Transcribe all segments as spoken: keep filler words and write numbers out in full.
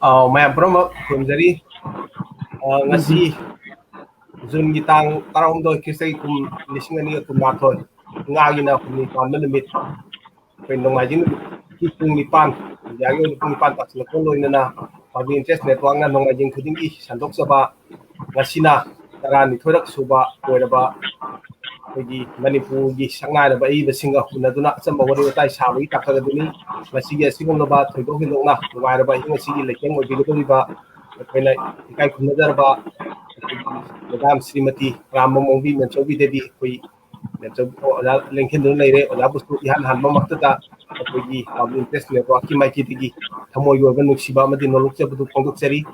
ꯑꯥ, ꯃꯌꯥꯝ ꯄꯨꯝꯅꯃꯛ ꯈꯨꯔꯨꯝꯖꯔꯤ꯫ ꯑꯥ, ꯉꯁꯤ ꯖꯨꯟꯒꯤ ꯇꯥꯡ ꯇꯔꯥꯍꯨꯝꯗꯣꯏ, ꯈ꯭ꯔꯤꯁꯇꯒꯤ ꯀꯨꯝ ꯂꯤꯁꯤꯡ ꯑꯅꯤꯒ ꯀꯨꯟꯃꯥꯊꯣꯏ, ꯏꯉꯥꯒꯤꯅ ꯍꯨꯝꯅꯤ ꯄꯥꯟꯕ ꯅꯨꯃꯤꯠ, ꯑꯩꯈꯣꯏ ꯅꯣꯡꯃꯥꯏꯖꯤꯡ ꯅꯨꯃꯤꯠꯀꯤ ꯄꯨꯡ ꯅꯤꯄꯥꯟ, ꯏꯟꯗꯤꯌꯥꯒꯤ ꯑꯣꯏꯅ ꯄꯨꯡ ꯅꯤꯄꯥꯟ ꯇꯥꯁꯤꯜꯂꯛꯄ ꯂꯣꯏꯅꯅ Public Interest Networkꯅ ꯅꯣꯡꯃꯥꯏꯖꯤꯡ ꯈꯨꯗꯤꯡꯒꯤ ꯁꯟꯗꯣꯛꯆꯕ ꯉꯁꯤꯅ ꯇꯔꯥꯅꯤꯊꯣꯏꯔꯛ ꯁꯨꯕ ꯑꯣꯏꯔꯕ ꯑꯩꯈꯣꯏꯒꯤ ꯃꯅꯤꯄꯨꯔꯒꯤ ꯁꯛꯅꯥꯏꯔꯕ ꯑꯏꯕꯁꯤꯡꯒ ꯎꯅꯗꯨꯅ ꯑꯆꯝꯕ ꯋꯥꯔꯤ ꯋꯥꯇꯥꯏ ꯁꯥꯕꯒꯤ ꯇꯥꯡꯀꯛ ꯑꯗꯨꯅꯤ꯫ ꯉꯁꯤꯒꯤ ꯑꯁꯤꯒꯨꯝꯂꯕ ꯊꯣꯏꯗꯣꯛ ꯍꯦꯟꯗꯣꯛꯅ ꯅꯨꯡꯉꯥꯏꯔꯕ ꯑꯍꯤꯡ ꯑꯁꯤꯒꯤ ꯂꯩꯇꯦꯡ ꯑꯣꯏꯕꯤꯒꯗꯧꯔꯤꯕ ꯑꯩꯈꯣꯏꯅ ꯏꯀꯥꯏ ꯈꯨꯝꯅꯖꯔꯕ ꯑꯩꯈꯣꯏꯒꯤ ꯃꯦꯗꯥꯝ ꯁ꯭ꯔꯤꯃꯇꯤ ꯔꯥꯝꯕꯃꯣꯡꯕꯤ ꯃꯦꯝꯆꯧꯕꯤ ꯗꯦꯕꯤ, ꯑꯩꯈꯣꯏ ꯃꯦꯝꯆꯧꯕꯤ ꯑꯣꯖꯥ ꯂꯦꯡꯁꯤꯟꯗꯨꯅ ꯂꯩꯔꯦ꯫ ꯑꯣꯖꯥꯕꯨꯁꯨ ꯏꯍꯥꯟ ꯍꯥꯟꯕꯃꯛꯇꯗ ꯑꯩꯈꯣꯏꯒꯤ Public Interest Networkꯀꯤ ꯃꯥꯏꯀꯩꯗꯒꯤ ꯊꯃꯣꯏꯒꯤ ꯑꯣꯏꯕ ꯅꯨꯡꯁꯤꯕ ꯑꯃꯗꯤ ꯅꯣꯂꯨꯛꯆꯕꯗꯨ ꯐꯣꯡꯗꯣꯛꯆꯔꯤ꯫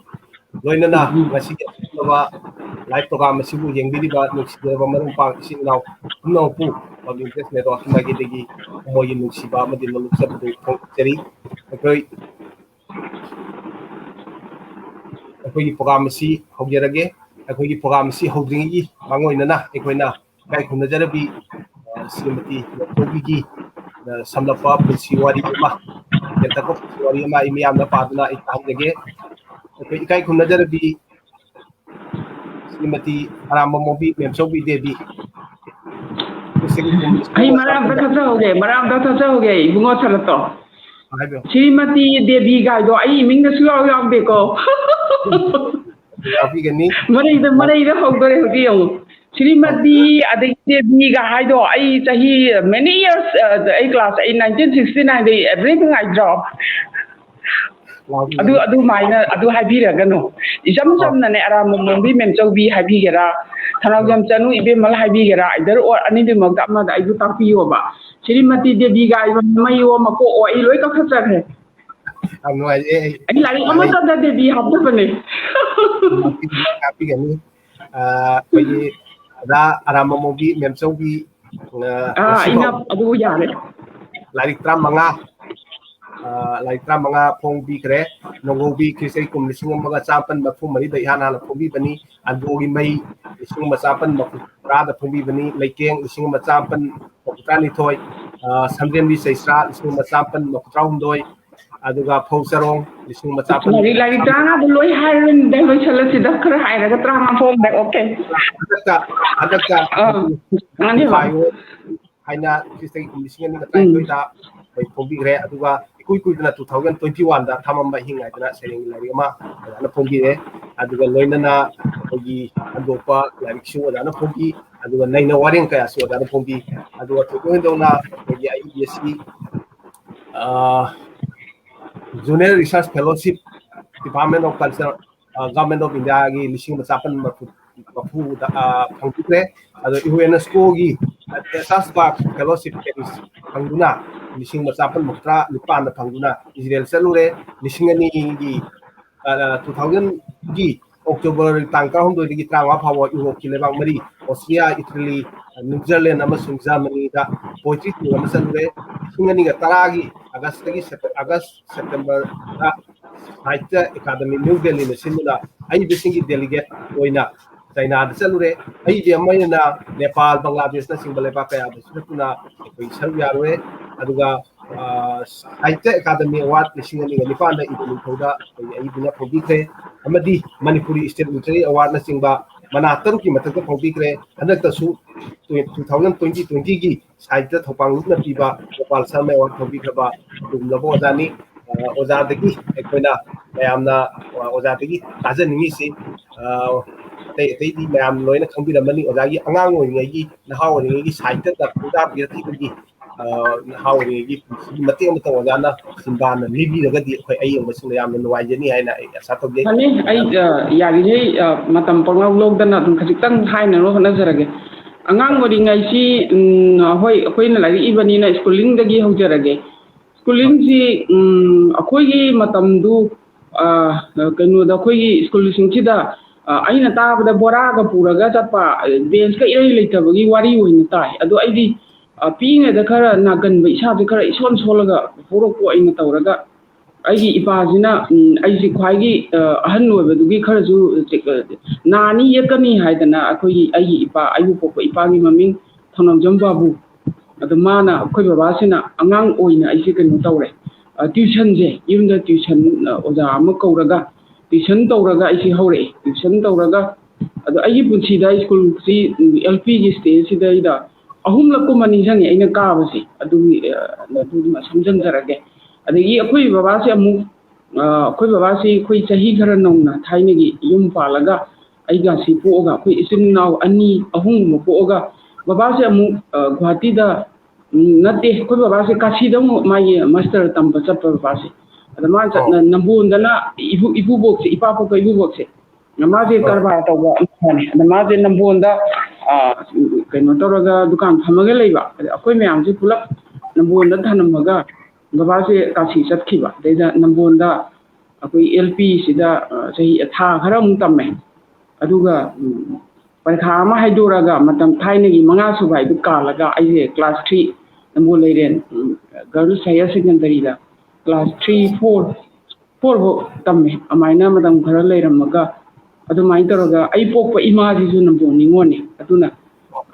ꯂꯣꯏꯅꯅ ꯎꯝ, ꯎꯝ꯫ ꯉꯁꯤꯒꯤ ꯑꯁꯤꯒꯨꯝꯂꯕ live program ꯑꯁꯤꯕꯨ ꯌꯦꯡꯕꯤꯔꯤꯕ ꯅꯨꯡꯁꯤꯖꯔꯕ ꯃꯔꯨꯞ ꯃꯄꯥꯡ ꯏꯆꯤꯟ ꯏꯅꯥꯎ ꯄꯨꯝꯅꯃꯛꯄꯨ Public Interest Networkꯀꯤ ꯃꯥꯏꯀꯩꯗꯒꯤ ꯊꯃꯣꯏꯒꯤ ꯅꯨꯡꯁꯤꯕ ꯑꯃꯗꯤ ꯅꯣꯂꯨꯛꯆꯕꯗꯨ ꯐꯣꯡꯗꯣꯛꯆꯔꯤ꯫ ꯑꯩꯈꯣꯏ, ꯑꯩꯈꯣꯏꯒꯤ program ꯑꯁꯤ ꯍꯧꯖꯔꯒꯦ꯫ ꯑꯩꯈꯣꯏꯒꯤ program ꯑꯁꯤ ꯍꯧꯗ꯭ꯔꯤꯉꯩꯒꯤ ꯃꯥꯡꯑꯣꯏꯅꯅ ꯑꯩꯈꯣꯏꯅ ꯏꯀꯥꯏ ꯈꯨꯝꯅꯖꯔꯕꯤ, ꯑ, ꯁ꯭ꯔꯤꯃꯇꯤ ꯃꯦꯝꯆꯧꯕꯤꯒꯤ, ꯑ, ꯁꯝꯂꯞꯄ ꯄꯨꯟꯁꯤ ꯋꯥꯔꯤ ꯑꯃ, ꯇꯦꯟꯇꯛꯄ ꯄꯨꯟꯁꯤ ꯋꯥꯔꯤ ꯑꯃ ꯑꯩ ꯃꯤꯌꯥꯝꯗ ꯄꯥꯗꯨꯅ ꯑꯩ ꯇꯥꯍꯟꯖꯒꯦ꯫ ꯑꯩꯈꯣꯏ ꯏꯀꯥꯏ ꯈꯨꯝꯅꯖꯔꯕꯤ ꯁ꯭ꯔꯤꯃꯇꯤ ꯑꯔꯥꯝꯕꯃꯣꯡꯕꯤ ꯃꯦꯝꯆꯧꯕꯤ ꯗꯦꯕꯤ꯫ ꯑꯩ ꯃꯔꯛ ꯑꯝꯇ ꯊꯠꯆꯍꯧꯒꯦ, ꯃꯔꯛ ꯑꯝꯇ ꯊꯠꯆꯍꯧꯒꯦ, ꯏꯕꯨꯡꯉꯣ ꯁꯔꯠꯇꯣ꯫ ꯍꯥꯏꯕꯤꯌꯨ꯫ ꯁ꯭ꯔꯤꯃꯇꯤ ꯗꯦꯕꯤ ꯀꯥꯏꯗꯣ ꯑꯩ ꯃꯤꯡꯗ ꯁꯨꯡꯌꯥꯎ ꯌꯥꯎꯗꯦꯀꯣ꯫ ꯇꯥꯛꯄꯤꯒꯅꯤ꯫ ꯃꯔꯩꯗ, ꯃꯔꯩꯗ ꯍꯧꯗꯣꯔꯦ ꯍꯧꯖꯤꯛ ꯌꯦꯡꯉꯨ꯫ ꯁ꯭ꯔꯤꯃꯇꯤ ꯑꯗꯒꯤ ꯗꯦꯕꯤꯒ ꯍꯥꯏꯗꯣ ꯑꯩ ꯆꯍꯤ many years, ꯑ, ꯑꯩ class, ꯑꯩ nineteen sixty nineꯗꯩ everything I drop꯫ ꯂꯥꯎꯕꯤꯒꯅꯤ꯫ ꯑꯗꯨ, ꯑꯗꯨꯃꯥꯏꯅ ꯑꯗꯨ ꯍꯥꯏꯕꯤꯔꯒꯅꯨ꯫ ꯏꯆꯝ ꯑꯣ꯫ ꯆꯝꯅꯅꯦ, ꯑꯔꯥꯝꯕꯝ ꯃꯣꯝꯕꯤ ꯃꯦꯝꯆꯧꯕꯤ ꯍꯥꯏꯕꯤꯒꯦꯔꯥ, ꯊꯅꯥꯎꯖꯝ ꯑꯣ꯫ ꯆꯅꯨ ꯏꯕꯦꯝꯃ ꯍꯥꯏꯕꯤꯒꯦꯔꯥ, either or ꯑꯅꯤꯗꯨꯃꯛꯇ ꯑꯃꯗ ꯑꯩꯕꯨ ꯇꯥꯛꯄꯤꯌꯣꯕ꯫ ꯁ꯭ꯔꯤꯃꯇꯤ ꯗꯦꯕꯤꯒ ꯍꯥꯏꯕ ꯃꯩꯌꯣ ꯃꯀꯣꯛꯑꯣ ꯑꯩ ꯂꯣꯏ ꯀꯛꯊꯠꯆꯈ꯭ꯔꯦ꯫ ꯌꯥꯝ ꯅꯨꯡꯉꯥꯏꯖꯩ꯫ ꯑꯩ, ꯑꯩ ꯂꯥꯏꯔꯤꯛ ꯑꯩ ꯑꯃꯠꯇꯗ ꯗꯦꯕꯤ ꯍꯥꯞꯇꯕꯅꯦ꯫ ꯇꯥꯛꯄꯤꯒꯅꯤ꯫ ꯑ, ꯑꯩꯈꯣꯏꯒꯤ ꯑꯣꯖꯥ ꯑꯔꯥꯝꯕꯝ ꯃꯣꯝꯕꯤ ꯃꯦꯝꯆꯧꯕꯤ, ꯑ, ꯑꯥ, ꯉꯁꯤ ꯑꯩꯅ ꯐꯥꯎ ꯑꯗꯨ ꯌꯥꯔꯦ꯫ ꯂꯥꯏꯔꯤꯛ ꯇꯔꯥꯃꯉꯥ, ꯑ, ꯂꯥꯏꯔꯤꯛ ꯇꯔꯥꯃꯉꯥ ꯐꯣꯡꯕꯤꯈ꯭ꯔꯦ꯫ ꯅꯣꯡꯒꯧꯕꯤ ꯈ꯭ꯔꯤꯁꯇꯒꯤ ꯀꯨꯝ ꯂꯤꯁꯤꯡ ꯑꯃꯒ ꯆꯥꯃꯥꯄꯟ ꯃꯔꯤꯐꯨ ꯃꯔꯤꯗ ꯏꯍꯥꯟ ꯍꯥꯟꯅ ꯐꯣꯡꯕꯤꯕꯅꯤ꯫ ꯑꯟꯗ꯭ꯔꯣꯒꯤ ꯃꯩ ꯂꯤꯁꯤꯡ ꯑꯃ ꯆꯥꯃꯥꯄꯟ ꯃꯔꯤꯐꯨ ꯇꯔꯥꯗ ꯐꯣꯡꯕꯤꯕꯅꯤ꯫ ꯂꯩꯀꯦꯡ ꯂꯤꯁꯤꯡ ꯑꯃ ꯆꯥꯃꯥꯄꯟ ꯃꯔꯤꯐꯨ ꯇꯔꯥꯅꯤꯊꯣꯏ, ꯑ, ꯁꯝꯖꯦꯟꯕꯤ ꯆꯩꯁ꯭ꯔꯥ ꯂꯤꯁꯤꯡ ꯑꯃ ꯆꯥꯃꯥꯄꯟ ꯃꯔꯤꯐꯨ ꯇꯔꯥꯍꯨꯝꯗꯣꯏ, ꯑꯗꯨꯒ ꯐꯧ ꯆꯔꯣꯡ ꯂꯤꯁꯤꯡ ꯑꯃ ꯆꯥꯄꯟ ꯂꯥꯏꯔꯤꯛ ꯂꯥꯏꯔꯤꯛ ꯇꯔꯥꯃꯉꯥꯗ ꯂꯣꯏ ꯍꯥꯏꯔꯣꯏꯗ, ꯂꯣꯏꯁꯜꯂꯁꯤꯗ, ꯈꯔ ꯍꯥꯏꯔꯒ ꯇꯔꯥꯃꯉꯥ ꯐꯥꯎꯗ꯫ ꯑꯣꯀꯦ꯫ ꯍꯟꯗꯛꯇ ꯍꯟꯗꯛꯇ ꯑꯥ, ꯃꯥꯅꯦ, ꯍꯣꯏ꯫ ꯐꯥꯏꯑꯣ ꯍꯥꯏꯅ ꯈ꯭ꯔꯤꯁꯇꯒꯤ ꯀꯨꯝ ꯂꯤꯁꯤꯡ ꯑꯅꯤꯒ ꯇꯔꯥꯅꯤꯊꯣꯏꯗ ꯑꯩꯈꯣꯏ ꯐꯣꯡꯕꯤꯈ꯭ꯔꯦ꯫ ꯑꯗꯨꯒ ꯏꯀꯨꯏ ꯀꯨꯏꯗꯅ two thousand twenty one ꯗ ꯊꯝꯃꯝꯕ ꯏꯍꯤꯡ ꯍꯥꯏꯗꯅ ꯁꯩꯔꯦꯡꯒꯤ ꯂꯥꯏꯔꯤꯛ ꯑꯃ ꯑꯣꯖꯥꯅ ꯐꯣꯡꯕꯤꯔꯦ꯫ ꯑꯗꯨꯒ ꯂꯣꯏꯅꯅ ꯑꯩꯈꯣꯏꯒꯤ ꯍꯟꯗꯣꯛꯄ ꯂꯥꯏꯔꯤꯛꯁꯨ ꯑꯣꯖꯥꯅ ꯐꯣꯡꯕꯤ꯫ ꯑꯗꯨꯒ ꯅꯩꯅ ꯋꯥꯔꯦꯡ ꯀꯌꯥꯁꯨ ꯑꯣꯖꯥꯅ ꯐꯣꯡꯕꯤ꯫ ꯑꯗꯨꯒ ꯊꯣꯏꯗꯣꯛ ꯍꯦꯟꯗꯣꯛꯅ ꯑꯩꯈꯣꯏꯒꯤ ꯑꯩ B S C Junior Research Fellowship, Department of Culture, Government of India ꯒꯤ ꯂꯤꯁꯤꯡ ꯑꯃ ꯆꯥꯄꯟ ꯃꯔꯐꯨ ꯃꯔꯐꯨꯗ ꯐꯪꯕꯤꯈ꯭ꯔꯦ꯫ ꯑꯗꯣ ꯌꯨ ꯑꯦꯟ ꯑꯦꯁ ꯀꯣꯒꯤ ꯔꯤꯁꯔꯁ ꯕꯥꯔꯛ ꯐꯦꯂꯣꯁꯤꯞ ꯐꯪꯗꯨꯅ ꯂꯤꯁꯤꯡ ꯑꯃ ꯆꯥꯄꯟ ꯃꯧꯗ꯭ꯔꯥ ꯅꯤꯄꯥꯟꯗ ꯐꯪꯗꯨꯅ ꯏꯖꯔꯦꯜ ꯆꯠꯂꯨꯔꯦ꯫ ꯂꯤꯁꯤꯡ ꯑꯅꯤꯒꯤ two thousand ꯒꯤ October ꯇꯥꯡ ꯇꯔꯥꯍꯨꯝꯗꯣꯏꯗꯒꯤ ꯇꯔꯥꯃꯉꯥ ꯐꯥꯎꯕ ꯌꯨꯔꯣꯞꯀꯤ ꯂꯩꯕꯥꯛ ꯃꯔꯤ, ꯑꯣꯁꯇ꯭ꯔꯤꯌꯥ, ꯏꯇꯂꯤ, ꯅ꯭ꯌꯨꯖꯔꯂꯦꯟ ꯑꯃꯁꯨꯡ ꯖꯔꯃꯅꯤꯗ poetry tour ꯑꯃ ꯆꯠꯂꯨꯔꯦ꯫ ꯂꯤꯁꯤꯡ ꯑꯅꯤꯒ ꯇꯔꯥꯒꯤ ꯑꯥꯒꯁꯇꯒꯤ ꯁꯦꯞ- ꯑꯥꯒꯁ ꯁꯦꯞꯇꯦꯝꯕꯔꯗ ꯁꯥꯍꯤꯇ꯭ꯌ ꯑꯦꯀꯥꯗꯃꯤ ꯅ꯭ꯌꯨ ꯗꯦꯜꯂꯤꯅ ꯁꯤꯟꯗꯨꯅ ꯑꯏꯕꯁꯤꯡꯒꯤ delegate ꯑꯣꯏꯅ ꯆꯩꯅꯥꯗ ꯆꯠꯂꯨꯔꯦ꯫ ꯑꯏꯕꯤ ꯑꯃ ꯑꯣꯏꯅ ꯅꯦꯄꯥꯜ, ꯕꯪꯒ꯭ꯂꯥꯗꯦꯁꯅꯆꯤꯡꯕ ꯂꯩꯕꯥꯛ ꯀꯌꯥꯗꯁꯨ ꯆꯠꯇꯨꯅ ꯑꯩꯈꯣꯏ ꯁꯔꯨꯛ ꯌꯥꯔꯨꯔꯦ꯫ ꯑꯗꯨꯒ ꯁꯥꯍꯤꯇ꯭ꯌ ꯑꯦꯀꯥꯗꯃꯤ ꯑꯦꯋꯥꯔꯗ ꯂꯤꯁꯤꯡ ꯑꯅꯤꯒ ꯅꯤꯄꯥꯟꯗ ꯏꯕ ꯅꯤꯡꯊꯧꯗ ꯑꯩꯈꯣꯏꯒꯤ ꯑꯏꯕꯅ ꯐꯣꯡꯕꯤꯈ꯭ꯔꯦ꯫ ꯑꯃꯗꯤ ꯃꯅꯤꯄꯨꯔꯤ ꯏꯁꯇꯦꯠ ꯂꯤꯇꯔꯦꯔꯤ ꯑꯦꯋꯥꯔꯗꯅꯆꯤꯡꯕ ꯃꯅꯥ ꯇꯔꯨꯛꯀꯤ ꯃꯊꯛꯇ ꯐꯣꯡꯕꯤꯈ꯭ꯔꯦ꯫ ꯍꯟꯗꯛꯇꯁꯨ two thousand twenty twenty ꯒꯤ ꯁꯥꯍꯤꯇ꯭ꯌ ꯊꯧꯕꯥꯜ ꯂꯨꯞꯅ ꯄꯤꯕ ꯒꯣꯄꯥꯜ ꯁꯔꯃ ꯑꯦꯋꯥꯔꯗ ꯐꯣꯡꯕꯤꯈ꯭ꯔꯕ ꯑꯗꯨꯒꯨꯝꯂꯕ ꯑꯣꯖꯥꯅꯤ꯫ ꯑ, ꯑꯣꯖꯥꯗꯒꯤ ꯑꯩꯈꯣꯏꯅ ꯃꯌꯥꯝꯅ, ꯑ, ꯑꯣꯖꯥꯗꯒꯤ ꯇꯥꯖꯅꯤꯡꯉꯤꯁꯤ, ꯑ, ꯑꯇꯩ ꯑꯇꯩꯗꯤ ꯃꯌꯥꯝ ꯂꯣꯏꯅ ꯈꯪꯕꯤꯔꯝꯃꯅꯤ꯫ ꯑꯣꯖꯥꯒꯤ ꯑꯉꯥꯡ ꯑꯣꯏꯔꯤꯉꯩꯒꯤ, ꯅꯍꯥ ꯑꯣꯏꯔꯤꯉꯩꯒꯤ ꯁꯥꯍꯤꯇ꯭ꯌꯗ ꯈꯣꯡꯗꯥꯕꯤꯔꯛꯈꯤꯕꯒꯤ, ꯑ, ꯅꯍꯥ ꯑꯣꯏꯔꯤꯉꯩꯒꯤ ꯄꯨꯟꯁꯤꯒꯤ ꯃꯇꯦꯛ ꯑꯃꯇꯪ ꯑꯣꯖꯥꯅ ꯆꯤꯟꯕꯥꯟꯅ ꯂꯤꯕꯤꯔꯒꯗꯤ ꯑꯩꯈꯣꯏ ꯑꯌꯦꯡꯕꯁꯤꯡꯅ ꯌꯥꯝꯅ ꯅꯨꯡꯉꯥꯏꯖꯅꯤ ꯍꯥꯏꯅ ꯑꯩ ꯑꯥꯁꯥ ꯇꯧꯖꯩ꯫ ꯐꯅꯤ, ꯑꯩ, ꯑ, ꯌꯥꯔꯤꯉꯩ, ꯑ, ꯃꯇꯝ ꯄꯪꯂꯧ ꯂꯧꯗꯅ ꯑꯗꯨꯝ ꯈꯖꯤꯛꯇꯪ ꯍꯥꯏꯅꯅꯕ ꯍꯣꯠꯅꯖꯔꯒꯦ꯫ ꯑꯉꯥꯡ ꯑꯣꯏꯔꯤꯉꯩꯁꯤ, ꯎꯝ, ꯍꯣꯏ, ꯑꯩꯈꯣꯏꯅ ꯂꯥꯏꯔꯤꯛ ꯏꯕꯅꯤꯅ schooling ꯗꯒꯤ ꯍꯧꯖꯔꯒꯦ꯫ Schooling ꯁꯤ, ꯎꯝ, ꯑꯩꯈꯣꯏꯒꯤ ꯃꯇꯝꯗꯨ, ꯑ, ꯀꯩꯅꯣꯗ, ꯑꯩꯈꯣꯏꯒꯤ school ꯁꯤꯡꯁꯤꯗ, ꯑ, ꯑꯩꯅ ꯇꯥꯕꯗ ꯕꯣꯔꯥꯒ ꯄꯨꯔꯒ ꯆꯠꯄ, bench ꯀ ꯏꯔꯩ ꯂꯩꯇꯕꯒꯤ ꯋꯥꯔꯤ ꯑꯣꯏꯅ ꯇꯥꯏ꯫ ꯑꯗꯣ ꯑꯩꯗꯤ, ꯑ, ꯄꯤꯛꯏꯉꯩꯗ ꯈꯔ ꯅꯥꯒꯟꯕ, ꯏꯁꯥꯁꯦ ꯈꯔ ꯏꯁꯣꯟ ꯁꯣꯜꯂꯒ ꯍꯧꯔꯛꯄ ꯑꯣꯏꯅ ꯇꯧꯔꯒ, ꯑꯩꯒꯤ ꯏꯄꯥꯁꯤꯅ, ꯎꯝ, ꯑꯩꯁꯦ ꯈ꯭ꯋꯥꯏꯒꯤ, ꯑ, ꯑꯍꯟ ꯑꯣꯏꯕꯗꯨꯒꯤ ꯈꯔꯁꯨ, ꯑ, ꯅꯥꯅꯤ ꯌꯦꯛꯀꯅꯤ ꯍꯥꯏꯗꯅ ꯑꯩꯈꯣꯏꯒꯤ, ꯑꯩꯒꯤ ꯏꯄꯥ, ꯑꯩꯕꯨ ꯄꯣꯛꯄ ꯏꯄꯥꯒꯤ ꯃꯃꯤꯡ ꯊꯧꯅꯥꯎꯖꯝ ꯕꯥꯕꯨ꯫ ꯑꯗꯣ ꯃꯥꯅ, ꯑꯩꯈꯣꯏ ꯕꯕꯥꯁꯤꯅ ꯑꯉꯥꯡ ꯑꯣꯏꯅ ꯑꯩꯁꯦ ꯀꯩꯅꯣ ꯇꯧꯔꯦ, ꯇ꯭ꯋꯤꯁꯟꯁꯦ, ꯌꯨꯝꯗ ꯇ꯭ꯋꯤꯁꯟ ꯑꯣꯖꯥ ꯑꯃ ꯀꯧꯔꯒ ꯇ꯭ꯋꯤꯁꯟ ꯇꯧꯔꯒ ꯑꯩꯁꯦ ꯍꯧꯔꯛꯑꯦ꯫ ꯇ꯭ꯋꯤꯁꯟ ꯇꯧꯔꯒ ꯑꯗꯣ ꯑꯩꯒꯤ ꯄꯨꯟꯁꯤꯗ ꯁ꯭ꯀꯨꯜꯁꯤ, ꯑꯦꯜ ꯄꯤꯒꯤ ꯁ꯭ꯇꯦꯖꯁꯤꯗ ꯑꯩꯗ ꯑꯍꯨꯝꯂꯛ ꯀꯨꯝꯕ ꯅꯤꯡꯁꯤꯡꯉꯦ ꯑꯩꯅ ꯀꯥꯕꯁꯦ꯫ ꯑꯗꯨꯒꯤ ꯑꯗꯨꯃ ꯁꯝꯖꯤꯟꯖꯔꯒꯦ꯫ ꯑꯗꯒꯤ ꯑꯩꯈꯣꯏ ꯕꯕꯥꯁꯦ ꯑꯃꯨꯛ ꯑꯩꯈꯣꯏ ꯕꯕꯥꯁꯤ ꯑꯩꯈꯣꯏ ꯆꯍꯤ ꯈꯔ ꯅꯧꯅ ꯊꯥꯏꯅꯒꯤ ꯌꯨꯝ ꯄꯥꯜꯂꯒ ꯑꯩꯒꯁꯤ ꯄꯣꯛꯑꯒ ꯑꯩꯈꯣꯏ ꯏꯆꯤꯟ ꯏꯅꯥꯎ ꯑꯅꯤ ꯑꯍꯨꯝꯒꯨꯝꯕ ꯄꯣꯛꯑꯒ ꯕꯕꯥꯁꯦ ꯑꯃꯨꯛ ꯒꯨꯍꯥꯇꯤꯗ, ꯎꯝ, ꯅꯠꯇꯦ, ꯑꯩꯈꯣꯏ ꯕꯕꯥꯁꯦ ꯀꯥꯁꯤꯗ ꯑꯃꯨꯛ ꯃꯥꯒꯤ ꯃꯥꯁꯇꯔ ꯇꯝꯕ ꯆꯠꯄ ꯕꯕꯥꯁꯦ꯫ ꯑꯗ ꯃꯥ ꯆꯠꯅ ꯅꯝꯕꯣꯟꯗꯅ ꯏꯕꯨ ꯏꯀꯨꯕꯣꯛꯁꯦ, ꯏꯄꯥ ꯄꯣꯛꯄ ꯏꯀꯨꯕꯣꯛꯁꯦ, ꯃꯥꯁꯦ ꯀꯔꯕꯥꯔ ꯇꯧꯕ ꯑꯃꯅꯤ꯫ ꯑꯗ ꯃꯥꯁꯦ ꯅꯝꯕꯣꯟꯗ ꯀꯩꯅꯣ ꯇꯧꯔꯒ ꯗꯨꯀꯥꯟ ꯐꯝꯃꯒ ꯂꯩꯕ꯫ ꯑꯗ ꯑꯩꯈꯣꯏ ꯃꯌꯥꯝꯁꯦ ꯄꯨꯂꯞ ꯅꯝꯕꯣꯟꯗ ꯊꯅꯝꯃꯒ ꯕꯕꯥꯁꯦ ꯀꯥꯁꯤ ꯆꯠꯈꯤꯕ꯫ ꯑꯗꯩꯗ ꯅꯝꯕꯣꯟꯗ ꯑꯩꯈꯣꯏ ꯑꯦꯜ ꯄꯤꯁꯤꯗ ꯆꯍꯤ ꯊꯥ ꯈꯔ ꯑꯃꯨꯛ ꯇꯝꯃꯦ꯫ ꯑꯗꯨꯒ ꯄꯔꯤꯈꯥ ꯑꯃ ꯍꯥꯏꯗꯣꯔꯛꯑꯒ ꯃꯇꯝ ꯊꯥꯏꯅꯒꯤ ꯃꯉꯥ ꯁꯨꯕ ꯍꯥꯏꯗꯨ ꯀꯥꯜꯂꯒ ꯑꯩꯁꯦ ꯀ꯭ꯂꯥꯁ ꯊ꯭ꯔꯤ ꯅꯝꯕꯣꯜ ꯂꯩꯔꯦꯟ ꯒꯔꯜꯁ ꯍꯥꯌꯔ ꯁꯦꯀꯦꯟꯗꯔꯤꯗ ꯀ꯭ꯂꯥꯁ ꯊ꯭ꯔꯤ, ꯐꯣꯔ, ꯐꯣꯔ ꯐꯥꯎ ꯇꯝꯃꯦ꯫ ꯑꯗꯨꯃꯥꯏꯅ ꯃꯇꯝ ꯈꯔ ꯂꯩꯔꯝꯃꯒ ꯑꯗꯨꯃꯥꯏꯅ ꯇꯧꯔꯒ ꯑꯩ ꯄꯣꯛꯄ ꯏꯃꯥꯁꯤꯁꯨ ꯅꯝꯕꯣꯜ ꯅꯤꯉꯣꯜꯅꯤ꯫ ꯑꯗꯨꯅ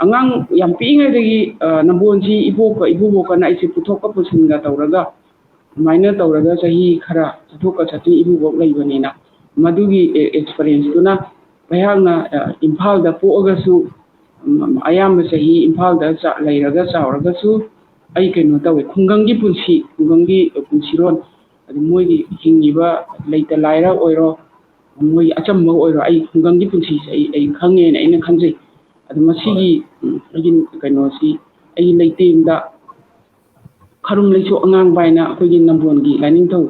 ꯑꯉꯥꯡ ꯌꯥꯝ ꯄꯤꯛꯏꯉꯩꯗꯒꯤ ꯅꯝꯕꯣꯜꯁꯤ ꯏꯕꯣꯛꯀ ꯏꯄꯨꯕꯣꯛꯀꯅ ꯑꯩꯁꯦ ꯄꯨꯊꯣꯛꯀ ꯄꯨꯁꯤꯟꯒ ꯇꯧꯔꯒ ꯑꯗꯨꯃꯥꯏꯅ ꯇꯧꯔꯒ ꯆꯍꯤ ꯈꯔ ꯆꯠꯊꯣꯛꯀ ꯆꯠꯁꯤꯟ ꯏꯄꯨꯕꯣꯛ ꯂꯩꯕꯅꯤꯅ ꯃꯗꯨꯒꯤ ꯑꯦꯛꯁꯄꯔꯤꯌꯦꯟꯁꯇꯨꯅ ꯑꯩꯍꯥꯛꯅ ꯏꯝꯐꯥꯜꯗ ꯄꯣꯛꯑꯒꯁꯨ ꯑꯌꯥꯝꯕ ꯆꯍꯤ ꯏꯝꯐꯥꯜꯗ ꯂꯩꯔꯒ ꯆꯥꯎꯔꯒꯁꯨ ꯑꯩ ꯀꯩꯅꯣ ꯇꯧꯋꯦ, ꯈꯨꯡꯒꯪꯒꯤ ꯄꯨꯟꯁꯤ, ꯈꯨꯡꯒꯪꯒꯤ ꯄꯨꯟꯁꯤꯔꯣꯟ, ꯑꯗꯨ ꯃꯣꯏꯒꯤ ꯍꯤꯡꯉꯤꯕ ꯂꯩꯇ ꯂꯥꯏꯔ ꯑꯣꯏꯔꯣ, ꯃꯣꯏꯒꯤ ꯑꯆꯝꯕ ꯑꯣꯏꯔꯣ, ꯑꯩ ꯈꯨꯡꯒꯪꯒꯤ ꯄꯨꯟꯁꯤꯁꯦ ꯑꯩ ꯑꯩ ꯈꯪꯉꯦꯅ ꯑꯩꯅ ꯈꯟꯖꯩ꯫ ꯑꯗꯨ ꯃꯁꯤꯒꯤ ꯑꯩꯒꯤ ꯀꯩꯅꯣꯁꯤ ꯑꯩꯒꯤ ꯂꯩꯇꯦꯡꯗ ꯈꯔꯨꯝ ꯂꯩꯁꯣꯛ ꯑꯉꯥꯡꯕ ꯍꯥꯏꯅ ꯑꯩꯈꯣꯏꯒꯤ ꯅꯝꯕꯣꯜꯒꯤ ꯂꯥꯏꯅꯤꯡꯊꯧ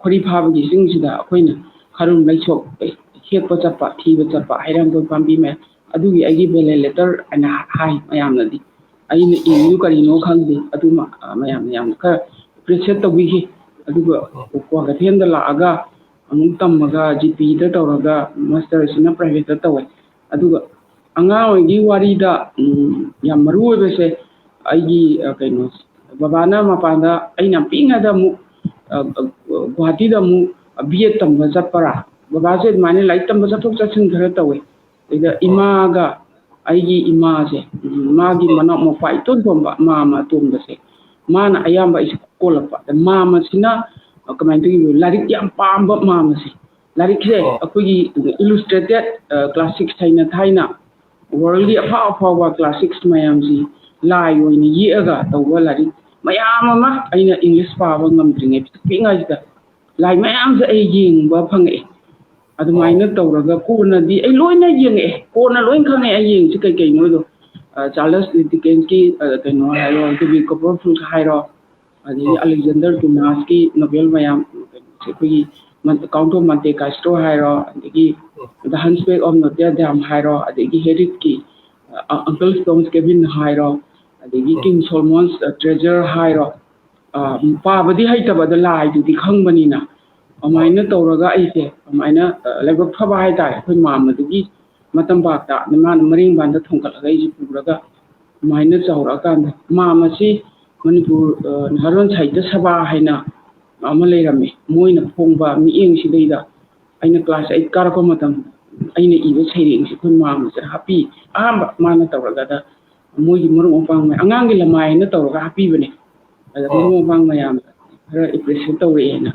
ꯈꯣꯔꯤ ꯐꯥꯕꯒꯤ ꯆꯤꯡꯁꯤꯗ ꯑꯩꯈꯣꯏꯅ ꯈꯔꯨꯝ ꯂꯩꯁꯣꯛ ꯍꯦꯛꯄ ꯆꯠꯄ, ꯊꯤꯕ ꯆꯠꯄ, ꯍꯩꯔꯥꯡꯒꯣꯏ ꯄꯥꯝꯕꯤ ꯃꯌꯥꯝ ꯑꯗꯨꯒꯤ ꯑꯩꯒꯤ ꯚꯦꯂꯦꯟ ꯂꯦꯇꯔ ꯍꯥꯏꯅ ꯍꯥꯏ ꯃꯌꯥꯝꯅꯗꯤ꯫ ꯑꯩꯅ ꯏꯔꯤꯗꯨ ꯀꯔꯤꯅꯣ ꯈꯪꯗꯦ, ꯑꯗꯨꯃ ꯃꯌꯥꯝꯅ ꯌꯥꯝꯅ ꯈꯔ ꯑꯦꯄ꯭ꯔꯤꯁꯤꯌꯦꯠ ꯇꯧꯕꯤꯈꯤ꯫ ꯑꯗꯨꯒ ꯀ꯭ꯋꯥꯀꯩꯊꯦꯜꯗ ꯂꯥꯛꯑꯒ ꯑꯃꯨꯛ ꯇꯝꯃꯒ ꯖꯤ ꯄꯤꯗ ꯇꯧꯔꯒ ꯃꯥꯁꯇꯔꯁꯤꯅ ꯄ꯭ꯔꯥꯏꯚꯦꯠꯇ ꯇꯧꯋꯦ꯫ ꯑꯗꯨꯒ ꯑꯉꯥꯡ ꯑꯣꯏꯔꯤꯉꯩꯒꯤ ꯋꯥꯔꯤꯗ ꯌꯥꯝ ꯃꯔꯨ ꯑꯣꯏꯕꯁꯦ ꯑꯩꯒꯤ ꯀꯩꯅꯣ, ꯕꯕꯥꯅ ꯃꯄꯥꯟꯗ, ꯑꯩꯅ ꯌꯥꯝ ꯄꯤꯛꯏꯉꯩꯗ ꯑꯃꯨꯛ ꯒꯨꯍꯥꯇꯤꯗ ꯑꯃꯨꯛ ꯕꯤ ꯑꯦꯗ ꯇꯝꯕ ꯆꯠꯄꯔꯥ, ꯕꯕꯥꯁꯦ ꯑꯗꯨꯃꯥꯏꯅ ꯂꯥꯏꯔꯤꯛ ꯇꯝꯕ ꯆꯠꯊꯣꯛ ꯆꯠꯁꯤꯟ ꯈꯔ ꯇꯧꯋꯦ꯫ ꯑꯗꯨꯗ ꯏꯃꯥꯒ ꯑꯩꯒꯤ ꯏꯃꯥꯁꯦ, ꯃꯥꯒꯤ ꯃꯅꯥꯎ ꯃꯄꯥ ꯏꯇꯣꯟ ꯇꯣꯟꯕ ꯃꯥ ꯑꯃ ꯑꯇꯣꯝꯕꯁꯦ, ꯃꯥꯅ ꯑꯌꯥꯝꯕ ꯑꯩꯁꯦ ꯑꯣꯜꯂꯛꯄ꯫ ꯑꯗ ꯃꯥꯝꯃꯁꯤꯅ, ꯑ, ꯀꯃꯥꯏꯅ ꯇꯧꯒꯦ? ꯂꯥꯏꯔꯤꯛ ꯌꯥꯝ ꯄꯥꯝꯕ ꯃꯥꯝꯃꯁꯦ꯫ ꯂꯥꯏꯔꯤꯛꯁꯦ ꯑꯣ꯫ ꯑꯩꯈꯣꯏꯒꯤ illustrated, ꯑ, classics ꯍꯥꯏꯅ ꯊꯥꯏꯅ worldꯒꯤ ꯑꯐꯥꯎ ꯑꯐꯥꯎꯕ classics ꯃꯌꯥꯝꯁꯤ ꯂꯥꯏ ꯑꯣꯏꯅ ꯌꯦꯛꯑꯒ ꯇꯧꯕ ꯂꯥꯏꯔꯤꯛ ꯃꯌꯥꯝ ꯑꯃ ꯑꯩꯅ English ꯄꯥꯕ ꯉꯝꯗ꯭ꯔꯤꯉꯩ ꯄꯤꯛꯉꯥꯏꯁꯤꯗ ꯂꯥꯏ ꯃꯌꯥꯝꯁꯦ ꯑꯩ ꯌꯦꯡꯕ ꯐꯪꯉꯛꯑꯦ꯫ ꯑꯗꯨꯃꯥꯏꯅ ꯑꯣ꯫ ꯇꯧꯔꯒ ꯀꯣꯟꯅꯗꯤ ꯑꯩ ꯂꯣꯏꯅ ꯌꯦꯡꯉꯛꯑꯦ, ꯀꯣꯟꯅ ꯂꯣꯏ ꯈꯪꯉꯛꯑꯦ ꯑꯩ ꯌꯦꯡꯉꯤꯁꯦ ꯀꯩ ꯀꯩꯅꯣꯗꯣ꯫ ꯑ, Charles Dickensꯀꯤ, ꯑ, ꯀꯩꯅꯣ ꯍꯥꯏꯔꯣ, The Copperfield ꯍꯥꯏꯔꯣ, ꯑꯗꯒꯤ ꯑꯣ꯫ Alexander Dumasꯀꯤ novel ꯃꯌꯥꯝ, ꯑꯩꯈꯣꯏꯒꯤ Mon-, Count of Monte Cristo ꯍꯥꯏꯔꯣ, ꯑꯗꯒꯤ ꯎꯝ꯫ The Hunchback of Notre Dame ꯍꯥꯏꯔꯣ, ꯑꯗꯒꯤ Harrietꯀꯤ, ꯑ, Uncle Tom's Cabin ꯍꯥꯏꯔꯣ, ꯑꯗꯒꯤ ꯎꯝ꯫ King Solomon's, ꯑ, Treasure ꯍꯥꯏꯔꯣ, ꯑ, ꯄꯥꯕꯗꯤ ꯍꯩꯇꯕ ꯑꯗꯣ ꯂꯥꯏꯗꯨꯗꯤ ꯈꯪꯕꯅꯤꯅ, ꯑꯗꯨꯃꯥꯏꯅ ꯇꯧꯔꯒ ꯑꯩꯁꯦ ꯑꯗꯨꯃꯥꯏꯅ, ꯑ, ꯂꯥꯏꯕꯛ ꯐꯕ ꯍꯥꯏꯇꯥꯔꯦ, ꯑꯩꯈꯣꯏ ꯃꯥꯝꯃꯗꯨꯒꯤ ꯃꯇꯝ ꯄꯥꯛꯇ ꯃꯥꯅ ꯃꯔꯦꯡꯕꯥꯟꯗ ꯊꯣꯡꯒꯠꯂꯒ ꯑꯩꯁꯦ ꯄꯨꯔꯒ ꯑꯗꯨꯃꯥꯏꯅ ꯆꯥꯎꯔꯛꯑꯀꯥꯟꯗ ꯃꯥꯝꯃꯁꯤ ꯃꯅꯤꯄꯨꯔ, ꯑ, ꯅꯍꯥꯔꯣꯟ ꯁꯥꯍꯤꯇ꯭ꯌ ꯁꯚꯥ ꯍꯥꯏꯅ ꯑꯃ ꯂꯩꯔꯝꯃꯦ, ꯃꯣꯏꯅ ꯐꯣꯡꯕ ꯃꯤꯠꯌꯦꯡꯁꯤꯗꯩꯗ ꯑꯩꯅ class eight ꯀꯥꯔꯛꯄ ꯃꯇꯝꯗ ꯑꯩꯅ ꯏꯕ ꯁꯩꯔꯦꯡꯁꯦ ꯑꯩꯈꯣꯏ ꯃꯥꯝꯃꯁꯤꯅ ꯍꯥꯞꯄꯤ꯫ ꯑꯍꯥꯟꯕ ꯃꯥꯅ ꯇꯧꯔꯒꯗ ꯃꯣꯏꯒꯤ ꯃꯔꯨꯞ ꯃꯄꯥꯡ ꯃꯌꯥꯝ, ꯑꯉꯥꯡꯒꯤ ꯂꯃꯥꯏ ꯍꯥꯏꯅ ꯇꯧꯔꯒ ꯍꯥꯞꯄꯤꯕꯅꯦ꯫ ꯑꯗ ꯃꯔꯨꯞ ꯃꯄꯥꯡ ꯃꯌꯥꯝꯗ ꯈꯔ appreciate ꯇꯧꯔꯛꯑꯦꯅ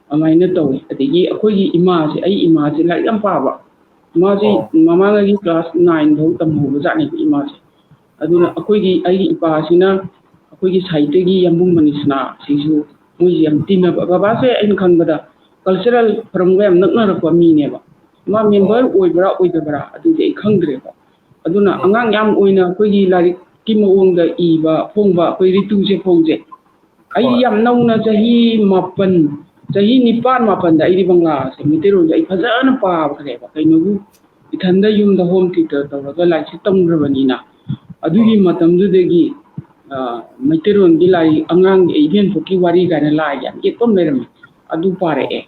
ꯑꯗꯨꯃꯥꯏꯅ ꯇꯧꯋꯦ꯫ ꯑꯗꯒꯤ ꯑꯩꯈꯣꯏꯒꯤ ꯏꯃꯥꯁꯦ, ꯑꯩ ꯏꯃꯥꯁꯦ ꯂꯥꯏꯔꯤꯛ ꯌꯥꯝ ꯄꯥꯕ꯫ ꯃꯥꯁꯦ ꯑꯣ꯫ ꯃꯃꯥꯡꯉꯩꯒꯤ class nine ꯐꯥꯎ ꯇꯝꯍꯧꯕꯖꯥꯠꯅꯦꯕ ꯏꯃꯥꯁꯦ꯫ ꯑꯗꯨꯅ ꯎꯝ꯫ ꯑꯩꯈꯣꯏꯒꯤ, ꯑꯩꯒꯤ ꯏꯄꯥꯁꯤꯅ ꯑꯩꯈꯣꯏꯒꯤ ꯁꯥꯍꯤꯇ꯭ꯌꯒꯤ ꯌꯥꯝꯕꯨꯡ ꯃꯅꯤꯁꯅꯥ ꯁꯤꯁꯨ ꯃꯣꯏꯁꯦ ꯌꯥꯝ ꯇꯤꯟꯅꯕ꯫ ꯕꯕꯥꯁꯦ ꯑꯩꯅ ꯈꯪꯕꯗ cultural ꯐꯔꯝꯒ ꯌꯥꯝ ꯅꯛꯅꯔꯛꯄ ꯃꯤꯅꯦꯕ꯫ ꯃꯥ ꯑꯣ꯫ member ꯑꯣꯏꯕ꯭ꯔꯥ ꯑꯣꯏꯗꯕ꯭ꯔꯥ ꯑꯗꯨꯗꯤ ꯑꯩ ꯈꯪꯗ꯭ꯔꯦꯕ꯫ ꯑꯗꯨꯅ ꯎꯝ꯫ ꯑꯉꯥꯡ ꯌꯥꯝ ꯑꯣꯏꯅ ꯑꯩꯈꯣꯏꯒꯤ ꯂꯥꯏꯔꯤꯛꯀꯤ ꯃꯑꯣꯡꯗ ꯏꯕ ꯐꯣꯡꯕ ꯑꯩꯈꯣꯏ ꯔꯤꯇꯨꯁꯦ ꯐꯣꯡꯁꯦ꯫ ꯑꯩ ꯍꯣꯏ꯫ ꯌꯥꯝ ꯅꯧꯅ ꯆꯍꯤ ꯃꯥꯄꯟ, ꯆꯍꯤ ꯅꯤꯄꯥꯟ ꯃꯥꯄꯟꯗ ꯑꯩꯗꯤ ꯕꯪꯂꯥꯁꯦ, ꯃꯩꯇꯩꯔꯣꯟꯁꯦ ꯑꯩ ꯐꯖꯅ ꯄꯥꯈ꯭ꯔꯦꯕ꯫ ꯀꯩꯅꯣꯕꯨ ꯏꯊꯟꯗ ꯌꯨꯝꯗ home tutor ꯇꯧꯔꯒ ꯂꯥꯏꯔꯤꯛꯁꯦ ꯇꯝꯈ꯭ꯔꯕꯅꯤꯅ꯫ ꯑꯗꯨꯒꯤ ꯎꯝ꯫ ꯃꯇꯝꯗꯨꯗꯒꯤ, ꯑ, ꯃꯩꯇꯩꯔꯣꯟꯒꯤ ꯂꯥꯏꯔꯤꯛ ꯑꯉꯥꯡꯒꯤ ꯏꯕꯦꯟꯄꯣꯛꯀꯤ ꯋꯥꯔꯤ ꯀꯥꯏꯅ ꯂꯥꯏꯒꯤ ꯌꯥꯝ ꯌꯦꯛꯄ ꯑꯃ ꯂꯩꯔꯝꯃꯦ꯫ ꯑꯗꯨ ꯄꯥꯔꯛꯑꯦ꯫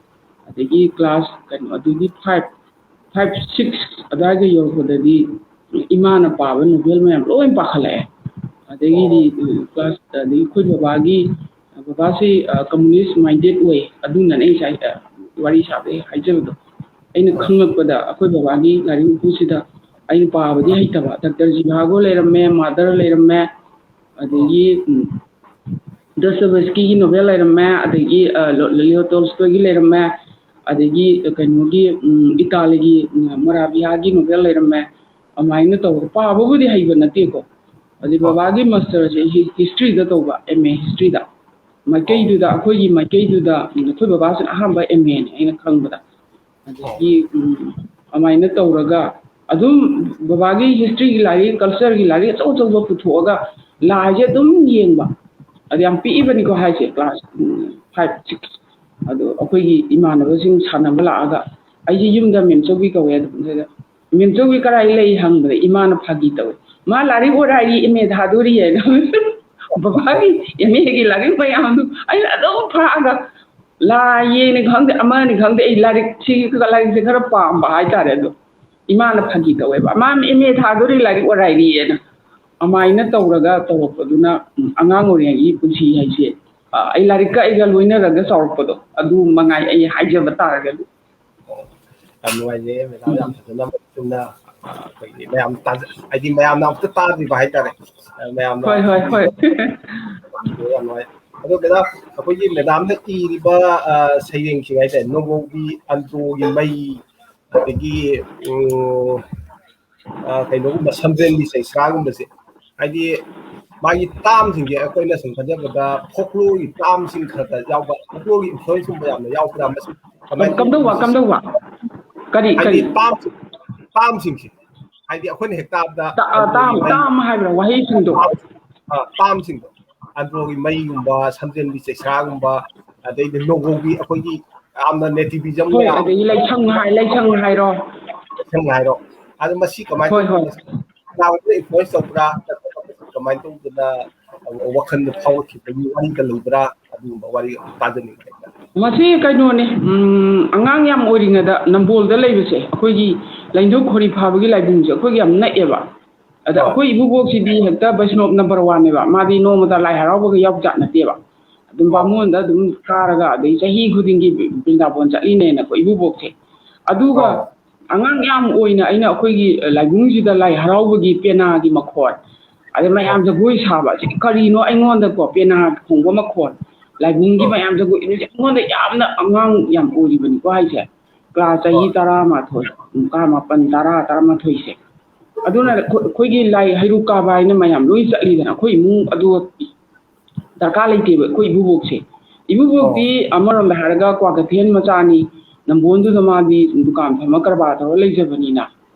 ꯑꯗꯒꯤ class ꯀꯩꯅꯣ, ꯑꯗꯨꯒꯤ five, five, six ꯑꯗꯨꯋꯥꯏꯗ ꯌꯧꯔꯛꯄꯗꯗꯤ ꯏꯃꯥꯅ ꯄꯥꯕ novel ꯃꯌꯥꯝ ꯂꯣꯏ ꯄꯥꯈꯠꯂꯛꯑꯦ꯫ ꯑꯗꯒꯤꯗꯤ, ꯑꯣ꯫ ꯎꯝ, class, ꯑꯗꯒꯤ ꯑꯩꯈꯣꯏ ꯕꯕꯥꯒꯤ, ꯕꯕꯥꯁꯤ, ꯑ, communist minded ꯑꯣꯏ, ꯑꯗꯨꯅꯅꯦ ꯑꯩ ꯉꯁꯥꯏ, ꯑ, ꯋꯥꯔꯤ ꯁꯥꯕꯗ ꯑꯩ ꯍꯥꯏꯖꯕꯗꯣ꯫ ꯑꯩꯅ ꯑꯣ꯫ ꯈꯪꯂꯛꯄꯗ ꯑꯩꯈꯣꯏ ꯕꯕꯥꯒꯤ ꯂꯥꯏꯔꯤꯛ ꯎꯄꯨꯁꯤꯗ ꯑꯩꯅ ꯄꯥꯕꯗꯤ ꯍꯩꯇꯕ, ꯗꯥꯛꯇꯔ ꯖꯤꯚꯥꯒꯣ ꯂꯩꯔꯝꯃꯦ, ꯃꯥꯗꯔ ꯂꯩꯔꯝꯃꯦ, ꯑꯗꯒꯤ, ꯎꯝ, ꯗꯁꯇꯣꯚꯦꯁꯀꯤꯒꯤ ꯅꯣꯚꯦꯜ ꯂꯩꯔꯝꯃꯦ, ꯑꯗꯒꯤ, ꯑ, ꯂꯣ-, ꯂꯤꯑꯣ ꯇꯣꯜꯁꯇꯣꯏꯒꯤ ꯂꯩꯔꯝꯃꯦ, ꯑꯗꯒꯤ, ꯑ, ꯀꯩꯅꯣꯒꯤ, ꯎꯝ, ꯏꯇꯥꯂꯤꯒꯤ, ꯎꯝ, ꯃꯣꯔꯥꯕꯤꯌꯥꯒꯤ ꯅꯣꯚꯦꯜ ꯂꯩꯔꯝꯃꯦ꯫ ꯑꯗꯨꯃꯥꯏꯅ ꯇꯧꯔꯒ ꯄꯥꯕꯕꯨꯗꯤ ꯍꯩꯕ ꯅꯠꯇꯦꯀꯣ꯫ ꯑꯗꯩ ꯑꯣ꯫ ꯕꯕꯥꯒꯤ ꯃꯥꯁꯇꯔꯁꯦ ꯍꯤ-, ꯍꯤꯁꯇ꯭ꯔꯤꯗ ꯇꯧꯕ, ꯑꯦꯝ ꯑꯦ ꯍꯤꯁꯇ꯭ꯔꯤꯗ꯫ ꯃꯥꯏꯀꯩꯗꯨꯗ, ꯑꯣ꯫ ꯑꯩꯈꯣꯏꯒꯤ ꯃꯥꯏꯀꯩꯗꯨꯗ, ꯎꯝ, ꯑꯩꯈꯣꯏ ꯕꯕꯥꯁꯤꯅ ꯑꯍꯥꯟꯕ ꯑꯦꯝ ꯑꯦꯅꯦ ꯑꯩꯅ ꯈꯪꯕꯗ꯫ ꯑꯗꯒꯤ, ꯎꯝ, ꯑꯗꯨꯃꯥꯏꯅ ꯇꯧꯔꯒ ꯑꯗꯨꯝ ꯕꯕꯥꯒꯤ ꯍꯤꯁꯇ꯭ꯔꯤꯒꯤ ꯂꯥꯏꯔꯤꯛ, ꯀꯜꯆꯔꯒꯤ ꯂꯥꯏꯔꯤꯛ ꯑꯆꯧ ꯑꯆꯧꯕ ꯄꯨꯊꯣꯛꯑꯒ ꯂꯥꯏꯁꯦ ꯑꯗꯨꯝ ꯌꯦꯡꯕ꯫ ꯑꯗ ꯌꯥꯝ ꯄꯤꯛꯏꯕꯅꯤꯀꯣ ꯍꯥꯏꯁꯦ, ꯀ꯭ꯂꯥꯁ, ꯎꯝ, ꯐꯥꯏꯚ, ꯁꯤꯛꯁ꯫ ꯑꯗꯣ ꯑꯩꯈꯣꯏꯒꯤ ꯏꯃꯥꯟꯅꯕꯁꯤꯡ ꯁꯥꯟꯅꯕ ꯂꯥꯛꯑꯒ, ꯑꯩꯁꯦ ꯌꯨꯝꯗ ꯃꯦꯝꯆꯧꯕꯤ ꯀꯧꯋꯦ ꯑꯗꯨꯝ, ꯑꯗꯨꯗ, "ꯃꯦꯝꯆꯧꯕꯤ ꯀꯔꯥꯏ ꯂꯩ?" ꯍꯪꯕꯗ ꯏꯃꯥꯅ ꯐꯥꯒꯤ ꯇꯧꯋꯦ, "ꯃꯥ ꯂꯥꯏꯔꯤꯛ ꯑꯣꯔꯥꯏꯔꯤ, ꯑꯦꯝ ꯑꯦ ꯊꯥꯗꯣꯔꯤ" ꯍꯥꯏꯅ꯫ ꯕꯕꯥꯒꯤ ꯑꯦꯝ ꯑꯦꯒꯤ ꯂꯥꯏꯔꯤꯛ ꯃꯌꯥꯝꯗꯣ ꯑꯩꯅ ꯑꯗꯨꯝ ꯐꯥꯛꯑꯒ, ꯂꯥꯏ ꯌꯦꯡꯅꯤ ꯈꯪꯗꯦ, ꯑꯃꯅꯤ ꯈꯪꯗꯦ, ꯑꯩ ꯂꯥꯏꯔꯤꯛꯁꯤ, ꯂꯥꯏꯔꯤꯛꯁꯦ ꯈꯔ ꯄꯥꯝꯕ ꯍꯥꯏꯇꯥꯔꯦ꯫ ꯑꯗꯣ ꯏꯃꯥꯅ ꯐꯥꯒꯤ ꯇꯧꯋꯦꯕ, "ꯃꯥ ꯑꯦꯝ ꯑꯦ ꯊꯥꯗꯣꯔꯤ, ꯂꯥꯏꯔꯤꯛ ꯑꯣꯔꯥꯏꯔꯤꯑꯅ"꯫ ꯑꯗꯨꯃꯥꯏꯅ ꯇꯧꯔꯒ ꯇꯧꯔꯛꯄꯗꯨꯅ, ꯎꯝ, ꯑꯉꯥꯡ ꯑꯣꯏꯔꯤꯉꯩꯒꯤ ꯄꯨꯟꯁꯤ ꯍꯥꯏꯁꯦ, ꯑ, ꯑꯩ ꯂꯥꯏꯔꯤꯛꯀ ꯑꯩꯒ ꯂꯣꯏꯅꯔꯒ ꯆꯥꯎꯔꯛꯄꯗꯣ, ꯑꯗꯨ ꯃꯉꯥꯏ ꯑꯩ ꯍꯥꯏꯖꯕ ꯇꯥꯔꯒꯗꯤ꯫ ꯑꯣ, ꯌꯥꯝ ꯅꯨꯡꯉꯥꯏꯖꯩ ꯃꯦꯗꯥꯝ, ꯌꯥꯝ ꯎꯝ꯫ ꯐꯖꯅ ꯃꯆꯨꯝꯅ, ꯑ, ꯑꯩꯈꯣꯏꯒꯤ ꯃꯌꯥꯝ ꯇꯥꯖ-, ꯍꯥꯏꯗꯤ ꯃꯌꯥꯝꯅ ꯑꯝꯇ ꯇꯥꯗ꯭ꯔꯤꯕ ꯍꯥꯏꯇꯥꯔꯦ꯫ ꯑ, ꯃꯌꯥꯝꯅ ꯍꯣꯏ, ꯍꯣꯏ, ꯍꯣꯏ꯫ ꯌꯥꯝ ꯅꯨꯡꯉꯥꯏ꯫ ꯑꯗꯣ ꯃꯦꯗꯥꯝ, ꯑꯩꯈꯣꯏꯒꯤ ꯃꯦꯗꯥꯝꯅ ꯏꯔꯤꯕ, ꯑ, ꯁꯩꯔꯦꯡꯁꯤꯡ ꯍꯥꯏꯇꯥꯔꯦ, ꯅꯣꯡꯕꯣꯛꯒꯤ ꯑꯟꯗ꯭ꯔꯣꯒꯤ ꯃꯩ, ꯑꯗꯒꯤ, ꯎꯝ, ꯑ, ꯀꯩꯅꯣꯒꯨꯝꯕ, ꯁꯝꯖꯦꯟꯒꯤ ꯆꯩꯁ꯭ꯔꯥꯒꯨꯝꯕꯁꯦ, ꯍꯥꯏꯗꯤ ꯃꯥꯒꯤ ꯇꯥꯝꯁꯤꯡꯁꯦ ꯑꯩꯈꯣꯏꯅ ꯁꯨꯝ ꯈꯟꯖꯕꯗ ꯐꯣꯛꯂꯣꯔꯒꯤ ꯇꯥꯝꯁꯤꯡ ꯈꯔ ꯈꯔ ꯌꯥꯎꯕ, ꯐꯣꯛꯂꯣꯔꯒꯤ ꯏꯟꯐ꯭ꯂꯨꯌꯦꯟꯁꯀꯨꯝꯕ ꯌꯥꯝꯅ ꯌꯥꯎꯕ꯭ꯔꯥ? ꯃꯁꯤ ꯀꯃꯥꯏꯅ ꯀꯝ-, ꯀꯝꯗꯧꯕ, ꯇꯧꯕꯅꯣ ꯁꯤꯁꯦ? ꯀꯝꯗꯧꯕ? ꯀꯔꯤ, ꯍꯥꯏꯗꯤ ꯀꯔꯤ? ꯇꯥꯝ-, ꯇꯥꯝꯁꯤꯡꯁꯦ, ꯍꯥꯏꯗꯤ ꯑꯩꯈꯣꯏꯅ ꯍꯦꯛ ꯇꯥꯕꯗ ꯇꯥ-, ꯑ, ꯑꯟꯗ꯭ꯔꯣꯒꯤ ꯇꯥꯝ, ꯃꯩ, ꯇꯥꯝ ꯍꯥꯏꯕ꯭ꯔꯥ ꯋꯥꯍꯩꯁꯤꯡꯗꯣ? ꯑ, ꯇꯥꯝꯁꯤꯡꯗꯣ, ꯑꯟꯗ꯭ꯔꯣꯒꯤ ꯃꯩꯒꯨꯝꯕ, ꯁꯝꯖꯦꯟꯒꯤ ꯆꯩꯁ꯭ꯔꯥꯒꯨꯝꯕ, ꯑꯗꯩꯗꯤ ꯅꯣꯡꯕꯣꯛꯒꯤ ꯑꯩꯈꯣꯏꯒꯤ ꯌꯥꯝꯅ ꯅꯦꯇꯤꯚꯤꯖꯝ ꯍꯣꯏ, ꯌꯥꯝ ꯑꯗꯒꯤ ꯂꯩꯁꯪ ꯍꯥꯏ-, ꯂꯩꯁꯪ ꯍꯥꯏꯔꯣ꯫ ꯂꯩꯁꯪ ꯍꯥꯏꯔꯣ꯫ ꯑꯗꯣ ꯃꯁꯤ ꯀꯃꯥꯏꯅ ꯍꯣꯏ, ꯍꯣꯏ꯫ ꯇꯧꯕꯅꯣ? ꯀꯅꯥꯒꯨꯝꯕꯅ ꯏꯟꯐ꯭ꯂꯨꯌꯦꯟꯁ ꯇꯧꯕ꯭ꯔꯥ? ꯅꯠꯇ꯭ꯔꯒ ꯀꯃꯥꯏꯅ ꯇꯧꯗꯅ ꯋꯥꯈꯜꯗ ꯐꯥꯎꯔꯛꯈꯤꯕꯒꯤ ꯋꯥꯔꯤꯒ ꯂꯩꯕ꯭ꯔꯥ? ꯑꯗꯨꯒꯨꯝꯕ ꯋꯥꯔꯤ ꯑꯃ ꯇꯥꯖꯅꯤꯡꯉꯤ꯫ ꯃꯁꯤ ꯀꯩꯅꯣꯅꯦ, ꯎꯝ, ꯑꯉꯥꯡ ꯌꯥꯝ ꯑꯣꯏꯔꯤꯉꯩꯗ ꯅꯝꯕꯣꯜꯗ ꯂꯩꯕꯁꯦ, ꯑꯩꯈꯣꯏꯒꯤ ꯂꯥꯏꯅꯤꯡꯊꯧ ꯈꯣꯔꯤ ꯐꯥꯕꯒꯤ ꯂꯥꯏꯕꯨꯡꯁꯦ ꯑꯩꯈꯣꯏꯒꯤ ꯌꯥꯝ ꯅꯛꯑꯦꯕ꯫ ꯑꯗ ꯑꯥ꯫ ꯑꯩꯈꯣꯏ ꯏꯕꯨꯕꯣꯛꯁꯤꯗꯤ ꯍꯦꯛꯇ ꯕꯩꯁꯅꯣꯞ ꯅꯝꯕꯔ ꯋꯥꯟꯅꯦꯕ꯫ ꯃꯥꯗꯤ ꯅꯣꯡꯃꯇ ꯂꯥꯏ ꯍꯔꯥꯎꯕꯒ ꯌꯥꯎꯖꯥꯠ ꯅꯠꯇꯦꯕ꯫ ꯑꯗꯨꯝ ꯑꯥ꯫ ꯕꯥꯃꯣꯟꯗ ꯑꯗꯨꯝ ꯀꯥꯔꯒ, ꯑꯗꯩ ꯆꯍꯤ ꯈꯨꯗꯤꯡꯒꯤ ꯕ꯭ꯔꯤꯟꯗꯥꯕꯣꯟ ꯆꯠꯂꯤꯅꯦꯅ ꯑꯩꯈꯣꯏ ꯏꯕꯨꯕꯣꯛꯁꯦ꯫ ꯑꯗꯨꯒ ꯑꯥ꯫ ꯑꯉꯥꯡ ꯌꯥꯝ ꯑꯣꯏꯅ ꯑꯩꯅ ꯑꯩꯈꯣꯏꯒꯤ ꯂꯥꯏꯕꯨꯡꯁꯤꯗ ꯂꯥꯏ ꯍꯔꯥꯎꯕꯒꯤ ꯄꯦꯅꯥꯒꯤ ꯃꯈꯣꯟ, ꯑꯗꯩ ꯃꯌꯥꯝ ꯖꯒꯣꯏ ꯁꯥꯕ ꯑꯁꯤ ꯀꯔꯤꯅꯣ ꯑꯩꯉꯣꯟꯗꯀꯣ ꯄꯦꯅꯥ ꯈꯣꯡꯕ ꯃꯈꯣꯟ, ꯂꯥꯏꯕꯨꯡꯒꯤ ꯃꯌꯥꯝ ꯖꯒꯣꯏ ꯏꯟꯕꯁꯦ ꯑꯩꯉꯣꯟꯗ ꯌꯥꯝꯅ ꯑꯉꯥꯡ ꯌꯥꯝ ꯑꯣꯏꯔꯤꯕꯅꯤꯀꯣ ꯍꯥꯏꯁꯦ꯫ ꯀ꯭ꯂꯥꯁ ꯆꯍꯤ ꯇꯔꯥꯃꯥꯊꯣꯏ, ꯇꯔꯥꯃꯥꯄꯟ, ꯇꯔꯥ, ꯇꯔꯥꯃꯥꯊꯣꯏꯁꯦ꯫ ꯑꯗꯨꯅ ꯑꯩꯈꯣꯏ-, ꯑꯩꯈꯣꯏꯒꯤ ꯂꯥꯏ ꯍꯩꯔꯨꯛ ꯀꯥꯕ ꯍꯥꯏꯅ ꯃꯌꯥꯝ ꯂꯣꯏ ꯆꯠꯂꯤꯗꯅ, ꯑꯩꯈꯣꯏ ꯏꯃꯨꯡ ꯑꯗꯨ ꯗꯔꯀꯥꯔ ꯂꯩꯇꯦꯕ꯫ ꯑꯩꯈꯣꯏ ꯏꯕꯨꯕꯣꯛꯁꯦ, ꯏꯕꯨꯕꯣꯛꯇꯤ ꯑꯃꯔꯣꯝꯗ ꯍꯥꯏꯔꯒ ꯀ꯭ꯋꯥꯀꯩꯊꯦꯜ ꯃꯆꯥꯅꯤ, ꯅꯝꯕꯣꯜꯗꯨꯗ ꯃꯥꯗꯤ ꯗꯨꯀꯥꯟ ꯐꯝꯃ ꯀꯔꯕꯥꯔ ꯇꯧꯔ ꯂꯩꯖꯕꯅꯤꯅ,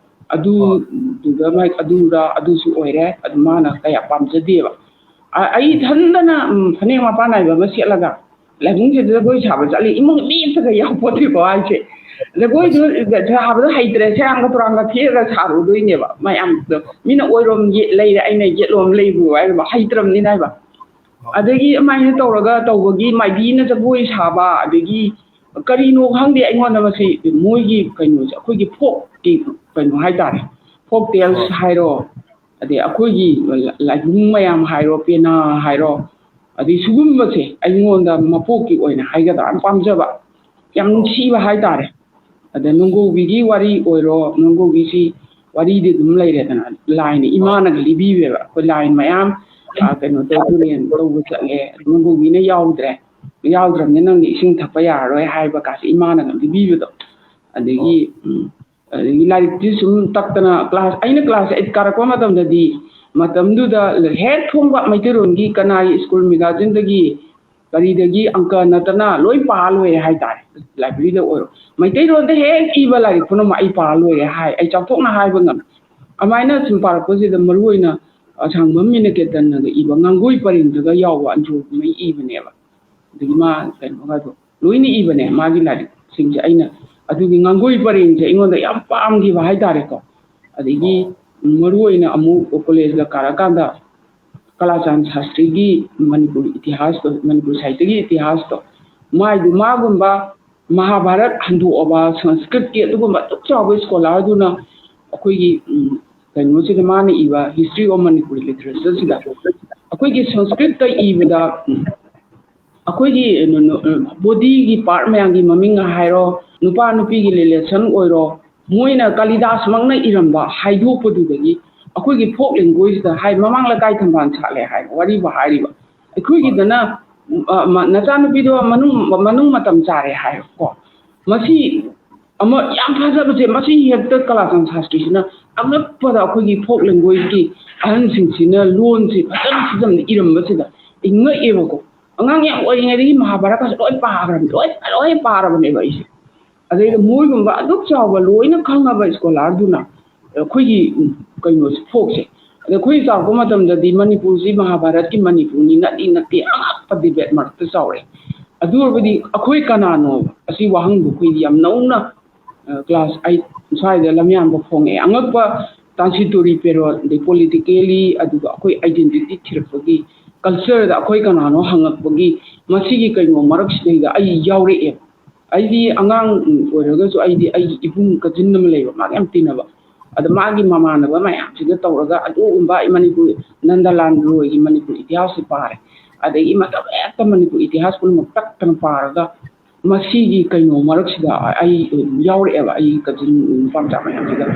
ꯑꯗꯨꯗꯨꯗ ꯃꯥꯏ ꯑꯗꯨꯔ ꯑꯗꯨꯁꯨ ꯑꯣꯏꯔꯦ, ꯑꯗꯨ ꯃꯥꯅ ꯀꯌꯥ ꯄꯥꯝꯖꯗꯦꯕ꯫ ꯑ-, ꯑꯩ ꯏꯊꯟꯗꯅ, ꯎꯝ, ꯐꯅꯦꯛ ꯃꯄꯥꯟ ꯅꯥꯏꯕ ꯑꯃ ꯁꯦꯠꯂꯒ ꯂꯥꯏꯕꯨꯡꯁꯤꯗ ꯖꯒꯣꯏ ꯁꯥꯕ ꯆꯠꯂꯤ, ꯏꯃꯨꯡ ꯃꯤ ꯑꯝꯇꯒ ꯌꯥꯎꯄꯣꯠꯇꯦꯀꯣ ꯍꯥꯏꯁꯦ꯫ ꯖꯒꯣꯏꯗꯨ ꯁꯥꯕꯗꯣ ꯍꯩꯇ꯭ꯔꯦ, ꯁꯦꯔꯥꯡꯒ ꯇꯨꯔꯥꯡꯒ ꯊꯦꯛꯑꯒ ꯁꯥꯔꯨꯗꯣꯏꯅꯦꯕ ꯃꯌꯥꯝꯗꯣ꯫ ꯃꯤꯅ ꯑꯣꯏꯔꯣꯝ ꯌꯦꯠ ꯂꯩꯔꯦ, ꯑꯩꯅ ꯌꯦꯠꯂꯣꯝ ꯂꯩꯕ ꯍꯥꯏꯕ ꯍꯩꯇ꯭ꯔꯕꯅꯤꯅ ꯍꯥꯏꯕ꯫ ꯑꯗꯒꯤ ꯑꯗꯨꯃꯥꯏꯅ ꯇꯧꯔꯒ ꯇꯧꯕꯒꯤ ꯃꯥꯏꯕꯤꯅ ꯖꯒꯣꯏ ꯁꯥꯕ, ꯑꯗꯒꯤ ꯀꯔꯤꯅꯣ ꯈꯪꯗꯦ, ꯑꯩꯉꯣꯟꯗ ꯃꯁꯤ ꯃꯣꯏꯒꯤ ꯀꯩꯅꯣꯁꯦ, ꯑꯩꯈꯣꯏꯒꯤ ꯐꯣꯛꯀꯤ ꯀꯩꯅꯣ ꯍꯥꯏꯇꯥꯔꯦ, ꯐꯣꯛ ꯇꯦꯜꯁ ꯍꯥꯏꯔꯣ, ꯑꯗꯩ ꯑꯩꯈꯣꯏꯒꯤ ꯂꯥꯏꯕꯨꯡ ꯃꯌꯥꯝ ꯍꯥꯏꯔꯣ, ꯄꯦꯅꯥ ꯍꯥꯏꯔꯣ, ꯑꯗꯩ ꯁꯤꯒꯨꯝꯕꯁꯦ ꯑꯩꯉꯣꯟꯗ ꯃꯄꯣꯛꯀꯤ ꯑꯣꯏꯅ ꯍꯥꯏꯒꯗ꯭ꯔꯥ, ꯌꯥꯝ ꯄꯥꯝꯖꯕ, ꯌꯥꯝ ꯅꯨꯡꯁꯤꯕ ꯍꯥꯏꯇꯥꯔꯦ꯫ ꯑꯗ ꯅꯣꯡꯒꯧꯕꯤꯒꯤ ꯋꯥꯔꯤ ꯑꯣꯏꯔꯣ, ꯅꯣꯡꯒꯧꯕꯤꯁꯤ ꯋꯥꯔꯤꯗꯤ ꯑꯗꯨꯝ ꯂꯩꯔꯦꯗꯅ, ꯂꯥꯏꯅ ꯏꯃꯥꯅꯒ ꯂꯤꯕꯤꯕꯦꯕ꯫ ꯑꯩꯈꯣꯏ ꯂꯥꯏ ꯃꯌꯥꯝ, ꯑ, ꯀꯩꯅꯣ ꯇꯧ-, ꯇꯨꯔꯦꯟ ꯇꯧꯕ ꯆꯠꯂꯦ, ꯅꯣꯡꯒꯧꯕꯤꯅ ꯌꯥꯎꯗ꯭ꯔꯦ, ꯌꯥꯎꯗ꯭ꯔꯕꯅꯤꯅ ꯅꯪꯗꯤ ꯏꯁꯤꯡ ꯊꯛꯄ ꯌꯥꯔꯔꯣꯏ ꯍꯥꯏꯕ ꯀꯥꯁꯦ ꯏꯃꯥꯅꯒ ꯂꯤꯕꯤꯕꯗꯣ꯫ ꯑꯗꯒꯤ, ꯎꯝ, ꯑꯗꯒꯤ ꯂꯥꯏꯔꯤꯛꯇꯤ ꯁꯨꯝ ꯇꯛꯇꯅ class, ꯑꯩꯅ class eight ꯀꯥꯔꯛꯄ ꯃꯇꯝꯗꯗꯤ, ꯃꯇꯝꯗꯨꯗ ꯍꯦꯛ ꯐꯣꯡꯕ ꯃꯩꯇꯩꯔꯣꯟꯒꯤ ꯀꯅꯥꯒꯤ school magazineꯗꯒꯤ ꯀꯔꯤꯗꯒꯤ ꯑꯪꯀ ꯅꯠꯇꯅ ꯂꯣꯏ ꯄꯥ ꯂꯣꯏꯔꯦ ꯍꯥꯏꯇꯥꯔꯦ꯫ Libraryꯗ ꯑꯣꯏꯔꯣ, ꯃꯩꯇꯩꯔꯣꯟꯗ ꯍꯦꯛ ꯏꯕ ꯂꯥꯏꯔꯤꯛ ꯄꯨꯝꯅꯃꯛ ꯑꯩ ꯄꯥ ꯂꯣꯏꯔꯦ ꯍꯥꯏ, ꯑꯩ ꯆꯥꯎꯊꯣꯛꯅ ꯍꯥꯏꯕ ꯉꯝꯃꯤ꯫ ꯑꯗꯨꯃꯥꯏꯅ ꯁꯨꯝ ꯄꯥꯔꯛꯄꯁꯤꯗ ꯃꯔꯨꯑꯣꯏꯅ ꯑꯁꯥꯡꯕꯝ ꯃꯤꯅꯀꯦꯇꯟꯅꯒ ꯏꯕ ꯉꯥꯡꯒꯣꯏ ꯄꯔꯦꯡꯗꯒ ꯌꯥꯎꯕ ꯑꯟꯗ꯭ꯔꯣꯒꯨꯝꯕ ꯏꯕꯅꯦꯕ꯫ ꯑꯗꯒꯤ ꯃꯥ ꯀꯩꯅꯣꯒꯗꯣ ꯂꯣꯏꯅ ꯏꯕꯅꯦ, ꯃꯥꯒꯤ ꯂꯥꯏꯔꯤꯛꯁꯤꯡꯁꯦ꯫ ꯑꯩꯅ ꯑꯗꯨꯒꯤ ꯉꯥꯡꯒꯣꯏ ꯄꯔꯦꯡꯁꯦ ꯑꯩꯉꯣꯟꯗ ꯌꯥꯝ ꯄꯥꯝꯈꯤꯕ ꯍꯥꯏꯇꯥꯔꯦꯀꯣ꯫ ꯑꯗꯒꯤ ꯃꯔꯨꯑꯣꯏꯅ ꯑꯃꯨꯛ collegeꯒ ꯀꯥꯔꯛꯀꯥꯟꯗ ꯀꯂꯥꯆꯥꯟ ꯁꯥꯁꯇ꯭ꯔꯤꯒꯤ ꯃꯅꯤꯄꯨꯔ ꯏꯇꯤꯍꯥꯁꯇꯣ, ꯃꯅꯤꯄꯨꯔ ꯁꯥꯍꯤꯇ꯭ꯌꯒꯤ ꯏꯇꯤꯍꯥꯁꯇꯣ, ꯃꯥꯏꯗꯨ, ꯃꯥꯒꯨꯝꯕ ꯃꯍꯥꯚꯥꯔꯠ ꯍꯟꯗꯣꯛꯑꯕ ꯁꯪꯁꯀ꯭ꯔꯤꯠꯀꯤ ꯑꯗꯨꯒꯨꯝꯕ ꯑꯗꯨꯛ ꯆꯥꯎꯕ scholarꯗꯨꯅ ꯑꯩꯈꯣꯏꯒꯤ, ꯎꯝ, ꯀꯩꯅꯣꯁꯤꯗ ꯃꯥꯅ ꯏꯕ History of Manipuri Literatureꯁꯤꯗ ꯑꯩꯈꯣꯏꯒꯤ ꯁꯪꯁꯀ꯭ꯔꯤꯠꯇ ꯏꯕꯗ, ꯎꯝ, ꯑꯩꯈꯣꯏꯒꯤ ꯀꯩꯅꯣ, ꯅꯣ-, ꯅꯣ-, bodyꯒꯤ part ꯃꯌꯥꯝꯒꯤ ꯃꯃꯤꯡ ꯍꯥꯏꯔꯣ, ꯅꯨꯄꯥ ꯅꯨꯄꯤꯒꯤ relation ꯑꯣꯏꯔꯣ, ꯃꯣꯏꯅ ꯀꯥꯂꯤꯗꯥꯁꯃꯛꯅ ꯏꯔꯝꯕ ꯍꯥꯏꯗꯣꯛꯄꯗꯨꯗꯒꯤ ꯑꯩꯈꯣꯏꯒꯤ ꯐꯣꯛ ꯂꯦꯡꯒ꯭ꯋꯦꯖꯇ ꯍꯥꯏ, ꯃꯃꯥꯡ ꯂꯩꯀꯥꯏ ꯊꯝꯕꯥꯜ ꯁꯥꯠꯂꯦ ꯍꯥꯏꯕ ꯋꯥꯔꯤꯕꯨ ꯍꯥꯏꯔꯤꯕ, ꯑꯩꯈꯣꯏꯒꯤꯗꯅ, ꯑ, ꯃ-, ꯅꯆꯥꯅꯨꯄꯤꯗꯣ ꯃꯅꯨꯡ, ꯃꯅꯨꯡ ꯃꯇꯝ ꯆꯥꯔꯦ ꯍꯥꯏꯕꯀꯣ꯫ ꯃꯁꯤ ꯑꯃ ꯌꯥꯝ ꯐꯖꯕꯁꯦ, ꯃꯁꯤ ꯍꯦꯛꯇ ꯀꯂꯥꯆꯥꯟ ꯁꯥꯁꯇ꯭ꯔꯤꯁꯤꯅ ꯑꯉꯛꯄꯗ ꯑꯩꯈꯣꯏꯒꯤ ꯐꯣꯛ ꯂꯦꯡꯒ꯭ꯋꯦꯖꯀꯤ ꯑꯍꯟꯁꯤꯡꯁꯤꯅ ꯂꯣꯟꯁꯤ ꯐꯖꯅ ꯐꯖꯅ ꯏꯔꯝꯕꯁꯤꯗ ꯑꯩ ꯉꯛꯑꯦꯕꯀꯣ꯫ ꯑꯉꯥꯡ ꯌꯥꯝ ꯑꯣꯏꯔꯤꯉꯩꯗꯒꯤ ꯃꯍꯥꯚꯥꯔꯠꯀꯁꯦ ꯂꯣꯏ ꯄꯥꯈ꯭ꯔꯕꯅꯤ, ꯂꯣꯏ, ꯂꯣꯏ ꯄꯥꯔꯕꯅꯦꯕ ꯑꯩꯁꯦ꯫ ꯑꯗꯩꯗ ꯃꯣꯏꯒꯨꯝꯕ ꯑꯗꯨꯛ ꯆꯥꯎꯕ ꯂꯣꯏꯅ ꯈꯪꯉꯕ ꯁ꯭ꯀꯣꯂꯥꯔꯗꯨꯅ ꯑꯩꯈꯣꯏꯒꯤ ꯀꯩꯅꯣꯁꯦ, ꯐꯣꯛꯁꯦ, ꯑꯗ ꯑꯩꯈꯣꯏ ꯆꯥꯎꯔꯛꯄ ꯃꯇꯝꯗꯗꯤ ꯃꯅꯤꯄꯨꯔꯁꯤ ꯃꯍꯥꯚꯥꯔꯠꯀꯤ ꯃꯅꯤꯄꯨꯔꯅꯤ, ꯅꯠꯇꯦ ꯅꯠꯇꯦ ꯑꯉꯛꯄ ꯗꯤꯕꯦꯠ ꯃꯔꯛꯇ ꯆꯥꯎꯔꯛꯑꯦ꯫ ꯑꯗꯨ ꯑꯣꯏꯔꯕꯗꯤ ꯑꯩꯈꯣꯏ ꯀꯅꯥꯅꯣ? ꯑꯁꯤ ꯋꯥꯍꯪꯗꯨ ꯑꯩꯈꯣꯏꯗꯤ ꯌꯥꯝ ꯅꯧꯅ, ꯑ, ꯀ꯭ꯂꯥꯁ ꯑꯩꯠ ꯁ꯭ꯋꯥꯏꯗ ꯂꯝꯌꯥꯟꯕ ꯐꯣꯡꯉꯛꯑꯦ꯫ ꯑꯉꯛꯄ ꯇ꯭ꯔꯥꯟꯁꯤꯇꯣꯔꯤ ꯄꯦꯔꯣꯠ, ꯑꯗꯩ ꯄꯣꯂꯤꯇꯤꯀꯦꯂꯤ, ꯑꯗꯨꯒ ꯑꯩꯈꯣꯏ ꯑꯥꯏꯗꯦꯟꯇꯤꯇꯤ ꯊꯤꯔꯛꯄꯒꯤ, ꯀꯜꯆꯔꯗ ꯑꯩꯈꯣꯏ ꯀꯅꯥꯅꯣ ꯍꯪꯉꯛꯄꯒꯤ, ꯃꯁꯤꯒꯤ ꯀꯩꯅꯣ ꯃꯔꯛꯁꯤꯗꯩꯗ ꯑꯩ ꯌꯥꯎꯔꯛꯑꯦ꯫ ꯑꯩꯗꯤ ꯑꯉꯥꯡ ꯑꯣꯏꯔꯒꯁꯨ ꯑꯩꯗꯤ ꯑꯩꯒꯤ ꯏꯕꯨꯡ ꯀꯖꯤꯟ ꯑꯃ ꯂꯩꯕ, ꯃꯥꯒ ꯌꯥꯝ ꯇꯤꯟꯅꯕ꯫ ꯑꯗ ꯃꯥꯒꯤ ꯃꯃꯥꯟꯅꯕ ꯃꯌꯥꯝꯁꯤꯒ ꯇꯧꯔꯒ ꯑꯗꯨꯒꯨꯝꯕ ꯑꯩ ꯃꯅꯤꯄꯨꯔ, ꯅꯟꯗꯂꯥꯜ ꯔꯣꯏꯒꯤ ꯃꯅꯤꯄꯨꯔ ꯏꯇꯤꯍꯥꯁꯁꯤ ꯄꯥꯔꯦ꯫ ꯑꯗꯒꯤ ꯃꯇꯝ ꯍꯦꯛꯇ ꯃꯅꯤꯄꯨꯔ ꯏꯇꯤꯍꯥꯁ ꯄꯨꯝꯅꯃꯛ ꯇꯛꯇꯅ ꯄꯥꯔꯒ ꯃꯁꯤꯒꯤ ꯀꯩꯅꯣ ꯃꯔꯛꯁꯤꯗ ꯑꯩ ꯌꯥꯎꯔꯛꯑꯦꯕ, ꯑꯩꯒꯤ ꯀꯖꯤꯟ ꯅꯨꯄꯥ ꯃꯆꯥ ꯃꯌꯥꯝꯁꯤꯒ꯫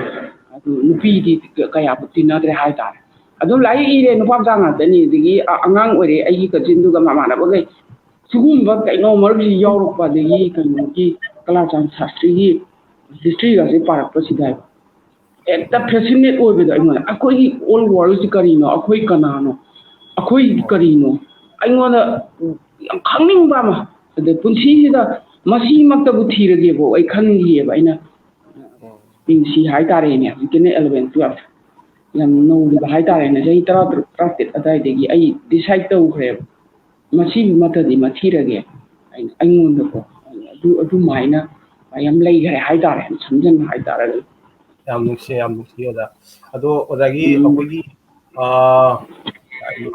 ꯑꯗꯨ ꯅꯨꯄꯤꯗꯤ ꯀꯌꯥꯕꯨ ꯇꯤꯟꯅꯗ꯭ꯔꯦ ꯍꯥꯏꯇꯥꯔꯦ꯫ ꯑꯗꯨꯝ ꯂꯥꯏꯔꯤꯛ ꯏꯔꯦ, ꯅꯨꯄꯥ ꯃꯆꯥ ꯉꯥꯛꯇꯅꯤ꯫ ꯑꯗꯒꯤ ꯑ-, ꯑꯉꯥꯡ ꯑꯣꯏꯔꯦ, ꯑꯩꯒꯤ ꯀꯖꯤꯟꯗꯨꯒ ꯃꯃꯥꯟꯅꯕꯈꯩ ꯁꯤꯒꯨꯝꯕ ꯀꯩꯅꯣ ꯃꯔꯛꯁꯤ ꯌꯥꯎꯔꯛꯄ, ꯑꯗꯒꯤ ꯀꯩꯅꯣꯒꯤ ꯀꯂꯥꯆꯥꯟ ꯁꯥꯁꯇ꯭ꯔꯤꯒꯤ ꯍꯤꯁꯇ꯭ꯔꯤꯒꯁꯦ ꯄꯥꯔꯛꯄꯁꯤꯗ ꯍꯦꯛꯇ ꯐꯦꯁꯤꯅꯦꯠ ꯑꯣꯏꯕꯗꯣ ꯑꯩꯉꯣꯟꯗ꯫ ꯑꯩꯈꯣꯏꯒꯤ ꯑꯣꯜ ꯋꯥꯔꯜꯁꯤ ꯀꯔꯤꯅꯣ? ꯑꯩꯈꯣꯏ ꯀꯅꯥꯅꯣ? ꯑꯩꯈꯣꯏ ꯀꯔꯤꯅꯣ? ꯑꯩꯉꯣꯟꯗ ꯌꯥꯝ ꯈꯪꯅꯤꯡꯕ ꯑꯃ꯫ ꯑꯗ ꯄꯨꯟꯁꯤꯁꯤꯗ ꯃꯁꯤꯃꯛꯇꯕꯨ ꯊꯤꯔꯒꯦꯕꯣ ꯑꯩ ꯈꯟꯈꯤꯌꯦꯕ ꯑꯩꯅ꯫ ꯄꯤ ꯌꯨ ꯁꯤ ꯍꯥꯏꯇꯥꯔꯦꯅꯦ, ꯍꯧꯖꯤꯛꯀꯤꯅ ꯑꯦꯂꯚꯦꯟ ꯇꯨꯋꯦꯜꯐ꯫ ꯌꯥꯝ ꯅꯧꯔꯤꯕ ꯍꯥꯏꯇꯥꯔꯦꯅꯦ, ꯆꯍꯤ ꯇꯔꯥ ꯇꯔꯨꯛ, ꯇꯔꯥ ꯇꯔꯦꯠ ꯑꯗꯨꯋꯥꯏꯗꯒꯤ ꯑꯩ ꯗꯤꯁꯥꯏꯠ ꯇꯧꯈ꯭ꯔꯦꯕ꯫ ꯃꯁꯤꯃꯛꯇꯗꯤ ꯃꯊꯤꯔꯒꯦ ꯑꯩꯅ, ꯑꯩꯉꯣꯟꯗꯀꯣ꯫ ꯑꯗꯨ, ꯑꯗꯨꯃꯥꯏꯅ ꯌꯥꯝ ꯂꯩꯈ꯭ꯔꯦ ꯍꯥꯏꯇꯥꯔꯦ, ꯁꯝꯖꯟꯕ ꯍꯥꯏꯇꯥꯔꯒꯗꯤ꯫ ꯌꯥꯝ ꯅꯨꯡꯁꯤ, ꯌꯥꯝ ꯅꯨꯡꯁꯤ ꯑꯣꯖꯥ꯫ ꯑꯗꯣ ꯑꯣꯖꯥꯒꯤ ꯎꯝ꯫ ꯑꯩꯈꯣꯏꯒꯤ, ꯑꯥ,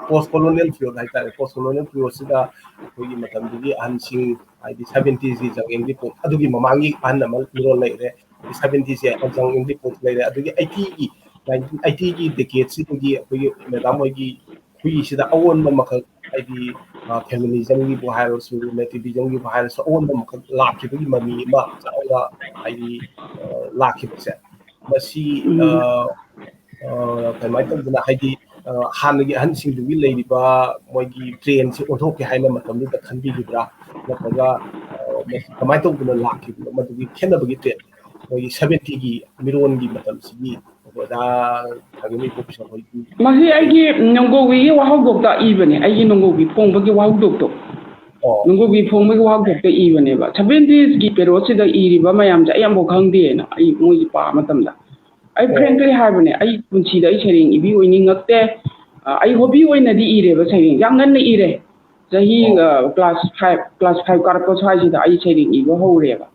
ꯄꯣꯁ ꯀꯣꯂꯣꯅꯤꯌꯦꯜ ꯄꯤꯔꯤꯌꯣꯗ ꯍꯥꯏꯇꯥꯔꯦ, ꯄꯣꯁ ꯀꯣꯂꯣꯅꯤꯌꯦꯜ ꯄꯤꯔꯤꯌꯣꯗꯁꯤꯗ ꯑꯩꯈꯣꯏꯒꯤ ꯃꯇꯝꯗꯨꯒꯤ ꯑꯍꯟꯁꯤꯡ, ꯍꯥꯏꯗꯤ ꯁꯚꯦꯟꯇꯤꯁꯀꯤ ꯆꯥꯡꯌꯦꯡꯒꯤ ꯄꯣꯠ, ꯑꯗꯨꯒꯤ ꯃꯃꯥꯡꯒꯤ ꯑꯍꯟ ꯑꯃ ꯃꯤꯔꯣꯜ ꯂꯩꯔꯦ, ꯁꯚꯦꯟꯇꯤꯁꯦ ꯆꯥꯡꯌꯦꯡꯒꯤ ꯄꯣꯠ ꯂꯩꯔꯦ, ꯑꯗꯨꯒꯤ ꯑꯩꯠꯇꯤꯒꯤ, ꯅꯥꯏꯟꯇꯤꯟ ꯑꯩꯠꯇꯤꯒꯤ ꯗꯦꯀꯦꯠꯁꯤꯗꯒꯤ ꯑꯩꯈꯣꯏꯒꯤ ꯃꯦꯗꯥꯝ ꯍꯣꯏꯒꯤ ꯍꯨꯏꯁꯤꯗ ꯑꯑꯣꯟꯕ ꯃꯈꯜ, ꯍꯥꯏꯗꯤ, ꯑ, ꯐꯦꯃꯤꯅꯤꯖꯝꯒꯤꯕꯨ ꯍꯥꯏꯔꯁꯨ, ꯅꯦꯇꯤꯚꯤꯖꯝꯒꯤꯕꯨ ꯍꯥꯏꯔꯁꯨ, ꯑꯑꯣꯟꯕ ꯃꯈꯜ ꯂꯥꯛꯈꯤꯕꯒꯤ ꯃꯃꯤ ꯑꯃ ꯆꯥꯎꯅ, ꯍꯥꯏꯗꯤ, ꯑ, ꯂꯥꯛꯈꯤꯕꯁꯦ, ꯃꯁꯤ, ꯎꯝ꯫ ꯑ, ꯑ, ꯀꯃꯥꯏꯅ ꯇꯧꯗꯅ, ꯍꯥꯏꯗꯤ, ꯑ, ꯍꯥꯟꯅꯒꯤ ꯑꯍꯟꯁꯤꯡꯗꯨꯒꯤ ꯂꯩꯔꯤꯕ ꯃꯣꯏꯒꯤ ꯇ꯭ꯔꯦꯟꯁꯦ ꯑꯣꯟꯊꯣꯛꯀꯦ ꯍꯥꯏꯅ ꯃꯇꯝꯗꯨꯗ ꯈꯟꯕꯤꯈꯤꯕ꯭ꯔꯥ? ꯅꯠꯇ꯭ꯔꯒ, ꯑ, ꯃꯁꯤ ꯀꯃꯥꯏꯅ ꯇꯧꯗꯅ ꯂꯥꯛꯈꯤꯕꯅꯣ? ꯃꯗꯨꯒꯤ ꯈꯦꯠꯅꯕꯒꯤ ꯇ꯭ꯔꯦꯟ, ꯃꯣꯏꯒꯤ ꯁꯚꯦꯟꯇꯤꯒꯤ ꯃꯤꯔꯣꯟꯒꯤ ꯃꯇꯝꯁꯤꯒꯤ ꯑꯣꯖꯥ ꯊꯥꯒꯠꯂꯤꯕ ꯄ꯭ꯔꯣꯐꯦꯁꯔ ꯍꯣꯏꯒꯤ ꯃꯁꯤ ꯑꯩꯒꯤ ꯅꯣꯡꯒꯧꯒꯤꯒꯤ ꯋꯥꯍꯧꯗꯣꯛꯇ ꯏꯕꯅꯦ, ꯑꯩꯒꯤ ꯅꯣꯡꯒꯧꯒꯤ ꯐꯣꯡꯕꯒꯤ ꯋꯥꯍꯧꯗꯣꯛꯇꯣ꯫ ꯑꯣ꯫ ꯅꯣꯡꯒꯧꯒꯤ ꯐꯣꯡꯕꯒꯤ ꯋꯥꯍꯧꯗꯣꯛꯇ ꯏꯕꯅꯦꯕ꯫ ꯁꯚꯦꯟꯇꯤꯁꯀꯤ ꯄꯦꯔꯣꯠꯁꯤꯗ ꯏꯔꯤꯕ ꯃꯌꯥꯝꯁꯦ ꯑꯩ ꯑꯃꯐꯥꯎ ꯈꯪꯗꯦꯅ ꯑꯩ ꯃꯣꯏꯒꯤ ꯄꯥꯕ ꯃꯇꯝꯗ꯫ ꯑꯩ ꯑꯣ꯫ Frankly ꯍꯥꯏꯕꯅꯦ, ꯑꯩ ꯄꯨꯟꯁꯤꯗ ꯑꯩ ꯁꯩꯔꯦꯡ ꯏꯕꯤ ꯑꯣꯏꯅꯤꯡꯉꯛꯇꯦ꯫ ꯑ, ꯑꯩ hobby ꯑꯣꯏꯅꯗꯤ ꯏꯔꯦꯕ ꯁꯩꯔꯦꯡ, ꯌꯥꯝ ꯉꯟꯅ ꯏꯔꯦ꯫ ꯆꯍꯤ, ꯑꯣ꯫ ꯑ, class five, class five ꯀꯥꯔꯛꯄ ꯁ꯭ꯋꯥꯏꯁꯤꯗ ꯑꯩ ꯁꯩꯔꯦꯡ ꯏꯕ ꯍꯧꯔꯦꯕ꯫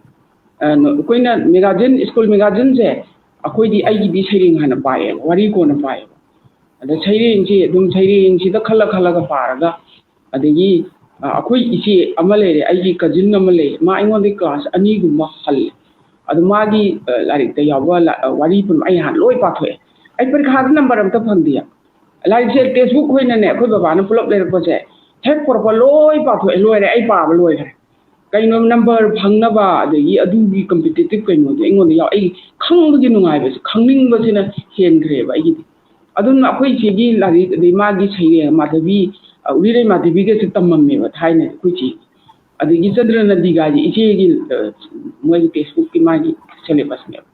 ꯑ, ꯅ-, ꯑꯩꯈꯣꯏꯅ magazine, school magazineꯁꯦ, ꯑꯩꯈꯣꯏꯗꯤ ꯑꯩꯒꯤꯗꯤ ꯁꯩꯔꯦꯡ ꯍꯥꯟꯅ ꯄꯥꯏꯌꯦꯕ, ꯋꯥꯔꯤ ꯀꯣꯟꯅ ꯄꯥꯏꯌꯦꯕ꯫ ꯑꯗ ꯁꯩꯔꯦꯡꯁꯤ ꯑꯗꯨꯝ ꯁꯩꯔꯦꯡꯁꯤꯗ ꯈꯜꯂ ꯈꯜꯂꯒ ꯄꯥꯔꯒ, ꯑꯗꯒꯤ, ꯑ, ꯑꯩꯈꯣꯏ ꯏꯆꯦ ꯑꯃ ꯂꯩꯔꯦ, ꯑꯩꯒꯤ cousin ꯑꯃ ꯂꯩ, ꯃꯥ ꯑꯩꯉꯣꯟꯗꯒꯤ class ꯑꯅꯤꯒꯨꯝꯕ ꯍꯜꯂꯦ꯫ ꯑꯗꯨ ꯃꯥꯒꯤ, ꯑ, ꯂꯥꯏꯔꯤꯛꯇ ꯌꯥꯎꯕ ꯂ-, ꯑ, ꯋꯥꯔꯤ ꯄꯨꯝꯕ ꯑꯩ ꯍꯥꯟꯅ ꯂꯣꯏ ꯄꯥꯊꯣꯛꯑꯦ꯫ ꯑꯩ ꯄꯔꯤꯈꯥꯗ number ꯑꯝꯇ ꯐꯪꯗꯦ꯫ ꯂꯥꯏꯔꯤꯛꯁꯦ textbook ꯑꯣꯏꯅꯅꯦ, ꯑꯩꯈꯣꯏ ꯕꯕꯥꯅ ꯄꯨꯂꯞ ꯂꯩꯔꯛꯄꯁꯦ ꯍꯦꯛ ꯄꯨꯔꯛꯄ ꯂꯣꯏ ꯄꯥꯊꯣꯛꯑꯦ, ꯂꯣꯏꯔꯦ, ꯑꯩ ꯄꯥꯕ ꯂꯣꯏꯈ꯭ꯔꯦ꯫ ꯀꯩꯅꯣ number ꯐꯪꯅꯕ, ꯑꯗꯒꯤ ꯑꯗꯨꯒꯤ competitive ꯀꯩꯅꯣꯗꯣ ꯑꯩꯉꯣꯟꯗ ꯌꯥꯎ-, ꯑꯩ ꯈꯪꯕꯒꯤ ꯅꯨꯡꯉꯥꯏꯕꯁꯦ, ꯈꯪꯅꯤꯡꯕꯁꯤꯅ ꯍꯦꯟꯈ꯭ꯔꯦꯕ ꯑꯩꯒꯤꯗꯤ꯫ ꯑꯗꯨꯅ ꯑꯩꯈꯣꯏ ꯏꯆꯦꯒꯤ ꯂꯥꯏꯔꯤꯛ, ꯑꯗꯩ ꯃꯥꯒꯤ ꯁꯩꯔꯦꯡ ꯃꯥꯙꯕꯤ, ꯑ, ꯎꯔꯤꯔꯩ ꯃꯥꯙꯕꯤꯒꯁꯦ ꯇꯝꯃꯝꯃꯦꯕ ꯊꯥꯏꯅ ꯑꯩꯈꯣꯏ ꯏꯆꯦ꯫ ꯑꯗꯒꯤ ꯆꯟꯗ꯭ꯔ ꯅꯟꯗꯤꯒꯥꯁꯦ ꯏꯆꯦꯒꯤ, ꯑ, ꯃꯣꯏꯒꯤ textbookꯀꯤ ꯃꯥꯒꯤ syllabusꯅꯦꯕ꯫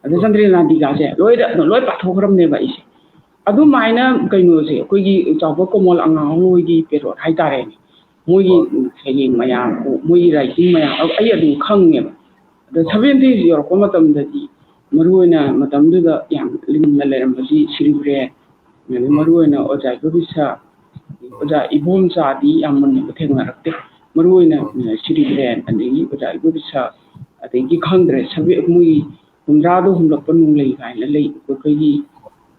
ꯑꯗ ꯆꯟꯗ꯭ꯔ ꯅꯟꯗꯤꯒꯥꯁꯦ ꯂꯣꯏꯅ, ꯂꯣꯏ ꯄꯥꯊꯣꯛꯈ꯭ꯔꯕꯅꯦꯕ ꯑꯩꯁꯦ꯫ ꯑꯗꯨꯃꯥꯏꯅ ꯀꯩꯅꯣꯁꯦ, ꯑꯩꯈꯣꯏꯒꯤ ꯆꯥꯎꯕ ꯀꯣꯃꯣꯜ ꯑꯉꯥꯡꯍꯣꯏꯒꯤ ꯄꯦꯔꯣꯠ ꯍꯥꯏꯇꯥꯔꯦꯅꯦ, ꯃꯣꯏꯒꯤ ꯍꯣꯏ꯫ ꯁꯩꯔꯦꯡ ꯃꯌꯥꯝ, ꯃꯣꯏꯒꯤ writing ꯃꯌꯥꯝ, ꯑꯩ ꯑꯗꯨꯝ ꯈꯪꯉꯦꯕ꯫ ꯑꯗ ꯍꯣꯏ꯫ ꯁꯚꯦꯟꯇꯤꯁ ꯌꯧꯔꯛꯄ ꯃꯇꯝꯗꯗꯤ, ꯃꯔꯨꯑꯣꯏꯅ ꯃꯇꯝꯗꯨꯗ ꯌꯥꯝ ꯂꯤꯡꯅ ꯂꯩꯔꯝꯕꯁꯤ ꯁꯤꯔꯤ ꯕꯤꯔꯦꯟ, ꯑꯗꯩ ꯃꯔꯨꯑꯣꯏꯅ ꯑꯣꯖꯥ ꯏꯕꯣꯕꯤꯁꯥ, ꯑꯣꯖꯥ ꯏꯕꯣꯝꯆꯥꯗꯤ ꯌꯥꯝ ꯃꯨꯟꯅ ꯊꯦꯡꯅꯔꯛꯇꯦ꯫ ꯃꯔꯨꯑꯣꯏꯅ, ꯎꯝ, ꯁꯤꯔꯤ ꯕꯤꯔꯦꯟ, ꯑꯗꯒꯤ ꯑꯣꯖꯥ ꯏꯕꯣꯕꯤꯁꯥ, ꯑꯗꯒꯤ ꯈꯪꯗ꯭ꯔꯦ, ꯁꯕꯦ-, ꯃꯣꯏꯒꯤ ꯍꯨꯝꯗ꯭ꯔꯥꯗ ꯍꯨꯝꯂꯛꯄ ꯅꯣꯡꯂꯩ ꯀꯥꯏꯅ ꯂꯩ, ꯑꯩꯈꯣꯏꯒꯤ,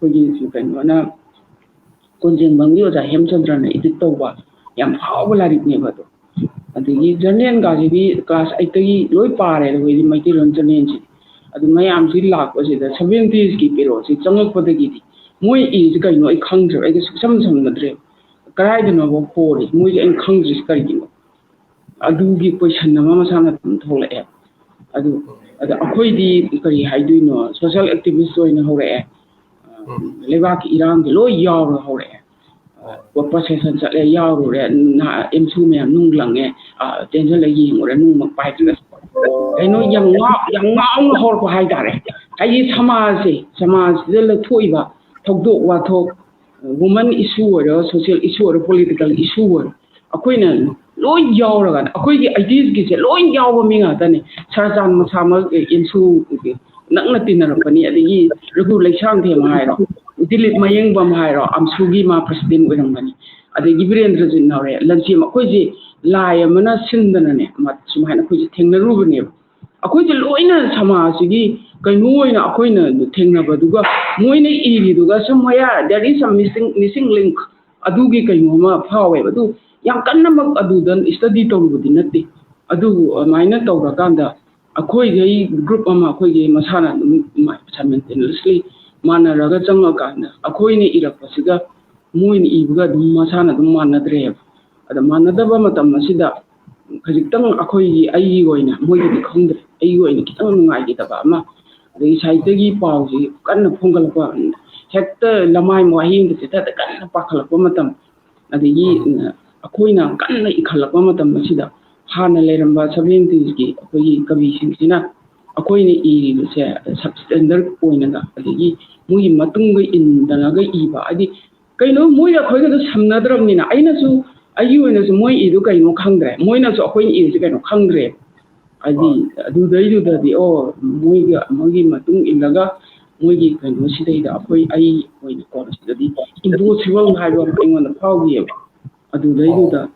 ꯑꯩꯈꯣꯏꯒꯤ ꯀꯩꯅꯣꯅ, ꯀꯣꯟꯖꯦꯡꯕꯝꯒꯤ ꯑꯣꯖꯥ ꯍꯦꯝꯆꯟꯗ꯭ꯔꯅ edit ꯇꯧꯕ ꯌꯥꯝ ꯐꯥꯎꯕ ꯂꯥꯏꯔꯤꯛꯅꯦꯕ ꯑꯗꯣ꯫ ꯑꯗꯒꯤ journalꯒꯁꯤꯗꯤ class eightꯇꯒꯤ ꯂꯣꯏ ꯄꯥꯔꯦ ꯑꯩꯈꯣꯏꯗꯤ ꯃꯩꯇꯩꯂꯣꯟ journalꯁꯤꯗꯤ꯫ ꯑꯗꯨ ꯃꯌꯥꯝꯁꯤ ꯂꯥꯛꯄꯁꯤꯗ ꯁꯚꯦꯟꯇꯤꯁꯀꯤ ꯄꯦꯔꯣꯠꯁꯤ ꯆꯪꯉꯛꯄꯗꯒꯤꯗꯤ ꯃꯣꯏ ꯏꯔꯤꯁꯤ ꯀꯩꯅꯣ ꯑꯩ ꯈꯪꯗ꯭ꯔꯦꯕ, ꯑꯩꯗꯤ ꯁꯨꯛꯁꯝ ꯁꯝꯅꯗ꯭ꯔꯦꯕ꯫ ꯀꯗꯥꯏꯗꯅꯣꯕ ꯍꯣꯔꯤ? ꯃꯣꯏꯁꯦ ꯑꯩꯅ ꯈꯪꯗ꯭ꯔꯤꯁꯤ ꯀꯔꯤꯒꯤꯅꯣ? ꯑꯗꯨꯒꯤ question ꯑꯃ ꯃꯁꯥꯅ ꯑꯗꯨꯝ ꯊꯣꯛꯂꯛꯑꯦ꯫ ꯑꯗꯨ, ꯑꯗ ꯑꯩꯈꯣꯏꯗꯤ ꯀꯔꯤ ꯍꯥꯏꯗꯣꯏꯅꯣ? Social activist ꯑꯣꯏꯅ ꯍꯧꯔꯛꯑꯦ꯫ ꯎꯝ꯫ ꯂꯩꯕꯥꯛꯀꯤ ꯏꯔꯥꯡꯁꯦ ꯂꯣꯏ ꯌꯥꯎꯔꯒ ꯍꯧꯔꯛꯑꯦ꯫ ꯑ, ꯄ꯭ꯔꯣꯁꯦꯁꯟ ꯆꯠꯂꯦ, ꯌꯥꯎꯔꯨꯔꯦ, ꯅꯍꯥ-, ꯑꯦꯝꯁꯨ ꯃꯌꯥꯝ ꯅꯨꯡ ꯂꯪꯉꯦ, ꯑ, ꯇꯦꯟꯁꯤꯜꯂ ꯌꯦꯡꯉꯨꯔꯦ, ꯅꯨꯡꯃꯛ ꯄꯥꯏꯗ꯭ꯔꯒꯁꯨ꯫ ꯀꯩꯅꯣ, ꯌꯥꯝ ꯉꯥꯎ-, ꯌꯥꯝ ꯉꯥꯎꯅ ꯍꯧꯔꯛꯄ ꯍꯥꯏꯇꯥꯔꯦ꯫ ꯍꯥꯏꯗꯤ ꯁꯃꯥꯖꯁꯦ, ꯁꯃꯥꯖꯁꯤꯗ ꯂꯧꯊꯣꯛꯏꯕ ꯊꯧꯗꯣꯛ ꯋꯥꯊꯣꯛ, ꯋꯨꯃꯟ ꯏꯁꯨ ꯑꯣꯏꯔꯣ, ꯁꯣꯁꯤꯌꯦꯜ ꯏꯁꯨ ꯑꯣꯏꯔꯣ, ꯄꯣꯂꯤꯇꯤꯀꯦꯜ ꯏꯁꯨ ꯑꯣꯏꯔꯣ, ꯑꯩꯈꯣꯏꯅ ꯂꯣꯏ ꯌꯥꯎꯔꯒ, ꯑꯩꯈꯣꯏꯒꯤ ꯑꯥꯏꯗꯤꯌꯥꯁꯀꯤꯁꯦ ꯂꯣꯏ ꯌꯥꯎꯕ ꯃꯤ ꯉꯥꯛꯇꯅꯦ꯫ ꯁꯔꯆꯥꯟ ꯃꯁꯥꯃꯛ ꯑꯦꯝꯁꯨ ꯅꯛꯅ ꯇꯤꯟꯅꯔꯛꯄꯅꯤ, ꯑꯗꯒꯤ ꯔꯘꯨ ꯂꯩꯁꯥꯡꯊꯦꯝ ꯍꯥꯏꯔꯣ, ꯗꯤꯂꯤꯞ ꯃꯌꯦꯡꯕꯝ ꯍꯥꯏꯔꯣ, ꯑꯝꯁꯨꯒꯤ ꯃꯥ ꯄ꯭ꯔꯁꯤꯗꯦꯟ ꯑꯣꯏꯔꯝꯕꯅꯤ, ꯑꯗꯒꯤ ꯕꯤꯔꯦꯟꯗ꯭ꯔꯖꯤꯠ ꯅꯥꯎꯔꯦ, ꯂꯟꯆꯦꯝ, ꯑꯩꯈꯣꯏꯁꯦ ꯂꯥꯏ ꯑꯃꯅ ꯁꯤꯟꯗꯅꯅꯦ, ꯃ-, ꯁꯨꯃꯥꯏꯅ ꯑꯩꯈꯣꯏꯁꯦ ꯊꯦꯡꯅꯔꯨꯕꯅꯦꯕ꯫ ꯑꯩꯈꯣꯏꯁꯦ ꯂꯣꯏꯅ ꯁꯃꯥꯖꯁꯤꯒꯤ ꯀꯩꯅꯣ ꯑꯣꯏꯅ ꯑꯩꯈꯣꯏꯅ ꯊꯦꯡꯅꯕꯗꯨꯒ ꯃꯣꯏꯅ ꯏꯔꯤꯗꯨꯒ ꯁꯝ ꯃꯌꯥ, there is a missing, missing link, ꯑꯗꯨꯒꯤ ꯀꯩꯅꯣ ꯑꯃ ꯐꯥꯎꯋꯦꯕ꯫ ꯑꯗꯨ ꯌꯥꯝ ꯀꯟꯅꯃꯛ ꯑꯗꯨꯗ ꯁ꯭ꯇꯗꯤ ꯇꯧꯔꯨꯕꯗꯤ ꯅꯠꯇꯦ꯫ ꯑꯗꯨꯕꯨ ꯑꯗꯨꯃꯥꯏꯅ ꯇꯧꯔꯀꯥꯟꯗ ꯑꯩꯈꯣꯏꯒꯤ ꯒ꯭ꯔꯨꯞ ꯑꯃ, ꯑꯩꯈꯣꯏꯒꯤ ꯃꯁꯥꯅ ꯑꯗꯨꯝ simultaneously ꯃꯥꯟꯅꯔꯒ ꯆꯪꯉꯀꯥꯟꯗ ꯑꯩꯈꯣꯏꯅ ꯏꯔꯛꯄꯁꯤꯒ ꯃꯣꯏꯅ ꯏꯕꯒ ꯑꯗꯨꯝ ꯃꯁꯥꯅ ꯑꯗꯨꯝ ꯃꯥꯟꯅꯗ꯭ꯔꯦꯕ꯫ ꯑꯗ ꯃꯥꯟꯅꯗꯕ ꯃꯇꯝ ꯑꯁꯤꯗ ꯈꯖꯤꯛꯇꯪ ꯑꯩꯈꯣꯏꯒꯤ, ꯑꯩꯒꯤ ꯑꯣꯏꯅ, ꯃꯣꯏꯒꯤꯗꯤ ꯈꯪꯗ꯭ꯔꯦ, ꯑꯩꯒꯤ ꯑꯣꯏꯅ ꯈꯤꯇꯪ ꯅꯨꯡꯉꯥꯏꯈꯤꯗꯕ ꯑꯃ, ꯑꯗꯒꯤ ꯁꯥꯍꯤꯇ꯭ꯌꯒꯤ ꯄꯥꯎꯁꯤ ꯀꯟꯅ ꯐꯣꯡꯒꯠꯂꯛꯄ, ꯍꯦꯛꯇ ꯂꯃꯥꯏ ꯋꯥꯍꯩ ꯑꯃꯗ ꯆꯤꯊꯗ ꯀꯟꯅ ꯄꯥꯈꯠꯂꯛꯄ ꯃꯇꯝ, ꯑꯗꯒꯤ, ꯎꯝ꯫ ꯑ, ꯑꯩꯈꯣꯏꯅ ꯀꯟꯅ ꯏꯈꯠꯂꯛꯄ ꯃꯇꯝ ꯑꯁꯤꯗ ꯍꯥꯟꯅ ꯂꯩꯔꯝꯕ seventies ꯀꯤ ꯑꯩꯈꯣꯏꯒꯤ ꯀꯕꯤꯁꯤꯡꯁꯤꯅ ꯑꯩꯈꯣꯏꯅ ꯏꯔꯤꯕꯁꯦ substandard ꯑꯣꯏꯅꯒ, ꯑꯗꯒꯤ ꯃꯣꯏꯒꯤ ꯃꯇꯨꯡꯒ ꯏꯟꯗꯅꯒ ꯏꯕ, ꯍꯥꯏꯗꯤ ꯀꯩꯅꯣ, ꯃꯣꯏꯒ ꯑꯩꯈꯣꯏꯒꯗꯣ ꯁꯝꯅꯗ꯭ꯔꯕꯅꯤꯅ, ꯑꯩꯅꯁꯨ, ꯑꯩꯒꯤ ꯑꯣꯏꯅꯁꯨ ꯃꯣꯏ ꯏꯗꯨ ꯀꯩꯅꯣ ꯈꯪꯗ꯭ꯔꯦ, ꯃꯣꯏꯅꯁꯨ ꯑꯩꯈꯣꯏꯅ ꯏꯔꯤꯁꯦ ꯀꯩꯅꯣ ꯈꯪꯗ꯭ꯔꯦ꯫ ꯍꯥꯏꯗꯤ, ꯍꯣꯏ꯫ ꯑꯗꯨꯗꯩꯗꯨꯗꯗꯤ, ꯑꯣ, ꯃꯣꯏꯒ, ꯃꯣꯏꯒꯤ ꯃꯇꯨꯡ ꯏꯜꯂꯒ ꯃꯣꯏꯒꯤ ꯀꯩꯅꯣꯁꯤꯗꯩꯗ ꯑꯩꯈꯣꯏ, ꯑꯩ ꯑꯣꯏꯅ ꯀꯣꯟꯅ ꯁꯤꯗꯗꯤ impossible ꯍꯥꯏꯕ ꯑꯃ ꯑꯩꯉꯣꯟꯗ ꯐꯥꯎꯈꯤꯑꯕ꯫ ꯑꯗꯨꯗꯩꯗꯨꯗ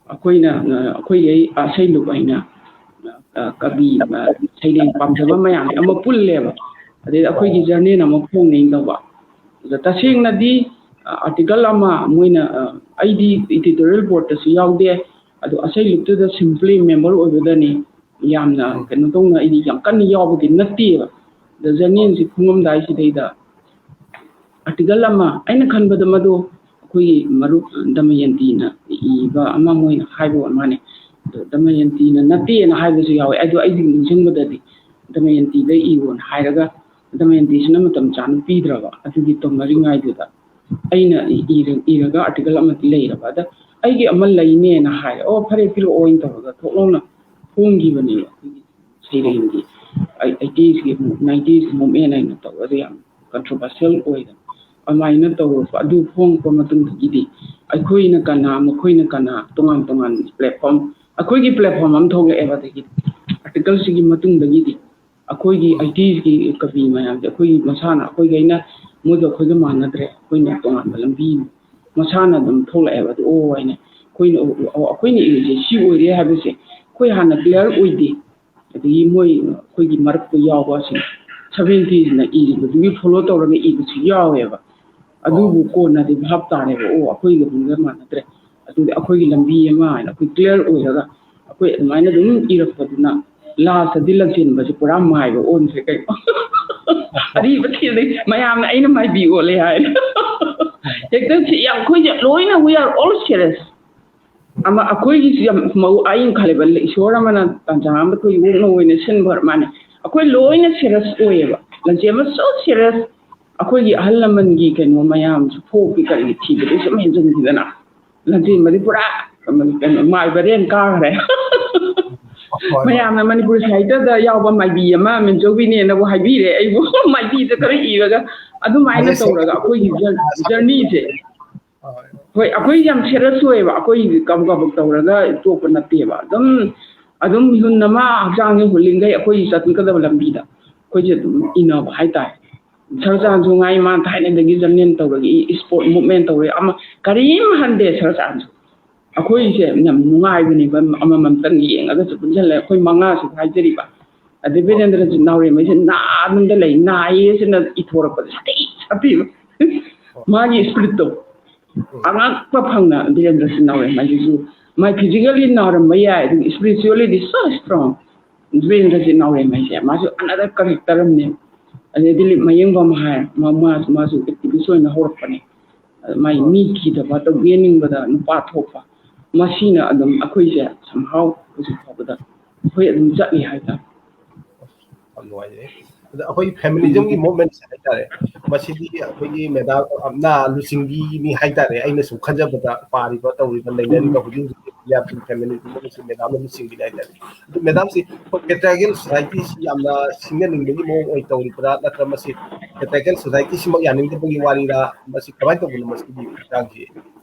ꯑꯩꯈꯣꯏꯅ, ꯑ, ꯑꯩꯈꯣꯏꯒꯤ ꯑꯁꯩꯂꯨꯞ ꯍꯥꯏꯅ, ꯑ, ꯀꯕꯤ, ꯑ, ꯁꯩꯔꯦꯡ ꯄꯥꯝꯖꯕ ꯃꯌꯥꯝ ꯑꯃ ꯄꯨꯜꯂꯦꯕ꯫ ꯑꯗꯩ ꯑꯩꯈꯣꯏꯒꯤ journal ꯑꯃ ꯐꯣꯡꯅꯤꯡꯗꯧꯕ꯫ ꯑꯗ ꯇꯁꯦꯡꯅꯗꯤ, ꯑ, article ꯑꯃ ꯃꯣꯏꯅ, ꯑ, ꯑꯩꯗꯤ editorial board ꯇꯁꯨ ꯌꯥꯎꯗꯦ, ꯑꯗꯣ ꯑꯁꯩꯂꯨꯞꯇꯨꯗ simply member ꯑꯣꯏꯕꯗꯅꯤ ꯌꯥꯝꯅ ꯀꯩꯅꯣ ꯇꯧꯅ, ꯑꯩꯗꯤ ꯌꯥꯝ ꯀꯟꯅ ꯌꯥꯎꯕꯗꯤ ꯅꯠꯇꯦꯕ꯫ ꯑꯗ journal ꯁꯤ ꯐꯣꯡꯉꯝꯗꯥꯏꯁꯤꯗꯩꯗ article ꯑꯃ, ꯑꯩꯅ ꯈꯟꯕꯗ ꯃꯗꯨ ꯑꯩꯈꯣꯏꯒꯤ ꯃꯔꯨꯞ ꯗꯃꯌꯟꯇꯤꯅ ꯏꯕ ꯑꯃ ꯃꯣꯏꯅ ꯍꯥꯏꯕ ꯑꯣꯏꯔ ꯃꯥꯅꯦ꯫ ꯑꯗꯣ ꯗꯃꯌꯟꯇꯤꯅ ꯅꯠꯇꯦꯅ ꯍꯥꯏꯕꯁꯨ ꯌꯥꯎꯋꯦ꯫ ꯑꯗꯣ ꯑꯩꯗꯤ ꯅꯤꯡꯁꯤꯡꯕꯗꯗꯤ ꯗꯃꯌꯟꯇꯤꯗ ꯏꯌꯣꯅ ꯍꯥꯏꯔꯒ ꯗꯃꯌꯟꯇꯤꯁꯤꯅ ꯃꯇꯝ ꯆꯥꯅ ꯄꯤꯗ꯭ꯔꯕ꯫ ꯑꯗꯨꯒꯤ ꯇꯧꯅꯔꯤꯉꯩꯗꯨꯗ ꯑꯩꯅ ꯏꯔ-, ꯏꯔꯒ ꯑꯥꯔꯇꯤꯀꯜ ꯑꯃꯗꯤ ꯂꯩꯔꯕ꯫ ꯑꯗ ꯑꯩꯒꯤ ꯑꯃ ꯂꯩꯅꯦꯅ ꯍꯥꯏꯔꯦ꯫ "ꯑꯣ, ꯐꯔꯦ, ꯄꯤꯔꯛꯑꯣ" ꯍꯥꯏꯅ ꯇꯧꯔꯒ ꯊꯣꯛ ꯂꯥꯎꯅ ꯐꯣꯡꯈꯤꯕꯅꯦꯕ꯫ ꯑꯩꯈꯣꯏꯒꯤ ꯁꯩꯔꯦꯡꯒꯤ ꯑꯩ-, ꯑꯩꯠꯇꯤꯁꯀꯤ ꯃꯨ-, ꯅꯥꯏꯟꯇꯤꯁꯀꯤ movement ꯍꯥꯏꯅ ꯇꯧꯕꯗ ꯌꯥꯝ controversial ꯑꯣꯏꯗꯅ ꯑꯗꯨꯃꯥꯏꯅ ꯇꯧꯔꯛꯄ꯫ ꯑꯗꯨ ꯐꯣꯡꯉꯛꯄ ꯃꯇꯨꯡꯗꯒꯤꯗꯤ ꯑꯩꯈꯣꯏꯅ ꯀꯅꯥ, ꯃꯈꯣꯏꯅ ꯀꯅꯥ, ꯇꯣꯉꯥꯟ ꯇꯣꯉꯥꯟꯕ platform, ꯑꯩꯈꯣꯏꯒꯤ platform ꯑꯃ ꯊꯣꯛꯂꯛꯑꯦꯕ꯫ ꯑꯗꯒꯤꯗꯤ ꯑꯥꯔꯇꯤꯀꯜꯁꯤꯒꯤ ꯃꯇꯨꯡꯗꯒꯤꯗꯤ ꯑꯩꯈꯣꯏꯒꯤ ꯑꯩꯠꯇꯤꯁꯀꯤ ꯀꯕꯤ ꯃꯌꯥꯝꯁꯦ ꯑꯩꯈꯣꯏꯒꯤ ꯃꯁꯥꯅ, ꯑꯩꯈꯣꯏꯒꯩꯅ ꯃꯣꯏꯒ ꯑꯩꯈꯣꯏꯒ ꯃꯥꯟꯅꯗ꯭ꯔꯦ, ꯑꯩꯈꯣꯏꯅ ꯇꯣꯉꯥꯟꯕ ꯂꯝꯕꯤ ꯃꯁꯥꯅ ꯑꯗꯨꯝ ꯊꯣꯛꯂꯛꯑꯦꯕ꯫ ꯑꯗꯨ ꯑꯣ ꯍꯥꯏꯅ ꯑꯩꯈꯣꯏꯅ, ꯑꯣ, ꯑꯩꯈꯣꯏꯅ ꯏꯔꯤꯁꯦ ꯁꯤ ꯑꯣꯏꯔꯦ ꯍꯥꯏꯕꯁꯦ ꯑꯩꯈꯣꯏ ꯍꯥꯟꯅ clear ꯑꯣꯏꯗꯦ꯫ ꯑꯗꯒꯤ ꯃꯣꯏ ꯑꯩꯈꯣꯏꯒꯤ ꯃꯔꯛꯇ ꯌꯥꯎꯕꯁꯤꯡ ꯁꯚꯦꯟꯇꯤꯁꯤꯅ ꯏꯔꯤꯕꯗꯨꯒꯤ follow ꯇꯧꯔꯒ ꯏꯕꯁꯨ ꯌꯥꯎꯋꯦꯕ꯫ ꯑꯗꯨꯕꯨ ꯀꯣꯟꯅꯗꯤ ꯚꯥꯞ ꯇꯥꯔꯦꯕ, ꯑꯣ, ꯑꯩꯈꯣꯏꯒ ꯃꯣꯏꯒ ꯃꯥꯟꯅꯗ꯭ꯔꯦ꯫ ꯑꯗꯨꯗꯤ ꯑꯩꯈꯣꯏꯒꯤ ꯂꯝꯕꯤ ꯑꯃ ꯍꯥꯏꯅ ꯑꯩꯈꯣꯏ clear ꯑꯣꯏꯔꯒ ꯑꯩꯈꯣꯏ ꯑꯗꯨꯃꯥꯏꯅ ꯑꯗꯨꯝ ꯏꯔꯛꯄꯗꯨꯅ lastꯇꯗꯤ ꯂꯟꯆꯦꯟꯕꯁꯦ ꯄꯨꯔꯥ ꯃꯥꯏꯕ ꯑꯣꯟꯈ꯭ꯔꯦ ꯀꯩꯅꯣ꯫ ꯑꯔꯤꯕ ꯊꯤꯔꯗꯤ ꯃꯌꯥꯝꯅ ꯑꯩꯅ ꯃꯥꯏꯕꯤ ꯑꯣꯜꯂꯦ ꯍꯥꯏ꯫ ꯍꯦꯛꯇ ꯁꯤ ꯌꯥꯝ, ꯑꯩꯈꯣꯏꯁꯦ ꯂꯣꯏꯅ, we are all serious꯫ ꯑꯃ ꯑꯩꯈꯣꯏꯒꯤꯁꯨ ꯌꯥꯝ ꯃꯧ-, ꯑꯩꯅ ꯈꯜꯂꯦꯕ, ꯏꯁꯣꯔ ꯑꯃꯅ ꯇꯥꯟꯖꯥ ꯑꯃꯗ ꯑꯩꯈꯣꯏ ꯏꯃꯨꯡ ꯑꯣꯏꯅ ꯁꯤꯟꯕ ꯑꯣꯏꯔ ꯃꯥꯅꯦ꯫ ꯑꯩꯈꯣꯏ ꯂꯣꯏꯅ serious ꯑꯣꯏꯌꯦꯕ꯫ ꯂꯟꯆꯦꯟꯕ so serious꯫ ꯑꯩꯈꯣꯏꯒꯤ ꯑꯍꯜ ꯂꯃꯟꯒꯤ ꯀꯩꯅꯣ ꯃꯌꯥꯝꯁꯨ ꯐꯣꯛꯄꯤ ꯀꯔꯤꯒꯤ ꯊꯤꯕꯗꯤ ꯁꯨꯝ ꯍꯦꯟꯖꯤꯟꯈꯤꯗꯅ ꯂꯟꯆꯦꯟꯕꯗꯤ ꯄꯨꯔꯥ ꯀꯩꯅꯣ, ꯀꯩꯅꯣ, ꯃꯥꯏꯕ ꯔꯦꯟ ꯀꯥꯈ꯭ꯔꯦ꯫ ꯍꯣꯏ, ꯍꯣꯏ꯫ ꯃꯌꯥꯝꯅ ꯃꯅꯤꯄꯨꯔ ꯁꯥꯍꯤꯇ꯭ꯌꯗ ꯌꯥꯎꯕ ꯃꯥꯏꯕꯤ ꯑꯃ ꯃꯦꯝꯆꯧꯕꯤꯅꯦꯅꯕꯨ ꯍꯥꯏꯕꯤꯔꯦ꯫ ꯑꯩꯕꯨ ꯃꯥꯏꯕꯤꯗ ꯈꯔ ꯏꯔꯒ ꯑꯗꯨꯃꯥꯏꯅ ꯍꯧꯖꯤꯛꯁꯦ ꯇꯧꯔꯒ ꯑꯩꯈꯣꯏꯒꯤ jour-, journeyꯁꯦ꯫ ꯍꯣꯏ꯫ ꯍꯣꯏ, ꯑꯩꯈꯣꯏ ꯌꯥꯝ serious ꯑꯣꯏꯌꯦꯕ꯫ ꯑꯩꯈꯣꯏ ꯀꯕꯛ ꯀꯕꯛ ꯇꯧꯔꯒ ꯇꯣꯛꯄ ꯅꯠꯇꯦꯕ꯫ ꯑꯗꯨꯝ, ꯑꯗꯨꯝ ꯃꯤꯍꯨꯟ ꯑꯃ ꯍꯛꯆꯥꯡꯁꯦ ꯍꯨꯜꯂꯤꯈꯩ ꯑꯩꯈꯣꯏ ꯆꯠꯀꯗꯕ ꯂꯝꯕꯤꯗ ꯑꯩꯈꯣꯏꯁꯦ ꯑꯗꯨꯝ ꯏꯟꯅꯕ ꯍꯥꯏꯇꯥꯔꯦ꯫ ꯁꯔꯆꯥꯟꯁꯨ ꯉꯥꯏ ꯃꯥ ꯊꯥꯏꯅꯗꯒꯤ journal ꯇꯧꯔꯛꯏ, sport movement ꯇꯧꯔꯛꯏ, ꯑꯃ ꯀꯔꯤꯝ ꯍꯟꯗꯦ ꯁꯔꯆꯥꯟꯁꯨ꯫ ꯑꯩꯈꯣꯏꯁꯦ ꯌꯥꯝ ꯅꯨꯡꯉꯥꯏꯕꯅꯦꯕ, ꯑꯃꯃꯝꯇꯪ ꯌꯦꯡꯉꯒꯁꯨ ꯄꯨꯟꯁꯤꯜꯂꯒ ꯑꯩꯈꯣꯏ ꯃꯉꯥꯁꯨ ꯍꯥꯏꯖꯔꯤꯕ꯫ ꯑꯗꯩ ꯕꯤꯔꯦꯟꯗ꯭ꯔꯖꯤꯠ ꯅꯥꯎꯔꯦꯝ ꯍꯥꯏꯁꯦ ꯅꯥꯗꯨꯅ ꯂꯩ, ꯅꯥꯏꯌꯦ ꯁꯤꯅ ꯏꯊꯣꯔꯛꯄꯗ ꯁꯥꯊꯤ ꯁꯥꯊꯤꯕ꯫ ꯃꯥꯒꯤ spiritꯇꯣ ꯑꯉꯛꯄ ꯐꯪꯅ ꯕꯤꯔꯦꯟꯗ꯭ꯔꯖꯤꯠ ꯅꯥꯎꯔꯦꯝ ꯍꯥꯏꯁꯤꯁꯨ ꯃꯥꯏ physically ꯅꯥꯔꯝꯕ ꯌꯥꯏ, ꯑꯗꯨꯒ spiritually so strong꯫ ꯕꯤꯔꯦꯟꯗ꯭ꯔꯖꯤꯠ ꯅꯥꯎꯔꯦꯝ ꯍꯥꯏꯁꯦ ꯃꯥꯁꯨ another character ꯑꯃꯅꯦ꯫ ꯑꯗꯩ ꯗꯤꯂꯤꯞ ꯃꯌꯦꯡꯕꯝ ꯍꯥꯏ, ꯃꯥ-, ꯃꯥꯁꯨ, ꯃꯥꯁꯨ activist ꯑꯣꯏꯅ ꯍꯧꯔꯛꯄꯅꯦ꯫ ꯑꯗ ꯃꯥꯏ ꯃꯤ ꯀꯤꯗꯕ, ꯇꯧꯒꯦ ꯅꯤꯡꯕꯗ ꯅꯨꯄꯥ ꯊꯣꯛꯄ, ꯃꯁꯤꯅ ꯑꯗꯨꯝ ꯑꯩꯈꯣꯏꯁꯦ somehow ꯍꯧꯖꯤꯛ ꯐꯥꯎꯕꯗ ꯑꯩꯈꯣꯏ ꯑꯗꯨꯝ ꯆꯠꯂꯤ ꯍꯥꯏꯇꯥꯔꯦ꯫ ꯌꯥꯝ ꯅꯨꯡꯉꯥꯏꯖꯩ꯫ ꯑꯗ ꯑꯩꯈꯣꯏ ꯐꯦꯃꯤꯅꯤꯖꯝꯒꯤ ꯃꯨꯚꯃꯦꯟꯁꯦ ꯍꯥꯏꯇꯥꯔꯦ, ꯃꯁꯤꯗꯤ ꯑꯩꯈꯣꯏꯒꯤ ꯃꯦꯗꯥꯝꯅ ꯂꯨꯆꯤꯡꯕꯤꯅꯤ ꯍꯥꯏꯇꯥꯔꯦ꯫ ꯑꯩꯅ ꯁꯨꯝ ꯈꯟꯖꯕꯗ, ꯄꯥꯔꯤꯕ ꯇꯧꯔꯤꯕ ꯂꯩꯅꯔꯤꯕ ꯍꯧꯖꯤꯛ ꯍꯧꯖꯤꯛ ꯄꯟꯖꯥꯕꯀꯤ ꯐꯦꯃꯤꯅꯤꯖꯝ ꯑꯃꯁꯨ ꯃꯦꯗꯥꯝꯅ ꯂꯨꯆꯤꯡꯕꯤꯅꯤ ꯍꯥꯏꯇꯥꯔꯦ꯫ ꯑꯗꯨ ꯃꯦꯗꯥꯝꯁꯤ ꯑꯩꯈꯣꯏ ꯄꯦꯇ꯭ꯔꯤꯌꯥꯔꯀꯦꯜ ꯁꯣꯁꯥꯏꯇꯤꯁꯤ ꯌꯥꯝꯅ ꯁꯤꯡꯅꯅꯤꯡꯕꯒꯤ ꯃꯑꯣꯡ ꯑꯣꯏꯅ ꯇꯧꯔꯤꯕ꯭ꯔꯥ, ꯅꯠꯇ꯭ꯔ ꯃꯁꯤ ꯄꯦꯇ꯭ꯔꯤꯌꯥꯔꯀꯦꯜ ꯁꯣꯁꯥꯏꯇꯤꯁꯤꯃꯛ ꯌꯥꯅꯤꯡꯗꯕꯒꯤ ꯋꯥꯔꯤꯔꯥ, ꯃꯁꯤ ꯀꯃꯥꯏꯅ ꯇꯧꯕꯅꯣ ꯃꯁꯤꯒꯤ ꯃꯇꯥꯡꯁꯤ?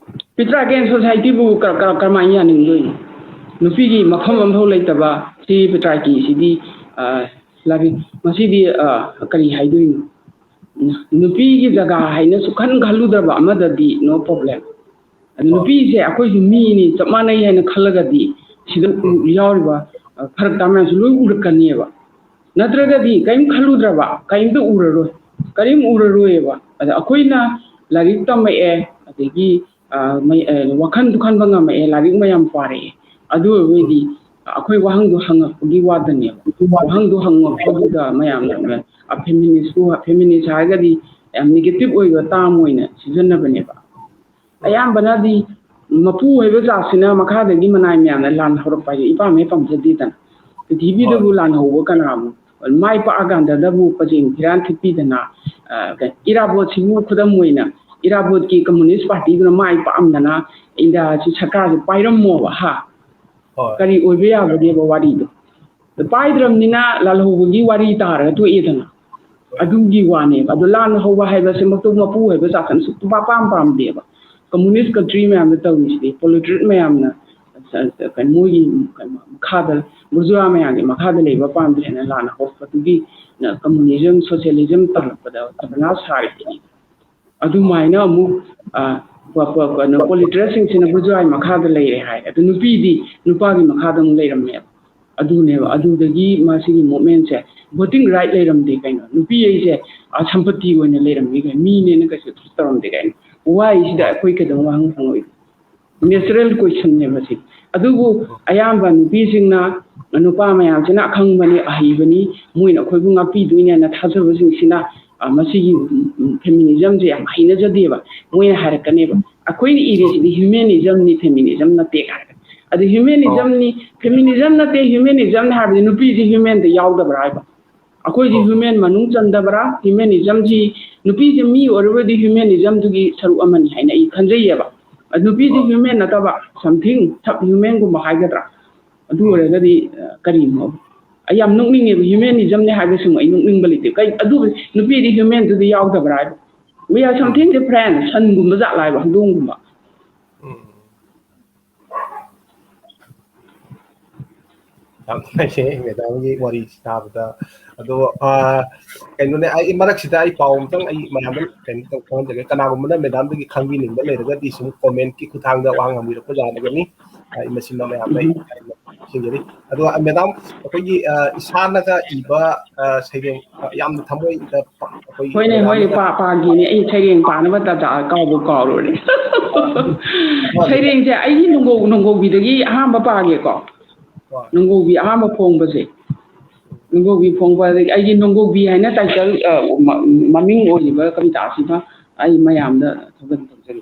ꯄꯦꯇ꯭ꯔꯤꯌꯥꯔꯀꯦꯜ ꯁꯣꯁꯥꯏꯇꯤꯕꯨ ꯀꯔ- ꯀꯔ- ꯀꯔꯝꯍꯥꯏꯅ ꯌꯥꯅꯤꯡꯗꯣꯏꯅꯣ? ꯅꯨꯄꯤꯒꯤ ꯃꯐꯝ ꯑꯃꯐꯥꯎ ꯂꯩꯇꯕ ꯁꯤ ꯄꯦꯇ꯭ꯔꯤꯌꯥꯔꯀꯤꯁꯤꯗꯤ, ꯑ, ꯂꯥꯏꯔꯤꯛ ꯃꯁꯤꯗꯤ, ꯑ, ꯀꯔꯤ ꯍꯥꯏꯗꯣꯏꯅꯣ? ꯅꯨꯄꯤꯒꯤ ꯖꯒꯥ ꯍꯥꯏꯅ ꯁꯨꯛꯈꯟ ꯈꯜꯂꯨꯗ꯭ꯔꯕ ꯑꯃꯗꯗꯤ no problem꯫ ꯑꯗꯨ ꯅꯨꯄꯤꯁꯦ ꯑꯩꯈꯣꯏꯁꯨ ꯃꯤꯅꯤ, ꯆꯞ ꯃꯥꯟꯅꯩ ꯍꯥꯏꯅ ꯈꯜꯂꯒꯗꯤ ꯁꯤꯗ ꯎ- ꯌꯥꯎꯔꯤꯕ, ꯑ, ꯐꯔꯛ ꯇꯥ ꯃꯌꯥꯝꯁꯨ ꯂꯣꯏ ꯎꯔꯛꯀꯅꯦꯕ꯫ ꯅꯠꯇ꯭ꯔꯒꯗꯤ ꯀꯔꯤꯝ ꯈꯜꯂꯨꯗ꯭ꯔꯕ, ꯀꯔꯤꯝꯇ ꯎꯔꯔꯣꯏ, ꯀꯔꯤꯝ ꯎꯔꯔꯣꯏꯕ꯫ ꯑꯗ ꯑꯩꯈꯣꯏꯅ ꯂꯥꯏꯔꯤꯛ ꯇꯝꯃꯛꯑꯦ, ꯑꯗꯒꯤ, ꯑ, ꯃꯩ- ꯑ, ꯋꯥꯈꯜꯗꯨ ꯈꯟꯕ ꯉꯝꯃꯛꯑꯦ, ꯂꯥꯏꯔꯤꯛ ꯃꯌꯥꯝ ꯄꯥꯔꯛꯑꯦ, ꯑꯗꯨ ꯑꯣꯏꯔꯒꯗꯤ ꯑꯩꯈꯣꯏ ꯋꯥꯍꯪꯗꯣ ꯍꯪꯉꯛꯄꯒꯤ ꯋꯥꯗꯅꯦꯕ꯫ ꯋꯥꯍꯪꯗꯣ ꯍꯪꯉꯛꯄꯗꯨꯗ ꯃꯌꯥꯝꯅ, ꯑ, ꯐꯦꯃꯤꯅꯤꯁꯄꯨ ꯐꯦꯃꯤꯅꯤꯁ ꯍꯥꯏꯔꯒꯗꯤ ꯌꯥꯝ ꯅꯦꯒꯦꯇꯤꯚ ꯑꯣꯏꯕ ꯇꯥꯝ ꯑꯣꯏꯅ ꯁꯤꯖꯤꯟꯅꯕꯅꯦꯕ꯫ ꯑꯌꯥꯝꯕꯅꯗꯤ ꯃꯄꯨ ꯑꯣꯏꯕ ꯖꯥꯠꯁꯤꯅ ꯃꯈꯥꯗꯒꯤ ꯃꯅꯥꯏ ꯃꯌꯥꯝꯅ ꯂꯥꯟ ꯍꯧꯔꯛꯄ ꯍꯥꯏꯁꯦ ꯏꯄꯥꯝ ꯍꯦꯛ ꯄꯥꯝꯖꯗꯦꯗꯅ꯫ ꯄ꯭ꯔꯤꯊꯤꯕꯤꯗꯕꯨ ꯂꯥꯟ ꯍꯧꯕ ꯀꯅꯥꯕꯨ? ꯃꯥꯏ ꯄꯥꯛꯑꯀꯥꯟꯗꯗꯕꯨ ꯄꯖꯦꯡ ꯐꯤꯔꯥꯟ ꯊꯤꯠꯄꯤꯗꯅ, ꯑ, ꯀꯩ- ꯏꯔꯥꯕꯣꯠꯁꯤꯕꯨ ꯈꯨꯗꯝ ꯑꯣꯏꯅ ꯏꯔꯥꯕꯣꯠꯀꯤ ꯀꯝꯃꯨꯅꯤꯁ ꯄꯥꯔꯇꯤꯗꯨꯅ ꯃꯥꯏ ꯄꯥꯛꯑꯝꯗꯅ ꯏꯟꯗꯤꯌꯥꯁꯤ ꯁꯔꯀꯥꯔꯁꯦ ꯄꯥꯏꯔꯝꯃꯣꯕ ꯍꯥ? ꯍꯣꯏ꯫ ꯀꯔꯤ ꯑꯣꯏꯕ ꯌꯥꯕꯒꯦꯕ ꯋꯥꯔꯤꯗꯣ? ꯑꯗ ꯄꯥꯏꯗ꯭ꯔꯕꯅꯤꯅ ꯂꯥꯜꯍꯧꯕꯒꯤ ꯋꯥꯔꯤ ꯇꯥꯔꯒ ꯇꯣꯛꯑꯦꯗꯅ꯫ ꯑꯗꯨꯒꯤ ꯋꯥꯅꯦꯕ꯫ ꯑꯗꯣ ꯂꯥꯟ ꯍꯧꯕ ꯍꯥꯏꯕꯁꯤꯃꯛꯇꯕꯨ ꯃꯄꯨ ꯑꯣꯏꯕ ꯖꯥꯠꯇꯅ ꯁꯨꯛꯄꯥꯝ ꯄꯥꯝꯗꯦꯕ꯫ ꯀꯝꯃꯨꯅꯤꯁ ꯀꯟꯇ꯭ꯔꯤ ꯃꯌꯥꯝꯗ ꯇꯧꯔꯤꯁꯤꯗꯤ, ꯄꯣꯂꯤꯇ꯭ꯔꯤꯠ ꯃꯌꯥꯝꯅ, ꯑ, ꯑ, ꯀꯩꯅꯣ, ꯃꯣꯏꯒꯤ ꯃꯈꯥꯗ, ꯕꯨꯔꯖꯨꯋꯥ ꯃꯌꯥꯝꯒꯤ ꯃꯈꯥꯗ ꯂꯩꯕ ꯄꯥꯝꯗ꯭ꯔꯦꯅ ꯂꯥꯟ ꯍꯧꯔꯛꯄꯗꯨꯒꯤ, ꯑ, ꯀꯝꯃꯨꯅꯤꯖꯝ, ꯁꯣꯁꯤꯌꯦꯂꯤꯖꯝ ꯇꯥꯜꯂꯛꯄꯗ ꯕꯗꯅꯥꯁ ꯁꯥꯔꯤꯁꯤꯅꯤ꯫ ꯑꯗꯨꯃꯥꯏꯅ ꯑꯃꯨꯛ, ꯑ, ꯄ- ꯄ- ꯀꯩꯅꯣ, ꯄꯣꯂꯤꯇ꯭ꯔꯤꯠꯁꯤꯡꯁꯤꯅ ꯕꯨꯔꯖꯨꯋꯥꯒꯤ ꯃꯈꯥꯗ ꯂꯩꯔꯦ ꯍꯥꯏ, ꯑꯗꯨ ꯅꯨꯄꯤꯗꯤ ꯅꯨꯄꯥꯒꯤ ꯃꯈꯥꯗ ꯑꯃꯨꯛ ꯂꯩꯔꯝꯃꯦꯕ꯫ ꯑꯗꯨꯅꯦꯕ, ꯑꯗꯨꯗꯒꯤ ꯃꯁꯤꯒꯤ ꯃꯨꯚꯃꯦꯟꯁꯦ, ꯚꯣꯇꯤꯡ ꯔꯥꯏꯠ ꯂꯩꯔꯝꯗꯦ ꯀꯩꯅꯣ, ꯅꯨꯄꯤ ꯑꯩꯁꯦ, ꯑ, ꯁꯝꯄꯇꯤ ꯑꯣꯏꯅ ꯂꯩꯔꯝꯃꯤ ꯀꯩꯅꯣ, ꯃꯤꯅꯦꯅ ꯀꯩꯁꯨ ꯇ꯭ꯔꯤꯠ ꯇꯧꯔꯝꯗꯦ ꯀꯩꯅꯣ꯫ ꯋꯥꯏꯁꯤꯗ ꯑꯩꯈꯣꯏ ꯀꯩꯗꯧꯕ ꯍꯪ- ꯍꯪꯉꯛꯏ? ꯅꯦꯆꯔꯦꯜ ꯀꯣꯏꯁꯟꯅꯦꯕ ꯁꯤ꯫ ꯑꯗꯨꯕꯨ ꯑꯌꯥꯝꯕ ꯅꯨꯄꯤꯁꯤꯡꯅ, ꯅꯨꯄꯥ ꯃꯌꯥꯝꯁꯤꯅ ꯑꯈꯪꯕꯅꯤ, ꯑꯍꯩꯕꯅꯤ, ꯃꯣꯏꯅ ꯑꯩꯈꯣꯏꯕꯨ ꯉꯥꯛꯄꯤꯗꯣꯏꯅꯦꯅ ꯊꯥꯖꯕꯁꯤꯡꯁꯤꯅ, ꯑ, ꯃꯁꯤꯒꯤ, ꯎꯝ, ꯎꯝ, ꯐꯦꯃꯤꯅꯤꯖꯝꯁꯦ ꯌꯥꯝ ꯍꯩꯅꯖꯗꯦꯕ꯫ ꯃꯣꯏꯅ ꯍꯥꯏꯔꯛꯀꯅꯦꯕ, "ꯑꯩꯈꯣꯏꯅ ꯏꯔꯤꯁꯤꯗꯤ ꯍ꯭ꯌꯨꯃꯦꯅꯤꯖꯝꯅꯤ, ꯐꯦꯃꯤꯅꯤꯖꯝ ꯅꯠꯇꯦ" ꯍꯥꯏꯔꯒ꯫ ꯑꯗꯨ ꯍ꯭ꯌꯨꯃꯦꯅꯤꯖꯝꯅꯤ, ꯐꯦꯃꯤꯅꯤꯖꯝ ꯅꯠꯇꯦ, ꯍ꯭ꯌꯨꯃꯦꯅꯤꯖꯝꯅꯤ ꯍꯥꯏꯕꯗꯤ ꯅꯨꯄꯤꯁꯤ ꯍ꯭ꯌꯨꯃꯦꯟꯗ ꯌꯥꯎꯗꯕ꯭ꯔꯥ ꯍꯥꯏꯕ? ꯑꯩꯈꯣꯏꯗꯤ ꯍꯣꯏ꯫ Human ꯃꯅꯨꯡ ꯆꯟꯗꯕ꯭ꯔꯥ? Humanismꯁꯤ, ꯅꯨꯄꯤꯁꯦ ꯃꯤ ꯑꯣꯏꯔꯕꯗꯤ humanismꯗꯨꯒꯤ ꯁꯔꯨꯛ ꯑꯃꯅꯤ ꯍꯥꯏꯅ ꯑꯩ ꯈꯟꯖꯩꯌꯦꯕ꯫ ꯑꯗꯨ ꯅꯨꯄꯤꯗꯤ ꯍꯣꯏ꯫ Human ꯅꯠꯇꯕ, something sub humanꯒꯨꯝꯕ ꯍꯥꯏꯒꯗ꯭ꯔꯥ? ꯑꯗꯨ ꯎꯝ꯫ ꯑꯣꯏꯔꯒꯗꯤ, ꯑ, ꯀꯔꯤꯅꯣ? ꯑꯩ ꯌꯥꯝ ꯅꯣꯛꯅꯤꯡꯉꯦꯕ, humanismꯅꯦ ꯍꯥꯏꯕꯁꯤꯃ ꯑꯩ ꯅꯣꯛꯅꯤꯡꯕ ꯂꯩꯇꯦ꯫ ꯀꯩ, ꯑꯗꯨ ꯅꯨꯄꯤꯗꯤ humanꯗꯨꯗꯤ ꯌꯥꯎꯗꯕ꯭ꯔꯥ ꯍꯥꯏꯕ? We are something different, ꯁꯟꯒꯨꯝꯕ ꯖꯥꯠꯂ ꯍꯥꯏꯕ, ꯍꯧꯗꯣꯡꯒꯨꯝꯕ꯫ ꯎꯝ꯫ ꯌꯥꯝ ꯅꯨꯡꯉꯥꯏꯖꯩ ꯃꯦꯗꯥꯝꯒꯤ ꯋꯥꯔꯤ ꯇꯥꯕꯗ꯫ ꯑꯗꯣ, ꯑ, ꯀꯩꯅꯣꯅꯦ, ꯑꯩ ꯃꯔꯛꯁꯤꯗ ꯑꯩ ꯄꯥꯎ ꯑꯝꯇꯪ ꯑꯩ ꯃꯌꯥꯝꯗ ꯀꯩꯅꯣ ꯇꯧ-, ꯈꯪꯍꯟꯖꯒꯦ꯫ ꯀꯅꯥꯒꯨꯝꯕꯅ ꯃꯦꯗꯥꯝꯗꯒꯤ ꯈꯪꯕꯤꯅꯤꯡꯕ ꯂꯩꯔꯒꯗꯤ ꯁꯨꯝ commentꯀꯤ ꯈꯨꯠꯊꯥꯡꯗ ꯋꯥꯍꯪ ꯍꯪꯕꯤꯔꯛꯄ ꯌꯥꯔꯒꯅꯤ꯫ ꯑ, ꯃꯁꯤꯃ ꯃꯌꯥꯝꯗ ꯑꯩ ꯎꯝ꯫ ꯍꯥꯏꯖꯔꯤ꯫ ꯑꯗꯨꯒ ꯃꯦꯗꯥꯝ, ꯑꯩꯈꯣꯏꯒꯤ, ꯑ, ꯏꯁꯥꯅꯒ ꯏꯕ, ꯑ, ꯁꯩꯔꯦꯡ, ꯑ, ꯌꯥꯝꯅ ꯊꯃꯣꯏꯗ ꯑꯩꯈꯣꯏꯒꯤ ꯍꯣꯏꯅꯦ, ꯍꯣꯏꯅꯦ, ꯃꯦꯗꯥꯝꯅ ꯄꯥ-, ꯄꯥꯒꯦꯅꯦ꯫ ꯑꯩ ꯁꯩꯔꯦꯡ ꯄꯥꯅꯕ ꯇꯥꯟꯖꯥ ꯀꯥꯎꯕꯨ ꯀꯥꯎꯔꯨꯔꯦ꯫ ꯍꯣꯏ꯫ ꯁꯩꯔꯦꯡꯁꯦ ꯑꯩꯒꯤ ꯅꯣꯡꯒꯧ-, ꯅꯣꯡꯒꯧꯕꯤꯗꯒꯤ ꯑꯍꯥꯟꯕ ꯄꯥꯒꯦꯀꯣ꯫ ꯍꯣꯏ꯫ ꯅꯣꯡꯒꯧꯕꯤ ꯑꯍꯥꯟꯕ ꯐꯣꯡꯕꯁꯦ꯫ ꯅꯣꯡꯒꯧꯕꯤ ꯐꯣꯡꯕ ꯑꯗꯒꯤ ꯑꯩꯒꯤ ꯅꯣꯡꯒꯧꯕꯤ ꯍꯥꯏꯅ title, ꯑ, ꯃ-, ꯃꯃꯤꯡ ꯑꯣꯏꯔꯤꯕ ꯀꯕꯤꯇꯥꯁꯤꯃ ꯑꯩ ꯃꯌꯥꯝꯗ ꯊꯥꯒꯠ ꯇꯧꯖꯔꯤ꯫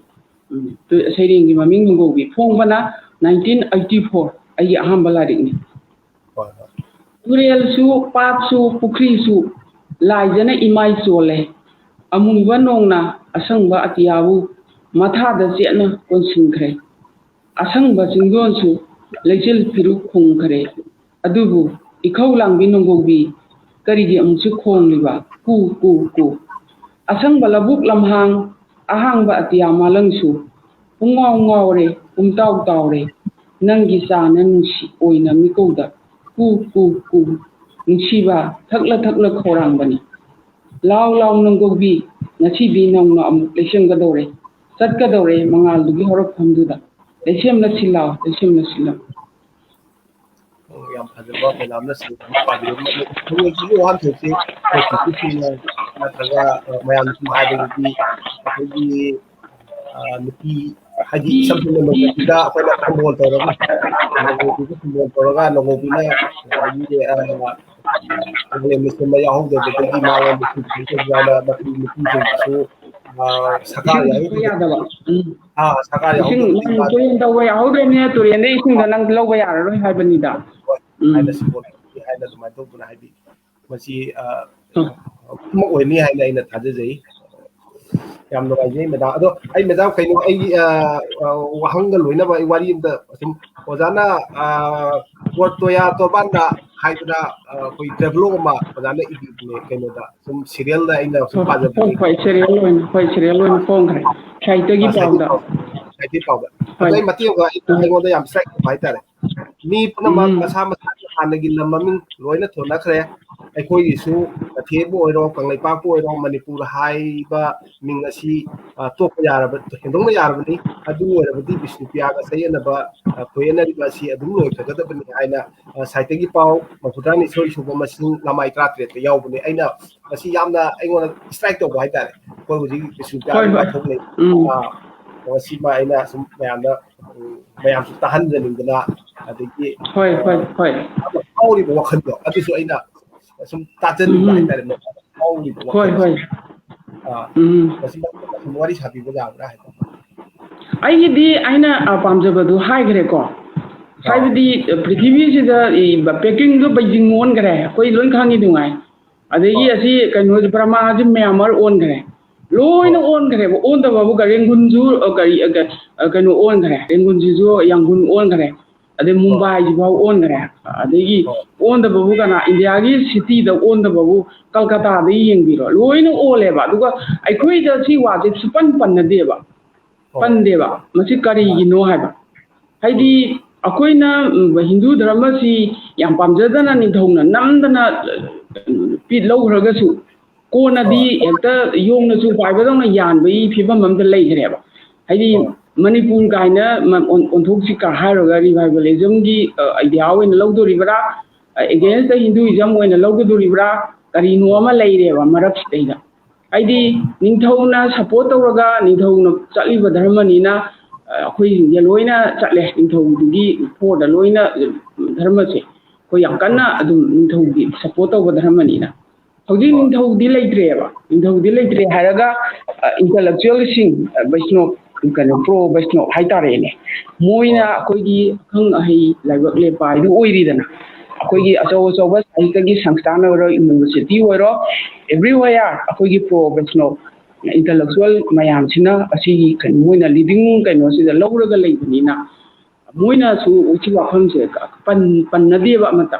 ꯎꯝ, ꯇꯨ-, ꯁꯩꯔꯦꯡꯒꯤ ꯃꯃꯤꯡ ꯅꯣꯡꯒꯧꯕꯤ꯫ ꯐꯣꯡꯕꯅ nineteen eighty four, ꯑꯩꯒꯤ ꯑꯍꯥꯟꯕ ꯂꯥꯏꯔꯤꯛꯅꯤ꯫ ꯍꯣꯏ, ꯍꯣꯏ꯫ ꯇꯨꯔꯦꯜꯁꯨ, ꯄꯥꯠꯁꯨ, ꯄꯨꯈ꯭ꯔꯤꯁꯨ ꯂꯥꯏꯖꯅ ꯏꯃꯥꯏ ꯆꯣꯜꯂꯦ꯫ ꯑꯃꯨꯕ ꯅꯣꯡꯅ ꯑꯁꯪꯕ ꯑꯇꯤꯌꯥꯕꯨ ꯃꯊꯥꯗ ꯆꯦꯠꯅ ꯀꯣꯟꯁꯤꯟꯈ꯭ꯔꯦ꯫ ꯑꯁꯪꯕ ꯆꯤꯡꯗꯣꯟꯁꯨ ꯂꯩꯆꯤꯜ ꯐꯤꯔꯨꯛ ꯈꯨꯝꯈ꯭ꯔꯦ꯫ ꯑꯗꯨꯕꯨ ꯏꯈꯧ ꯂꯥꯡꯕꯤ ꯅꯣꯡꯒꯧꯕꯤ ꯀꯔꯤꯒꯤ ꯑꯃꯨꯛꯁꯨ ꯈꯣꯡꯂꯤꯕ? ꯀꯨ, ꯀꯨ, ꯀꯨ꯫ ꯑꯁꯪꯕ ꯂꯧꯕꯨꯛ ꯂꯝꯍꯥꯡ, ꯑꯍꯥꯡꯕ ꯑꯇꯤꯌꯥ ꯃꯥꯂꯪꯁꯨ ꯄꯨꯡꯉꯥꯎ ꯉꯥꯎꯔꯦ, ꯄꯨꯡꯇꯥꯎ ꯇꯥꯎꯔꯦ꯫ ꯅꯪꯒꯤ ꯆꯥꯅ ꯅꯨꯡꯁꯤ ꯑꯣꯏꯅ ꯃꯤꯀꯧꯗ ꯀꯨ, ꯀꯨ, ꯀꯨ꯫ ꯅꯨꯡꯁꯤꯕ ꯊꯛꯂ ꯊꯛꯂ ꯈꯧꯔꯥꯡꯕꯅꯤ꯫ ꯂꯥꯎ ꯂꯥꯎ ꯅꯣꯡꯒꯧꯕꯤ, ꯉꯁꯤꯗꯤ ꯅꯧꯅ ꯑꯃꯨꯛ ꯂꯩꯁꯦꯝꯒꯗꯧꯔꯦ꯫ ꯆꯠꯀꯗꯧꯔꯦ ꯃꯉꯥꯜꯗꯨꯒꯤ ꯍꯧꯔꯛꯐꯝꯗꯨꯗ꯫ ꯂꯩꯁꯦꯝꯂꯁꯤ ꯂꯥꯎ, ꯂꯩꯁꯦꯝꯂꯁꯤ ꯂꯥꯎ꯫ ꯎꯝ, ꯌꯥꯝ ꯐꯖꯕ ꯃꯦꯗꯥꯝꯅ ꯁꯩꯔꯦꯡ ꯑꯃ ꯄꯥꯕꯤꯔꯝꯕ꯫ ꯊꯧꯑꯣꯏꯀꯤ ꯋꯥꯍꯟꯊꯣꯛꯁꯦ ꯑꯩꯈꯣꯏ ꯀꯨꯀꯤꯁꯤꯡꯅ ꯅꯠꯇ꯭ꯔꯒ, ꯑ, ꯃꯌꯥꯝꯅ ꯁꯨꯝ ꯍꯥꯏꯕꯗꯗꯤ ꯑꯩꯈꯣꯏꯒꯤ, ꯑ, ꯅꯨꯄꯤ, ꯍꯥꯏꯗꯤ ꯏꯁꯝ ꯁꯝꯅ ꯅꯣꯡꯄꯣꯛꯄꯤꯗ ꯑꯩꯈꯣꯏꯅ ꯊꯝꯕꯣꯜ ꯇꯧꯔꯒ, ꯅꯣꯡꯄꯣꯛꯄꯤꯗ ꯊꯝꯕꯣꯜ ꯇꯧꯔꯒ ꯅꯣꯡꯄꯣꯛꯄꯤꯅ ꯉꯁꯥꯏꯒꯤ, ꯑ, ꯄ꯭ꯔꯣꯕ꯭ꯂꯦꯝꯗ ꯁꯦꯝꯕ ꯌꯥꯎꯍꯧꯗꯕꯗꯒꯤ ꯃꯥꯉꯣꯟꯗ ꯁꯨꯝ ꯇꯧꯖꯕ ꯅꯨꯄꯤ ꯅꯨꯄꯤꯁꯤꯡꯁꯤꯁꯨ, ꯑ, ꯁꯔꯀꯥꯔ ꯏꯁꯤꯡ ꯊꯛꯄ ꯌꯥꯎꯍꯧꯗꯕ, ꯌꯥꯗꯕ꯫ ꯎꯝ꯫ ꯑ, ꯁꯔꯀꯥꯔ ꯏꯁꯤꯡ ꯌꯥꯎꯍꯧꯗꯕꯗꯒꯤ ꯅꯪ ꯃꯥ ꯇꯨꯔꯦꯟ ꯇꯧꯕ ꯌꯥꯍꯧꯗ꯭ꯔꯕꯅꯤꯅ ꯇꯨꯔꯦꯟꯗ ꯏꯁꯤꯡꯗꯣ ꯅꯪ ꯂꯧꯕ ꯌꯥꯔꯔꯣꯏ ꯍꯥꯏꯕꯅꯤꯗ꯫ ꯍꯣꯏ, ꯎꯝ꯫ ꯍꯥꯏꯅ ꯁꯤꯕꯣꯠ ꯍꯥꯏꯅ ꯑꯗꯨꯃꯥꯏꯅ ꯇꯧꯗꯅ ꯍꯥꯏꯕꯤ꯫ ꯃꯁꯤ ꯑ, ꯑꯃ ꯑꯣꯏꯅꯤ ꯍꯥꯏꯅ ꯑꯩꯅ ꯊꯥꯖꯖꯩ꯫ ꯌꯥꯝ ꯅꯨꯡꯉꯥꯏꯖꯩ ꯃꯦꯗꯥꯝ꯫ ꯑꯗꯣ ꯑꯩ ꯃꯦꯗꯥꯝ, ꯀꯩꯅꯣ, ꯑꯩꯒꯤ ꯑ, ꯑ, ꯋꯥꯍꯪꯒ ꯂꯣꯏꯅꯕ ꯑꯩ ꯋꯥꯔꯤ ꯑꯝꯇ ꯁꯨꯝ, ꯑꯣꯖꯥꯅ ꯑ, ꯇꯣꯌꯥ ꯇꯣꯕꯥꯟꯗ ꯍꯥꯏꯗꯅ ꯑ, ꯑꯩꯈꯣꯏ ꯇ꯭ꯔꯦꯕ꯭ꯂꯣꯛ ꯑꯃ ꯑꯣꯖꯥꯅ ꯏꯕꯤꯕꯅꯦ ꯀꯩꯅꯣꯗ, ꯁꯨꯝ ꯁꯤꯔꯤꯌꯦꯜꯗ ꯑꯩꯅ ꯁꯨꯝ ꯍꯣꯏ ꯄꯥꯖꯕꯅꯤ꯫ ꯍꯣꯏ, ꯁꯦꯔꯤꯌꯦꯜ ꯑꯣꯏꯅ, ꯍꯣꯏ, ꯁꯦꯔꯤꯌꯦꯜ ꯑꯣꯏꯅ ꯐꯣꯡꯈ꯭ꯔꯦ ꯁꯥꯍꯤꯇ꯭ꯌꯒꯤ ꯄꯥꯎꯗ꯫ ꯁꯥꯍꯤꯇ꯭ꯌ ꯄꯥꯎꯗ꯫ ꯑꯗꯣ ꯍꯣꯏ꯫ ꯑꯩ ꯃꯇꯦꯛ ꯑꯃ ꯑꯩ- ꯎꯝ꯫ ꯑꯩꯉꯣꯟꯗ ꯌꯥꯝ ꯁ꯭ꯇꯔꯥꯏꯛ ꯇꯧꯕ ꯍꯥꯏꯇꯥꯔꯦ꯫ ꯃꯤ ꯄꯨꯝꯅꯃꯛ ꯎꯝ꯫ ꯃꯁꯥ ꯃꯁꯥꯒꯤ ꯍꯥꯟꯅꯒꯤ ꯂꯝ ꯃꯃꯤꯡ ꯂꯣꯏꯅ ꯊꯣꯟꯅꯈ꯭ꯔꯦ꯫ ꯑꯩꯈꯣꯏꯒꯤꯁꯨ ꯇꯊꯦꯕꯨ ꯑꯣꯏꯔꯣ, ꯀꯪꯂꯩꯄꯥꯛꯄꯨ ꯑꯣꯏꯔꯣ, ꯃꯅꯤꯄꯨꯔ ꯍꯥꯏꯕ ꯃꯤꯡ ꯑꯁꯤ ꯑ, ꯇꯣꯛꯄ ꯌꯥꯔꯕ, ꯍꯦꯟꯗꯣꯛꯅ ꯌꯥꯔꯕꯅꯤ꯫ ꯑꯗꯨ ꯑꯣꯏꯔꯕꯗꯤ ꯕꯤꯁꯅꯨꯄ꯭ꯔꯤꯌꯥꯒ ꯆꯌꯦꯠꯅꯕ, ꯑ, ꯈꯣꯏꯌꯦꯠꯅꯔꯤꯕ ꯑꯁꯤ ꯑꯗꯨꯝ ꯂꯣꯏꯈ꯭ꯔꯒꯗꯕꯅꯤ ꯍꯥꯏꯅ, ꯑ, ꯁꯥꯍꯤꯇ꯭ꯌꯒꯤ ꯄꯥꯎ ꯃꯐꯨꯇꯔꯥꯅꯤꯊꯣꯏ ꯁꯨꯕ ꯃꯁꯤꯡ ꯂꯃꯥꯏ ꯇꯔꯥꯇꯔꯦꯠꯇ ꯌꯥꯎꯕꯅꯦ꯫ ꯑꯩꯅ ꯃꯁꯤ ꯌꯥꯝꯅ ꯑꯩꯉꯣꯟꯗ ꯁ꯭ꯇ꯭ꯔꯥꯏꯛ ꯇꯧꯕ ꯍꯥꯏꯇꯥꯔꯦ꯫ ꯑꯩꯈꯣꯏ ꯍꯧꯖꯤꯛ ꯕꯤꯁꯅꯨꯄ꯭ꯔꯤꯌꯥꯒꯤ ꯍꯣꯏ, ꯍꯣꯏ꯫ ꯋꯥꯊꯣꯛ ꯂꯩ꯫ ꯎꯝ꯫ ꯑ, ꯃꯁꯤꯃ ꯑꯩꯅ ꯁꯨꯝ ꯃꯌꯥꯝꯗ, ꯎꯝ, ꯃꯌꯥꯝꯁꯨ ꯇꯥꯍꯟꯖꯅꯤꯡꯗꯅ, ꯑꯗꯒꯤ, ꯍꯣꯏ, ꯑ, ꯍꯣꯏ, ꯍꯣꯏ꯫ ꯐꯥꯎꯔꯤꯕ ꯋꯥꯈꯜꯗꯣ ꯑꯗꯨꯁꯨ ꯑꯩꯅ ꯁꯨꯝ ꯇꯥꯖꯅꯤꯡꯕ ꯎꯝ꯫ ꯍꯥꯏꯇꯥꯔꯦ, ꯃꯦꯗꯥꯝ ꯐꯥꯎꯔꯤꯕ ꯍꯣꯏ, ꯋꯥꯈꯜꯁꯦ꯫ ꯍꯣꯏ꯫ ꯑ, ꯎꯝ꯫ ꯃꯁꯤ ꯃꯇꯥꯡꯗ ꯁꯨꯝ ꯋꯥꯔꯤ ꯁꯥꯕꯤꯕ ꯌꯥꯕ꯭ꯔꯥ ꯍꯥꯏꯕ꯫ ꯑꯩꯒꯤꯗꯤ ꯑꯩꯅ, ꯑ, ꯄꯥꯝꯖꯕꯗꯨ ꯍꯥꯏꯈ꯭ꯔꯦꯀꯣ꯫ ꯑ꯫ ꯍꯥꯏꯕꯗꯤ, ꯑ, ꯄ꯭ꯔꯤꯊꯤꯕꯤꯁꯤꯗ ꯏ-, ꯕ-, ꯄꯦꯀꯤꯡꯗꯣ ꯕꯩꯖꯤꯡ ꯑꯣꯟꯈ꯭ꯔꯦ, ꯑꯩꯈꯣꯏ ꯂꯣꯏ ꯈꯪꯉꯤꯗꯨꯉꯥꯏ꯫ ꯑꯗꯒꯤ ꯑ꯫ ꯑꯁꯤ ꯀꯩꯅꯣ, ꯕꯔꯃꯥꯁꯤ ꯃ꯭ꯌꯥꯟꯃꯥꯔ ꯑꯣꯟꯈ꯭ꯔꯦ, ꯂꯣꯏꯅ ꯑ꯫ ꯑꯣꯟꯈ꯭ꯔꯦꯕ꯫ ꯑꯣꯟꯗꯕꯕꯨ ꯀ-, ꯔꯦꯡꯒꯨꯟꯁꯨ, ꯑ, ꯀꯔꯤ, ꯑ, ꯀ-, ꯑ, ꯀꯩꯅꯣ ꯑꯣꯟꯈ꯭ꯔꯦ, ꯔꯦꯡꯒꯨꯟꯁꯤꯁꯨ ꯌꯥꯡꯒꯨꯟ ꯑꯣꯟꯈ꯭ꯔꯦ, ꯑꯗꯩ ꯑ꯫ ꯃꯨꯝꯕꯥꯏꯁꯤꯐꯥꯎ ꯑꯣꯟꯈ꯭ꯔꯦ꯫ ꯑꯗꯒꯤ ꯑ꯫ ꯑꯣꯟꯗꯕꯕꯨ ꯀꯅꯥ, ꯏꯟꯗꯤꯌꯥꯒꯤ ꯁꯤꯇꯤꯗ ꯑꯣꯟꯗꯕꯕꯨ ꯀꯜꯀꯇꯥꯗ ꯌꯦꯡꯕꯤꯔꯣ, ꯂꯣꯏꯅ ꯑꯣꯜꯂꯦꯕ꯫ ꯑꯗꯨꯒ ꯑꯩꯈꯣꯏꯗ ꯁꯤ ꯋꯥꯁꯦ ꯁꯨꯄꯟ ꯄꯟꯅꯗꯦꯕ꯫ ꯑꯣ꯫ ꯄꯟꯗꯦꯕ꯫ ꯃꯁꯤ ꯀꯔꯤꯒꯤꯅꯣ ꯍꯥꯏꯕ꯫ ꯍꯥꯏꯗꯤ ꯑꯩꯈꯣꯏꯅ, ꯎꯝ, ꯍꯤꯟꯗꯨ ꯙꯔꯃꯁꯤ ꯌꯥꯝ ꯄꯥꯝꯖꯗꯅ ꯅꯤꯡꯊꯧꯅ ꯅꯝꯗꯅ, ꯑ, ꯄꯤ-, ꯂꯧꯈ꯭ꯔꯒꯁꯨ ꯀꯣꯟꯅꯗꯤ ꯍꯣꯏ꯫ ꯍꯦꯛꯇ ꯌꯣꯡꯅ ꯆꯨ ꯄꯥꯏꯕꯗꯧꯅ ꯌꯥꯟꯕꯒꯤ ꯐꯤꯕꯝ ꯑꯃꯗ ꯂꯩꯈ꯭ꯔꯦꯕ꯫ ꯍꯥꯏꯗꯤ ꯍꯣꯏ꯫ ꯃꯅꯤꯄꯨꯔ ꯀꯥꯏꯅ ꯃ-, ꯑꯣꯟ-, ꯑꯣꯟꯊꯣꯛꯁꯤ ꯀ ꯍꯥꯏꯔꯒ revival ism ꯒꯤ, ꯑ, idea ꯑꯣꯏꯅ ꯂꯧꯗꯣꯔꯤꯕ꯭ꯔꯥ? ꯑ, against the Hinduism ꯑꯣꯏꯅ ꯂꯧꯒꯗꯣꯔꯤꯕ꯭ꯔꯥ? ꯀꯔꯤꯅꯣ ꯑꯃ ꯂꯩꯔꯦꯕ ꯃꯔꯛꯁꯤꯗꯩꯗ꯫ ꯍꯥꯏꯗꯤ ꯅꯤꯡꯊꯧꯅ support ꯇꯧꯔꯒ ꯅꯤꯡꯊꯧꯅ ꯆꯠꯂꯤꯕ ꯙꯔꯃꯅꯤꯅ, ꯑ, ꯑꯩꯈꯣꯏꯁꯤꯡꯁꯦ ꯂꯣꯏꯅ ꯆꯠꯂꯦ ꯅꯤꯡꯊꯧꯗꯨꯒꯤ ꯐꯣꯔꯗ ꯂꯣꯏꯅ, ꯙꯔꯃꯁꯦ꯫ ꯑꯩꯈꯣꯏ ꯌꯥꯝ ꯀꯟꯅ ꯑꯗꯨꯝ ꯅꯤꯡꯊꯧꯒꯤ support ꯇꯧꯕ ꯙꯔꯃꯅꯤꯅ꯫ ꯍꯧꯖꯤꯛ ꯍꯣꯏ꯫ ꯅꯤꯡꯊꯧꯗꯤ ꯂꯩꯇ꯭ꯔꯦꯕ꯫ ꯅꯤꯡꯊꯧꯗꯤ ꯂꯩꯇ꯭ꯔꯦ ꯍꯥꯏꯔꯒ, ꯑ, intellectual ꯁꯤꯡ, ꯑ, ꯕꯩꯁꯅꯣꯞ, ꯀꯩꯅꯣ, pro ꯕꯩꯁꯅꯣꯞ ꯍꯥꯏꯇꯥꯔꯦꯅꯦ, ꯃꯣꯏꯅ ꯍꯣꯏ꯫ ꯑꯩꯈꯣꯏꯒꯤ ꯑꯈꯪ ꯑꯍꯩ ꯂꯥꯏꯕꯛ ꯂꯦꯞꯄ ꯍꯥꯏꯗꯨ ꯑꯣꯏꯔꯤꯗꯅ꯫ ꯑꯩꯈꯣꯏꯒꯤ ꯑꯆꯧ ꯑꯆꯧꯕ ꯁꯥꯍꯤꯇ꯭ꯌꯒꯤ ꯁꯪꯁꯊꯥꯟ ꯑꯣꯏꯔꯣ, ꯌꯨꯅꯤꯚꯔꯁꯤꯇꯤ ꯑꯣꯏꯔꯣ, everywhere ꯑꯩꯈꯣꯏꯒꯤ ꯄ꯭ꯔꯣ ꯋꯦꯁꯅꯣ ꯏꯟꯇꯦꯂꯦꯛꯆꯨꯋꯦꯜ ꯃꯌꯥꯝꯁꯤꯅ ꯑꯁꯤꯒꯤ ꯀꯩꯅꯣ, ꯃꯣꯏꯅ ꯂꯤꯗꯤꯡ ꯀꯩꯅꯣꯁꯤꯗ ꯂꯧꯔꯒ ꯂꯩꯕꯅꯤꯅ, ꯃꯣꯏꯅꯁꯨ ꯎꯆꯤ ꯋꯥꯐꯝꯁꯦ ꯄꯟ ꯄꯟꯅꯗꯦꯕ ꯑꯃꯠꯇ꯫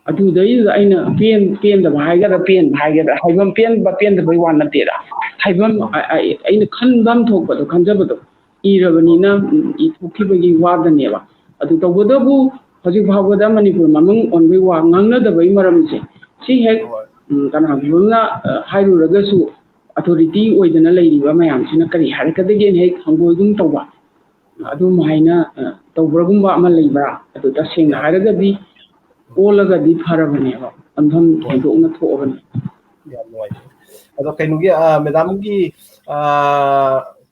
ꯑꯗꯨꯗꯩꯗꯨꯗ ꯑꯩꯅ ꯄꯦꯟ ꯄꯦꯟꯗꯕ ꯍꯥꯏꯒꯗ꯭ꯔꯥ, ꯄꯦꯟꯕ ꯍꯥꯏꯒꯗ꯭ꯔꯥ, ꯍꯥꯏꯐꯝ, ꯄꯦꯟꯕ ꯄꯦꯟꯗꯕꯩ ꯋꯥ ꯅꯠꯇꯦꯗ, ꯍꯥꯏꯐꯝ, ꯑ- ꯑ- ꯑꯩꯅ ꯈꯟꯐꯝ ꯊꯣꯛꯄꯗꯣ, ꯈꯟꯖꯕꯗꯣ ꯏꯔꯕꯅꯤꯅ, ꯎꯝ, ꯏꯊꯣꯛꯈꯤꯕꯒꯤ ꯋꯥꯗꯅꯦꯕ꯫ ꯑꯗꯨ ꯇꯧꯕꯇꯕꯨ ꯍꯧꯖꯤꯛ ꯐꯥꯎꯕꯗ ꯃꯅꯤꯄꯨꯔ ꯃꯃꯤꯡ ꯑꯣꯟꯕꯩ ꯋꯥ ꯉꯥꯡꯅꯗꯕꯩ ꯃꯔꯝꯁꯦ, ꯁꯤ ꯍꯦꯛ, ꯎꯝ, ꯀꯅꯥꯒꯨꯝꯕ ꯑꯃꯅ, ꯑ, ꯍꯥꯏꯔꯨꯔꯒꯁꯨ, ꯑꯣꯊꯣꯔꯤꯇꯤ ꯑꯣꯏꯗꯅ ꯂꯩꯔꯤꯕ ꯃꯌꯥꯝꯁꯤꯅ ꯀꯔꯤ ꯍꯥꯏꯔꯛꯀꯗꯒꯦꯅ ꯍꯦꯛ ꯍꯪꯒꯣꯏꯒꯨꯝ ꯇꯧꯕ꯫ ꯑꯗꯨꯝ ꯍꯥꯏꯅ, ꯑ, ꯇꯧꯕ꯭ꯔꯒꯨꯝꯕ ꯑꯃ ꯂꯩꯕ꯭ꯔꯥ? ꯑꯗꯨ ꯇꯁꯦꯡꯅ ꯍꯥꯏꯔꯒꯗꯤ ꯑꯣꯜꯂꯒꯗꯤ ꯐꯔꯕꯅꯦꯕ, ꯄꯟꯐꯝ ꯍꯣꯏ꯫ ꯊꯣꯏꯗꯣꯛꯅ ꯊꯣꯛꯑꯕꯅꯦ꯫ ꯌꯥꯝ ꯅꯨꯡꯉꯥꯏꯖꯔꯦ꯫ ꯑꯗꯣ ꯀꯩꯅꯣꯒꯤ, ꯑ, ꯃꯦꯗꯥꯝꯒꯤ, ꯑ,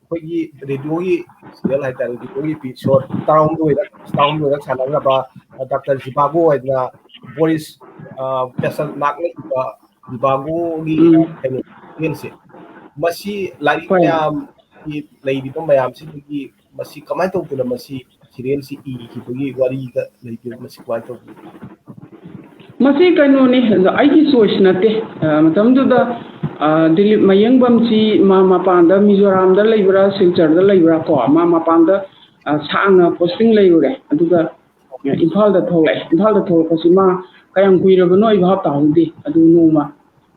ꯑꯩꯈꯣꯏꯒꯤ ꯔꯦꯗꯤꯑꯣꯒꯤ ꯁꯤꯔꯤꯌꯦꯜ ꯍꯥꯏꯇꯥꯔꯦ, ꯔꯦꯗꯤꯑꯣꯒꯤ ꯏꯄꯤꯁꯣꯠ ꯇꯔꯥꯍꯨꯝꯗꯣꯏꯔꯛ, ꯇꯔꯥꯍꯨꯝꯗꯣꯏꯔꯛ ꯁꯥꯟꯅꯈ꯭ꯔꯕ, ꯑ, ꯗꯥꯛꯇꯔ ꯖꯤꯕꯥꯒꯣ ꯍꯥꯏꯗꯅ ꯕꯣꯔꯤꯁ, ꯑ, ꯄꯦꯁꯟ ꯃꯥꯔꯛꯅ ꯏꯕ ꯖꯤꯕꯥꯒꯣꯒꯤ ꯎꯝ꯫ ꯀꯩꯅꯣ, ꯁꯤꯔꯤꯌꯦꯜꯁꯦ, ꯃꯁꯤ ꯂꯥꯏꯔꯤꯛ ꯍꯣꯏ꯫ ꯃꯌꯥꯝ ꯂꯩꯔꯤꯕ ꯃꯌꯥꯝꯁꯤꯗꯒꯤ ꯃꯁꯤ ꯀꯃꯥꯏꯅ ꯇꯧꯗꯅ ꯃꯁꯤ ꯁꯤꯔꯤꯌꯦꯜꯁꯤ ꯏꯈꯤꯕꯒꯤ ꯋꯥꯔꯤꯗ ꯂꯩꯒꯦ? ꯃꯁꯤ ꯀꯃꯥꯏꯅ ꯇꯧꯕꯅꯣ? ꯃꯁꯤ ꯀꯩꯅꯣꯅꯤ, ꯑꯗꯣ ꯑꯩꯒꯤ ꯆꯣꯏꯁ ꯅꯠꯇꯦ꯫ ꯑ, ꯃꯇꯝꯗꯨꯗ, ꯑ, ꯗꯤꯂꯤꯞ ꯃꯌꯦꯡꯕꯝꯁꯤ ꯃꯥ ꯃꯄꯥꯟꯗ, ꯃꯤꯖꯣꯔꯥꯝꯗ ꯂꯩꯕ꯭ꯔꯥ, ꯁꯤꯜꯆꯔꯗ ꯂꯩꯕ꯭ꯔꯥ ꯀꯣ, ꯃꯥ ꯃꯄꯥꯟꯗ, ꯑ, ꯁꯥꯡꯅ ꯄꯣꯁꯇꯤꯡ ꯂꯩꯔꯨꯔꯦ꯫ ꯑꯗꯨꯒ ꯏꯝꯐꯥꯜꯗ ꯊꯣꯛꯂꯛꯑꯦ꯫ ꯏꯝꯐꯥꯜꯗ ꯊꯣꯛꯂꯛꯄꯁꯤ ꯃꯥ ꯀꯌꯥꯝ ꯀꯨꯏꯔꯕꯅꯣ ꯑꯩ ꯚꯥꯞ ꯇꯥꯍꯧꯗꯦ꯫ ꯑꯗꯨ ꯅꯣꯡꯃ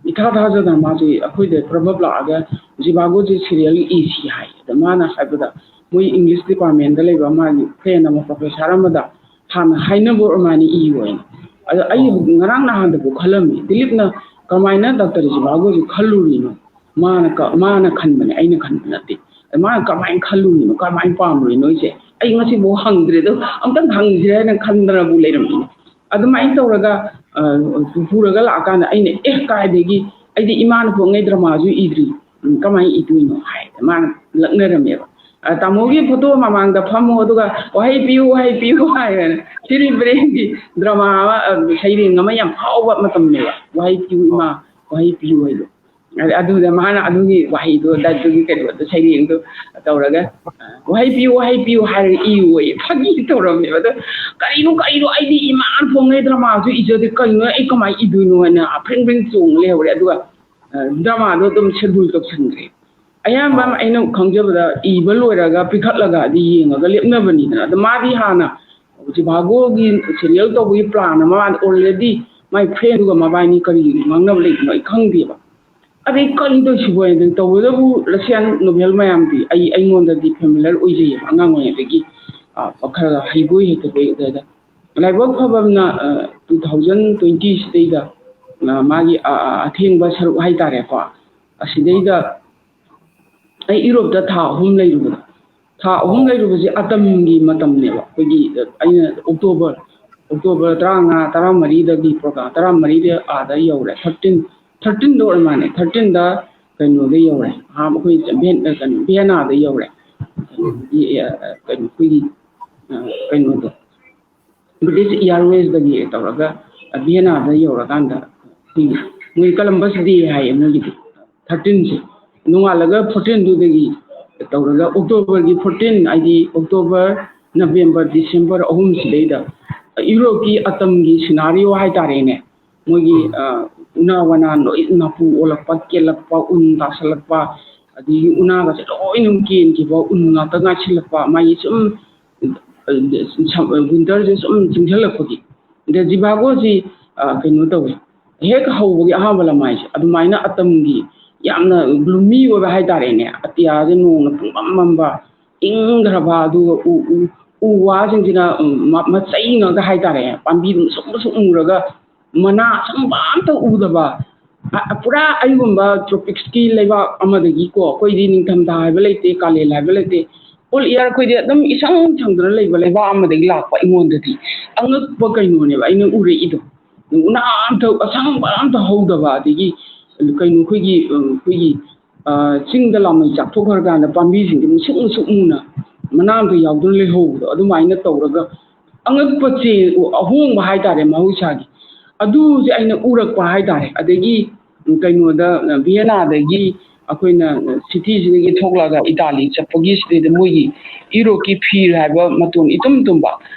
ꯏꯊꯥ ꯊꯥꯖꯗꯅ ꯃꯥꯁꯦ ꯑꯩꯈꯣꯏꯗ ꯄ꯭ꯔꯚꯞ ꯂꯥꯛꯑꯒ, "ꯖꯤꯕꯥꯒꯣꯁꯦ ꯁꯤꯔꯤꯌꯦꯜ ꯏꯁꯤ" ꯍꯥꯏ꯫ ꯑꯗ ꯃꯥꯅ ꯍꯥꯏꯕꯗ, ꯃꯣꯏ ꯏꯪꯂꯤꯁ ꯗꯤꯄꯥꯔꯠꯃꯦꯟꯗ ꯂꯩꯕ ꯃꯥꯒꯤ ꯐ꯭ꯔꯦꯟ ꯑꯃ, ꯄ꯭ꯔꯣꯐꯦꯁꯥꯔ ꯑꯃꯗ ꯍꯥꯟꯅ ꯍꯥꯏꯅꯕ ꯑꯣꯏꯔ ꯃꯥꯜꯂꯦ ꯏꯌꯨ ꯍꯥꯏꯅ꯫ ꯑꯗꯣ ꯑꯩ ꯑꯣ꯫ ꯉꯔꯥꯡ ꯅꯍꯥꯟꯗꯕꯨ ꯈꯜꯂꯝꯃꯤ, ꯗꯤꯂꯤꯞꯅ ꯀꯃꯥꯏꯅ ꯗꯥꯛꯇꯔ ꯖꯤꯕꯥꯒꯣꯁꯦ ꯈꯜꯂꯨꯔꯤꯅꯣ? ꯃꯥꯅ ꯀ-, ꯃꯥꯅ ꯈꯟꯕꯅꯦ, ꯑꯩꯅ ꯈꯟꯕ ꯅꯠꯇꯦ꯫ ꯑꯗ ꯃꯥꯅ ꯀꯃꯥꯏꯅ ꯈꯜꯂꯨꯔꯤꯅꯣ, ꯀꯃꯥꯏꯅ ꯄꯥꯝꯃꯨꯔꯤꯅꯣ ꯑꯩꯁꯦ? ꯑꯩ ꯉꯁꯤꯐꯥꯎ ꯍꯪꯗ꯭ꯔꯦ꯫ ꯑꯗꯣ ꯑꯝꯇꯪ ꯍꯪꯁꯤꯔ ꯍꯥꯏꯅ ꯈꯟꯗꯅꯕꯨ ꯂꯩꯔꯝꯃꯤꯅꯦ꯫ ꯑꯗꯨꯃꯥꯏꯅ ꯇꯧꯔꯒ, ꯑ, ꯄꯨꯔꯒ ꯂꯥꯛꯑꯀꯥꯟꯗ ꯑꯩꯅ, "ꯑꯦ, ꯀꯥꯏꯗꯒꯤ? ꯑꯩꯗꯤ ꯏꯃꯥꯅ ꯄꯣꯛꯉꯩ ꯗ꯭ꯔꯃꯥꯁꯨ ꯏꯗ꯭ꯔꯤ꯫ ꯎꯝ, ꯀꯃꯥꯏꯅ ꯏꯗꯣꯏꯅꯣ?" ꯍꯥꯏꯗꯅ ꯃꯥꯅ ꯂꯛꯅꯔꯝꯃꯦꯕ꯫ ꯑ, "ꯇꯥꯃꯣꯒꯤ ꯐꯣꯇꯣ ꯃꯃꯥꯡꯗ ꯐꯝꯃꯣ, ꯑꯗꯨꯒ ꯋꯥꯍꯩ ꯄꯤꯌꯨ, ꯋꯥꯍꯩ ꯄꯤꯌꯨ" ꯍꯥꯏꯔꯒꯅ ꯁꯤꯔꯤ ꯕ꯭ꯔꯦꯟꯒꯤ ꯗ꯭ꯔꯃꯥ ꯑꯃ, ꯑ, ꯁꯩꯔꯦꯡ ꯑꯃ ꯌꯥꯝ ꯐꯥꯎꯕ ꯃꯇꯝꯅꯦꯕ, "ꯋꯥꯍꯩ ꯄꯤꯌꯨ ꯏꯃꯥ, ꯋꯥꯍꯩ ꯄꯤꯌꯨ" ꯍꯥꯏꯗꯣ꯫ ꯑꯗꯨꯗ ꯃꯥꯅ ꯑꯗꯨꯒꯤ ꯋꯥꯍꯩꯗꯣ, ꯑꯗꯨꯒꯤ ꯀꯩꯅꯣꯗꯣ, ꯁꯩꯔꯦꯡꯗꯣ ꯇꯧꯔꯒ, "ꯋꯥꯍꯩ ꯄꯤꯌꯨ, ꯋꯥꯍꯩ ꯄꯤꯌꯨ" ꯍꯥꯏꯔꯒ ꯏꯌꯨ ꯑꯌꯦ꯫ ꯐꯥꯒꯤ ꯇꯧꯔꯝꯃꯦꯕ꯫ ꯑꯗꯣ ꯀꯔꯤꯅꯣ, ꯀꯔꯤꯅꯣ, ꯑꯩꯗꯤ ꯏꯃꯥꯟ ꯊꯣꯡꯉꯩ ꯗ꯭ꯔꯃꯥꯁꯨ ꯏꯖꯗꯦ, ꯀꯩꯅꯣ ꯑꯩ ꯀꯃꯥꯏꯅ ꯏꯗꯣꯏꯅꯣ ꯍꯥꯏꯅ ꯐ꯭ꯔꯤꯡ ꯐ꯭ꯔꯤꯡ ꯆꯣꯡ ꯂꯩꯍꯧꯔꯦ꯫ ꯑꯗꯨꯒ, ꯑ, ꯗ꯭ꯔꯃꯥꯗꯣ ꯑꯗꯨꯝ ꯁꯦꯗꯨꯜ ꯇꯧꯁꯟꯈ꯭ꯔꯦ꯫ ꯑꯌꯥꯝꯕ ꯑꯩꯅ ꯈꯪꯖꯕꯗ ꯏꯕ ꯂꯣꯏꯔꯒ ꯄꯤꯈꯠꯂꯒ ꯑꯗꯨ ꯌꯦꯡꯉꯒ ꯂꯦꯞꯅꯕꯅꯤꯗꯅ꯫ ꯑꯗꯣ ꯃꯥꯗꯤ ꯍꯥꯟꯅ ꯆꯤꯚꯥꯒꯣꯒꯤ ꯁꯦꯔꯤꯌꯦꯜ ꯇꯧꯕꯒꯤ ꯄ꯭ꯂꯥꯟ ꯑꯃ ꯃꯥꯅ already ꯃꯥꯏ ꯐ꯭ꯔꯦꯟꯗꯨꯒ ꯃꯕꯥꯏꯅꯤ ꯀꯔꯤ ꯉꯥꯡꯅꯕ ꯂꯩꯕꯅꯣ ꯑꯩ ꯈꯪꯗꯦꯕ꯫ ꯑꯗꯩ ꯀꯔꯤ ꯇꯧꯁꯤꯕꯣ ꯍꯥꯏꯅ ꯇꯧꯕꯗꯕꯨ ꯔꯁꯤꯌꯥꯟ ꯅꯣꯚꯦꯜ ꯃꯌꯥꯝꯗꯤ ꯑꯩ, ꯑꯩꯉꯣꯟꯗꯗꯤ ꯐꯦꯃꯤꯂꯔ ꯑꯣꯏꯖꯩꯌꯦꯕ ꯑꯉꯥꯡ ꯑꯣꯏꯔꯤꯉꯩꯗꯒꯤ꯫ ꯑ, ꯈꯔ ꯍꯩꯕꯣꯏ ꯍꯩꯇꯕꯣꯏ ꯑꯗꯨꯗ ꯂꯥꯏꯕꯛ ꯐꯕꯅ, ꯑ, two thousand twenty ꯁꯤꯗꯩꯗ, ꯑ, ꯃꯥꯒꯤ, ꯑ, ꯑ, ꯑꯊꯦꯡꯕ ꯁꯔꯨꯛ ꯍꯥꯏꯇꯥꯔꯦꯀꯣ, ꯑꯁꯤꯗꯩꯗ ꯑꯩ ꯌꯨꯔꯣꯞꯇ ꯊꯥ ꯑꯍꯨꯝ ꯂꯩꯔꯨꯕꯗꯣ, ꯊꯥ ꯑꯍꯨꯝ ꯂꯩꯔꯨꯕꯁꯦ ꯑꯇꯝꯒꯤ ꯃꯇꯝꯅꯦꯕ꯫ ꯑꯩꯈꯣꯏꯒꯤ, ꯑ, ꯑꯩꯅ ꯑꯣꯛꯇꯣꯕꯔ, ꯑꯣꯛꯇꯣꯕꯔ ꯇꯔꯥꯃꯉꯥ, ꯇꯔꯥꯃꯔꯤꯗꯒꯤ ꯄ꯭ꯔꯣꯒ꯭ꯔꯥꯝ, ꯇꯔꯥꯃꯔꯤꯗ ꯑꯥꯗ ꯌꯧꯔꯦ꯫ Thirteen, thirteenꯗ ꯑꯣꯏꯔ ꯃꯥꯜꯂꯦ꯫ Thirteenꯗ ꯀꯩꯅꯣꯗ ꯌꯧꯔꯦ꯫ ꯑꯍꯥꯟꯕ ꯑꯩꯈꯣꯏ ꯚꯦꯟ-, ꯑ, ꯀꯩꯅꯣ, ꯚꯤꯌꯦꯅꯥꯗ ꯌꯧꯔꯦ꯫ ꯀꯩꯅꯣꯒꯤ, ꯑ, ꯀꯩꯅꯣ, ꯑꯩꯈꯣꯏꯒꯤ, ꯑ, ꯀꯩꯅꯣꯗꯣ, British Airwaysꯇꯒꯤ ꯇꯧꯔꯒ, ꯑ, ꯚꯤꯌꯦꯅꯥꯗ ꯌꯧꯔꯀꯥꯟꯗ ꯑꯩꯈꯣꯏꯒꯤ, ꯃꯣꯏ Columbus Day ꯍꯥꯏꯌꯦ ꯃꯣꯏꯒꯤꯗꯤ꯫ Thirteenꯁꯦ꯫ ꯅꯣꯡꯉꯥꯜꯂꯒ fourteenꯗꯨꯗꯒꯤ ꯇꯧꯔꯒ ꯑꯣꯛꯇꯣꯕꯔꯒꯤ fourteen, ꯍꯥꯏꯗꯤ ꯑꯣꯛꯇꯣꯕꯔ, ꯅꯕꯦꯝꯕꯔ, ꯗꯤꯁꯦꯝꯕꯔ ꯑꯍꯨꯝꯁꯤꯗꯩꯗ ꯌꯨꯔꯣꯞꯀꯤ ꯑꯇꯝꯒꯤ scenario ꯍꯥꯏꯇꯥꯔꯦꯅꯦ꯫ ꯃꯣꯏꯒꯤ, ꯎꯝ꯫ ꯑ, ꯎꯅꯥ ꯋꯥꯅꯥ ꯂꯣꯏ ꯅꯥꯄꯨ ꯑꯣꯜꯂꯛꯄ, ꯀꯦꯜꯂꯛꯄ, ꯎꯟ ꯇꯥꯁꯜꯂꯛꯄ, ꯑꯗꯒꯤ ꯎꯅꯥꯒꯁꯦ ꯂꯣꯏꯅ ꯀꯦꯟꯈꯤꯕ, ꯎꯟ ꯉꯥꯛꯇ ꯉꯥꯏꯁꯤꯜꯂꯛꯄ, ꯃꯥꯒꯤ ꯁꯨꯝ, ꯑ, ꯁꯝ-, winterꯁꯦ ꯁꯨꯝ ꯆꯪꯁꯤꯜꯂꯛꯄꯒꯤ꯫ ꯑꯗ ꯖꯤꯚꯥꯒꯣꯁꯤ, ꯑ, ꯀꯩꯅꯣ ꯇꯧꯋꯦ, ꯍꯦꯛ ꯍꯧꯕꯒꯤ ꯑꯍꯥꯟꯕ ꯂꯃꯥꯏꯁꯦ ꯑꯗꯨꯃꯥꯏꯅ ꯑꯇꯝꯒꯤ ꯌꯥꯝꯅ gloomy ꯑꯣꯏꯕ ꯍꯥꯏꯇꯥꯔꯦꯅꯦ, ꯑꯇꯤꯌꯥꯁꯦ ꯅꯣꯡꯅ ꯄꯨꯡꯃꯝ ꯃꯝꯕ, ꯏꯪꯈ꯭ꯔꯕ, ꯑꯗꯨꯒ ꯎ, ꯎ, ꯎ ꯋꯥꯁꯤꯡꯁꯤꯅ, ꯎꯝ, ꯃ-, ꯃꯆꯩ ꯉꯥꯛꯇ ꯍꯥꯏꯇꯥꯔꯦ, ꯄꯥꯝꯕꯤꯗꯨ ꯃꯁꯨꯛ ꯃꯁꯨꯛ ꯃꯨꯔꯒ ꯃꯅꯥ ꯑꯁꯪꯕ ꯑꯝꯇ ꯎꯗꯕ, ꯑ-, ꯑ, ꯄꯨꯔꯥ ꯑꯩꯒꯨꯝꯕ tropicsꯀꯤ ꯂꯩꯕꯥꯛ ꯑꯃꯗꯒꯤꯀꯣ, ꯑꯩꯈꯣꯏꯗꯤ ꯅꯤꯡꯊꯝꯊꯥ ꯍꯥꯏꯕ ꯂꯩꯇꯦ, ꯀꯥꯂꯦꯟ ꯍꯥꯏꯕ ꯂꯩꯇꯦ, all year ꯑꯩꯈꯣꯏꯗꯤ ꯑꯗꯨꯝ ꯏꯁꯪ ꯁꯪꯗꯅ ꯂꯩꯕ ꯂꯩꯕꯥꯛ ꯑꯃꯗꯒꯤ ꯂꯥꯛꯄ ꯑꯩꯉꯣꯟꯗꯗꯤ ꯑꯉꯛꯄ ꯀꯩꯅꯣꯅꯦꯕ ꯑꯩꯅ ꯎꯔꯛꯏꯗꯣ꯫ ꯎꯅꯥ ꯑꯝꯇ, ꯑꯁꯪꯕ ꯑꯝꯇ ꯍꯧꯗꯕ, ꯑꯗꯒꯤ ꯀꯩꯅꯣ, ꯑꯩꯈꯣꯏꯒꯤ, ꯎꯝ, ꯑꯩꯈꯣꯏꯒꯤ, ꯑ, ꯆꯤꯡꯗ ꯂꯥꯃꯩ ꯆꯥꯛꯊꯣꯛꯈ꯭ꯔꯀꯥꯟꯗ ꯄꯥꯝꯕꯤꯁꯤꯡꯁꯦ ꯃꯨꯁꯨꯛ ꯃꯨꯁꯨꯛ ꯃꯨꯅ ꯃꯅꯥ ꯑꯝꯇ ꯌꯥꯎꯗꯅ ꯂꯩꯍꯧꯕꯗꯣ, ꯑꯗꯨꯃꯥꯏꯅ ꯇꯧꯔꯒ ꯑꯉꯛꯄ ꯆꯦ-, ꯑꯍꯣꯡꯕ ꯍꯥꯏꯇꯥꯔꯦ ꯃꯍꯧꯁꯥꯒꯤ꯫ ꯑꯗꯨꯁꯦ ꯑꯩꯅ ꯎꯔꯛꯄ ꯍꯥꯏꯇꯥꯔꯦ꯫ ꯑꯗꯒꯤ ꯀꯩꯅꯣꯗ, ꯚꯤꯌꯦꯅꯥꯗꯒꯤ ꯑꯩꯈꯣꯏꯅ ꯁꯤꯇꯤꯁꯤꯗꯒꯤ ꯊꯣꯛꯂꯛꯑꯒ ꯏꯇꯥꯂꯤ ꯆꯠꯄꯒꯤ ꯁꯤꯗꯩꯗ ꯃꯣꯏꯒꯤ ꯏꯔꯣꯛꯀꯤ ꯐꯤꯔ ꯍꯥꯏꯕ ꯃꯇꯣꯟ ꯏꯇꯨꯝ ꯇꯨꯝꯕ,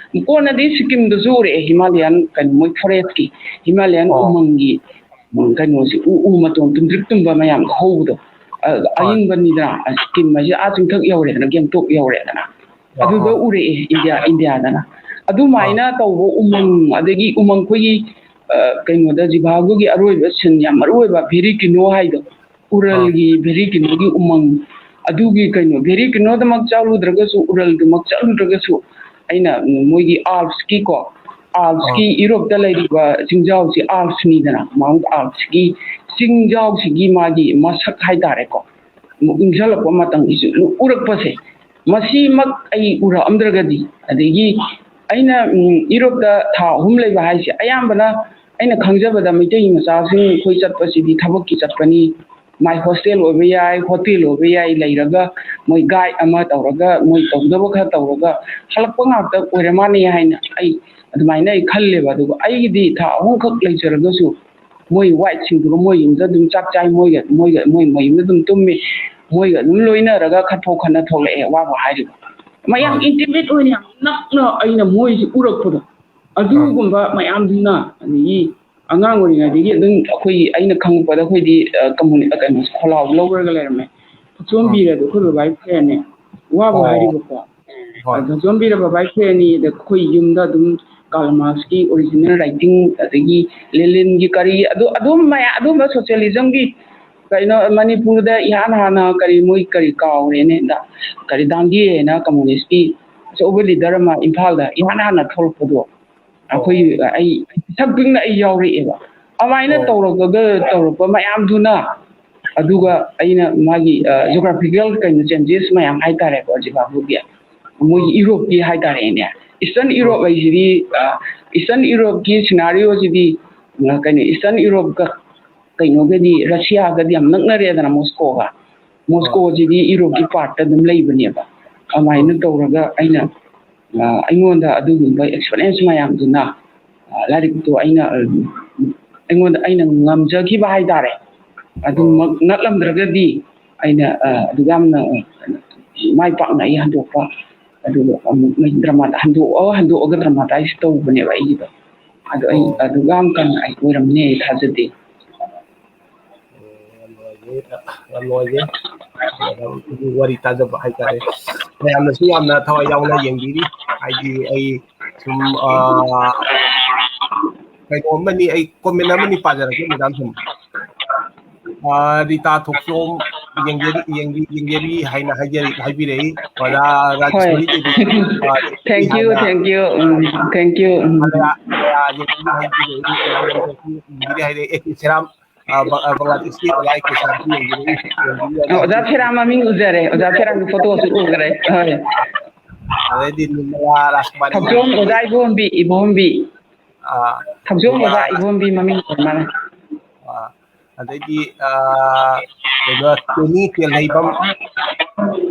ꯀꯣꯟꯅꯗꯤ ꯁꯤꯀꯤꯝꯗꯁꯨ ꯎꯔꯛꯑꯦ, ꯍꯤꯃꯥꯂꯌꯥꯟ ꯀꯩꯅꯣ, ꯃꯣꯏ ꯐꯣꯔꯦꯁꯀꯤ, ꯍꯤꯃꯥꯂꯌꯥꯟ ꯑꯣ꯫ ꯎꯃꯪꯒꯤ, ꯎꯝ, ꯀꯩꯅꯣꯁꯤ, ꯎ, ꯎ ꯃꯇꯣꯟ ꯇꯨꯝꯗ꯭ꯔꯤꯛ ꯇꯨꯝꯕ ꯃꯌꯥꯝꯗꯣ ꯍꯧꯕꯗꯣ, ꯑ, ꯍꯣꯏ꯫ ꯑꯏꯪꯕꯅꯤꯗꯅ, ꯑ, ꯁꯤꯀꯤꯝ ꯍꯥꯏꯁꯦ ꯑꯥ ꯆꯤꯡꯊꯛ ꯌꯧꯔꯦꯗꯅ, ꯒꯦꯡꯇꯣꯛ ꯌꯧꯔꯦꯗꯅ, ꯑꯥ, ꯑꯗꯨꯗ ꯑꯥ꯫ ꯎꯔꯛꯑꯦ ꯏꯟꯗꯤꯌꯥ, ꯏꯟꯗꯤꯌꯥꯗꯅ꯫ ꯑꯗꯨꯃꯥꯏꯅ ꯑꯥ꯫ ꯇꯧꯕ ꯎꯃꯪ, ꯑꯗꯒꯤ ꯎꯃꯪ ꯑꯩꯈꯣꯏꯒꯤ, ꯑ, ꯀꯩꯅꯣꯗ, ꯖꯤꯚꯥꯒꯨꯒꯤ ꯑꯔꯣꯏꯕ ꯁꯤꯟ, ꯌꯥꯝ ꯃꯔꯨ ꯑꯣꯏꯕ ꯚꯦꯔꯤ ꯀꯤꯅꯣ ꯍꯥꯏꯗꯣ, ꯎꯔꯜꯒꯤ, ꯚꯦꯔꯤ ꯀꯤꯅꯣꯒꯤ ꯎꯃꯪ, ꯑꯗꯨꯒꯤ ꯀꯩꯅꯣ, ꯚꯦꯔꯤ ꯀꯤꯅꯣꯗꯃꯛ ꯆꯠꯂꯨꯗ꯭ꯔꯒꯁꯨ, ꯎꯔꯜꯗꯃꯛ ꯆꯠꯂꯨꯗ꯭ꯔꯒꯁꯨ, ꯑꯩꯅ, ꯎꯝ, ꯃꯣꯏꯒꯤ ꯑꯥꯜꯞꯁꯀꯤꯀꯣ, ꯑꯥꯜꯞꯁꯀꯤ, ꯑꯥ꯫ ꯌꯨꯔꯣꯞꯇ ꯂꯩꯔꯤꯕ ꯆꯤꯡꯖꯥꯎꯁꯤ ꯑꯥꯜꯞꯁꯅꯤꯗꯅ, ꯃꯥꯎꯟꯠ ꯑꯥꯜꯞꯁꯀꯤ ꯆꯤꯡꯖꯥꯎꯁꯤꯒꯤ ꯃꯥꯒꯤ ꯃꯁꯛ ꯍꯥꯏꯇꯥꯔꯦꯀꯣ, ꯏꯪꯁꯜꯂꯛꯄ ꯃꯇꯝꯒꯤꯁꯨ ꯎꯔꯛꯄꯁꯦ, ꯃꯁꯤꯃꯛ ꯑꯩ ꯎꯔꯛꯑꯝꯗ꯭ꯔꯒꯗꯤ, ꯑꯗꯒꯤ ꯑꯩꯅ, ꯎꯝ, ꯌꯨꯔꯣꯞꯇ ꯊꯥ ꯑꯍꯨꯝ ꯂꯩꯕ ꯍꯥꯏꯁꯦ, ꯑꯌꯥꯝꯕꯅ ꯑꯩꯅ ꯈꯪꯖꯕꯗ ꯃꯩꯇꯩ ꯃꯆꯥꯁꯤꯡ ꯑꯩꯈꯣꯏ ꯆꯠꯄꯁꯤꯗꯤ ꯊꯕꯛꯀꯤ ꯆꯠꯄꯅꯤ, ꯃꯥꯏ ꯍꯣꯁꯇꯦꯜ ꯑꯣꯏꯕ ꯌꯥꯏ, ꯍꯣꯇꯦꯜ ꯑꯣꯏꯕ ꯌꯥꯏ, ꯂꯩꯔꯒ ꯃꯣꯏ ꯒꯥꯏꯗ ꯑꯃ ꯇꯧꯔꯒ, ꯃꯣꯏ ꯇꯧꯗꯕ ꯈꯔ ꯇꯧꯔꯒ ꯍꯜꯂꯛꯄ ꯉꯥꯛꯇ ꯑꯣꯏꯔ ꯃꯥꯜꯂꯦ ꯍꯥꯏꯅ ꯑꯩ ꯑꯗꯨꯃꯥꯏꯅ ꯑꯩ ꯈꯜꯂꯦꯕ꯫ ꯑꯗꯨꯒ ꯑꯩꯒꯤꯗꯤ ꯊꯥ ꯑꯍꯨꯝꯈꯛ ꯂꯩꯖꯔꯒꯁꯨ ꯃꯣꯏ ꯋꯥꯏꯠꯁꯤꯡꯗꯨꯒ ꯃꯣꯏ ꯌꯨꯝꯗ ꯑꯗꯨꯝ ꯆꯥꯛ ꯆꯥꯏ, ꯃꯣꯏꯒ, ꯃꯣꯏꯒ, ꯃꯣꯏ, ꯃꯣꯏ ꯌꯨꯝꯗ ꯑꯗꯨꯝ ꯇꯨꯝꯃꯤ, ꯃꯣꯏꯒ ꯑꯗꯨꯝ ꯂꯣꯏꯅꯔꯒ ꯈꯠꯐꯧ ꯈꯠꯅ ꯊꯣꯛꯂꯛꯑꯦ, ꯋꯥꯕ ꯍꯥꯏꯔꯤꯕ꯫ ꯃꯌꯥꯝ ꯑꯥ꯫ ꯏꯟꯇꯤꯃꯦꯠ ꯑꯣꯏꯅ ꯌꯥꯝ ꯅꯛꯅ ꯑꯩꯅ ꯃꯣꯏꯁꯤ ꯎꯔꯛꯄꯗꯣ, ꯑꯥ꯫ ꯑꯗꯨꯒꯨꯝꯕ ꯃꯌꯥꯝꯗꯨꯅ, ꯑꯗꯒꯤ ꯑꯉꯥꯡ ꯑꯣꯏꯔꯤꯉꯩꯗꯒꯤ ꯑꯗꯨꯝ ꯑꯩꯈꯣꯏꯒꯤ, ꯑꯩꯅ ꯈꯪꯉꯛꯄꯗ ꯑꯩꯈꯣꯏꯗꯤ, ꯑ, ꯀꯃꯨꯅꯤ-, ꯑ, ꯀꯩꯅꯣ, ꯈꯣꯜꯂꯥꯎ ꯂꯧꯔꯒ ꯂꯩꯔꯝꯃꯦ꯫ ꯊꯛꯆꯣꯝꯕꯤꯔꯗꯤ ꯑꯩꯈꯣꯏ ꯕꯕꯥꯒꯤ ꯐꯦꯟꯅꯦ꯫ ꯋꯥꯕ ꯑꯣ꯫ ꯍꯥꯏꯔꯤꯕꯀꯣ꯫ ꯍꯣꯏ꯫ ꯑ, ꯊꯛꯆꯣꯝꯕꯤꯔ ꯕꯕꯥꯒꯤ ꯐꯦꯟꯅꯤ, ꯑꯗ ꯑꯩꯈꯣꯏ ꯌꯨꯝꯗ ꯑꯗꯨꯝ ꯀꯥꯔꯜ ꯃꯥꯔꯛꯁꯀꯤ ꯑꯣꯔꯤꯖꯤꯅꯦꯜ ꯔꯥꯏꯇꯤꯡ, ꯑꯗꯒꯤ ꯂꯦꯅꯤꯟꯒꯤ ꯀꯔꯤ, ꯑꯗꯨ, ꯑꯗꯨꯝ ꯃꯌꯥꯝ, ꯑꯗꯨꯝꯕ ꯁꯣꯁꯤꯌꯦꯂꯤꯖꯝꯒꯤ ꯀꯩꯅꯣ, ꯃꯅꯤꯄꯨꯔꯗ ꯏꯍꯥꯟ ꯍꯥꯟꯅ ꯀꯔꯤ, ꯃꯣꯏ ꯀꯔꯤ ꯀꯥꯎꯔꯦꯅꯦ, ꯗ-, ꯀꯔꯤ, ꯗꯥꯡꯒꯦ ꯍꯥꯏꯅ ꯀꯝꯃꯨꯅꯤꯁꯀꯤ ꯑꯆꯧꯕ ꯂꯤꯗꯔ ꯑꯃ ꯏꯝꯐꯥꯜꯗ ꯏꯍꯥꯟ ꯍꯥꯟꯅ ꯊꯣꯛꯂꯛꯄꯗꯣ, ꯑꯣ꯫ ꯑꯩꯈꯣꯏ, ꯑꯩ ꯁꯛ ꯄꯤꯛꯅ ꯑꯩ ꯌꯥꯎꯔꯛꯑꯦꯕ꯫ ꯑꯗꯨꯃꯥꯏꯅ ꯑꯣ꯫ ꯇꯧꯔꯒ ꯇꯧꯔꯛꯄ ꯃꯌꯥꯝꯗꯨꯅ, ꯑꯗꯨꯒ ꯑꯩꯅ ꯃꯥꯒꯤ, ꯑ, ꯖꯣꯒ꯭ꯔꯥꯐꯤꯀꯦꯜ ꯀꯩꯅꯣ ꯆꯦꯟꯖꯦꯁ ꯃꯌꯥꯝ ꯍꯥꯏꯇꯥꯔꯦꯀꯣ, ꯖꯤꯝꯕꯥꯕ꯭ꯋꯦꯒꯤ, ꯃꯣꯏꯒꯤ ꯑꯣ꯫ ꯌꯨꯔꯣꯞꯀꯤ ꯍꯥꯏꯇꯥꯔꯦꯅꯦ, ꯏꯁꯇꯔꯟ ꯑꯣ꯫ ꯌꯨꯔꯣꯞ ꯍꯥꯏꯁꯤꯗꯤ, ꯑ, ꯏꯁꯇꯔꯟ ꯌꯨꯔꯣꯞꯀꯤ ꯁꯤꯅꯥꯔꯤꯑꯣꯁꯤꯗꯤ, ꯑ, ꯀꯩꯅꯣ, ꯏꯁꯇꯔꯟ ꯌꯨꯔꯣꯞꯀ ꯀꯩꯅꯣꯒꯗꯤ, ꯔꯁꯤꯌꯥꯒꯗꯤ ꯌꯥꯝ ꯅꯛꯅꯔꯦꯗꯅ, ꯃꯣꯁꯀꯣꯒ꯫ ꯑꯥ꯫ ꯃꯣꯁꯀꯣꯁꯤꯗꯤ ꯌꯨꯔꯣꯞꯀꯤ ꯄꯥꯔꯠꯇ ꯑꯗꯨꯝ ꯂꯩꯕꯅꯦꯕ꯫ ꯑꯗꯨꯃꯥꯏꯅ ꯑꯥ꯫ ꯇꯧꯔꯒ ꯑꯩꯅ, ꯑ, ꯑꯩꯉꯣꯟꯗ ꯑꯗꯨꯒꯨꯝꯕ ꯑꯦꯛꯁꯄꯤꯔꯤꯌꯦꯟꯁ ꯃꯌꯥꯝꯗꯨꯅ, ꯑ, ꯂꯥꯏꯔꯤꯛꯇꯣ ꯑꯩꯅ, ꯑ, ꯑꯩꯉꯣꯟꯗ, ꯑꯩꯅ ꯉꯝꯖꯈꯤꯕ ꯍꯥꯏꯇꯥꯔꯦ꯫ ꯑꯗꯨꯃꯛ ꯅꯠꯂꯝꯗ꯭ꯔꯒꯗꯤ ꯑꯩꯅ, ꯑ, ꯑꯗꯨꯛ ꯌꯥꯝꯅ, ꯑ, ꯃꯥꯏ ꯄꯥꯛꯅ ꯑꯩ ꯍꯟꯗꯣꯛꯄ, ꯑꯗꯨꯒ ꯑꯃꯨꯛ ꯗ꯭ꯔꯃꯥ ꯍꯟꯗꯣꯛꯑ ꯍꯟꯗꯣꯛꯑꯒ ꯗ꯭ꯔꯃꯥꯇꯥꯏꯁ ꯇꯧꯕꯅꯦꯕ ꯑꯩꯒꯤꯗꯣ꯫ ꯑꯗꯣ ꯑꯩ ꯑꯣ꯫ ꯑꯗꯨꯛ ꯌꯥꯝ ꯀꯟꯅ ꯑꯩ ꯑꯣꯏꯔꯝꯅꯤ ꯑꯩ ꯊꯥꯖꯗꯦ꯫ ꯑꯣ, ꯌꯥꯝ ꯅꯨꯡꯉꯥꯏꯖꯩ, ꯌꯥꯝ ꯅꯨꯡꯉꯥꯏꯖꯩ꯫ ꯃꯦꯗꯥꯝꯒꯤ ꯋꯥꯔꯤ ꯇꯥꯖꯕ ꯍꯥꯏꯇꯥꯔꯦ꯫ ꯃꯌꯥꯝꯅꯁꯨ ꯌꯥꯝꯅ ꯊꯋꯥꯏ ꯌꯥꯎꯅ ꯌꯦꯡꯕꯤꯔꯤ꯫ ꯍꯥꯏꯗꯤ ꯑꯩ ꯁꯨꯝ, ꯑ, ꯀꯩꯅꯣ ꯑꯃꯅꯤ, ꯑꯩ comment ꯑꯃꯅꯤ ꯄꯥꯖꯔꯛꯀꯦ, ꯃꯦꯗꯥꯝ ꯁꯨꯝ꯫ ꯑ, ꯔꯤꯇꯥ ꯊꯣꯛꯆꯣꯝ ꯌꯦꯡꯖꯔꯤ, ꯌꯦꯡꯕꯤ-, ꯌꯦꯡꯖꯔꯤ ꯍꯥꯏꯅ ꯍꯥꯏꯖꯔꯤ, ꯍꯥꯏꯕꯤꯔꯛꯏ꯫ ꯑꯣꯖꯥ ꯍꯣꯏ꯫ ꯔꯥꯖꯦꯁꯣꯔꯤ ꯗꯦꯕꯤ, ꯑ, ꯌꯦꯡꯖꯔꯤ Thank you, ꯍꯥꯏꯅ thank you, um, thank you, ꯎꯝ꯫ ꯃꯂꯌꯥ-, ꯃꯂꯌꯥ ꯌꯦꯡꯕꯤ ꯍꯥꯏꯕꯤꯔꯛꯏ, ꯃꯂꯌꯥ ꯌꯦꯡꯕꯤ ꯍꯥꯏꯔꯛꯏ꯫ ꯑꯦ ꯀꯦ ꯁꯦꯔꯥꯝ, ꯑ, ꯕ-, ꯑ, ꯕꯪꯒ꯭ꯂꯥꯗꯦꯁꯀꯤ ꯑꯣꯖꯥ ꯑꯦ ꯀꯦ ꯁꯦꯔꯥꯝꯁꯨ ꯌꯦꯡꯕꯤꯔꯛꯏ, ꯌꯦꯡꯕꯤꯔꯛꯏ꯫ ꯑꯣ, ꯑꯣꯖꯥ ꯐꯦꯔꯥꯝ ꯃꯃꯤꯡ ꯎꯖꯔꯦ, ꯑꯣꯖꯥ ꯐꯦꯔꯥꯝꯒꯤ ꯐꯣꯇꯣꯁꯨ ꯎꯈ꯭ꯔꯦ꯫ ꯍꯣꯏ꯫ ꯑꯗꯩꯗꯤ ꯅꯤꯔꯃꯂꯥ ꯔꯥꯖꯀꯨꯃꯥꯔꯤ ꯊꯧꯆꯣꯝ ꯌꯦꯡꯕꯤꯔꯛꯏ꯫ ꯑꯣꯖꯥ ꯏꯕꯣꯝꯕꯤ, ꯏꯕꯣꯝꯕꯤ꯫ ꯑ, ꯊꯧꯆꯣꯝ ꯅꯤꯔꯃꯂꯥ ꯑꯣꯖꯥ ꯔꯥꯖ-, ꯏꯕꯣꯝꯕꯤ ꯃꯃꯤꯡ ꯑꯣꯏꯔ ꯃꯥꯜꯂꯦ꯫ ꯑ, ꯑꯗꯩꯗꯤ, ꯑ, ꯀꯩꯅꯣ, ꯇꯦꯅꯤ ꯇꯦꯜꯍꯩꯕꯝ,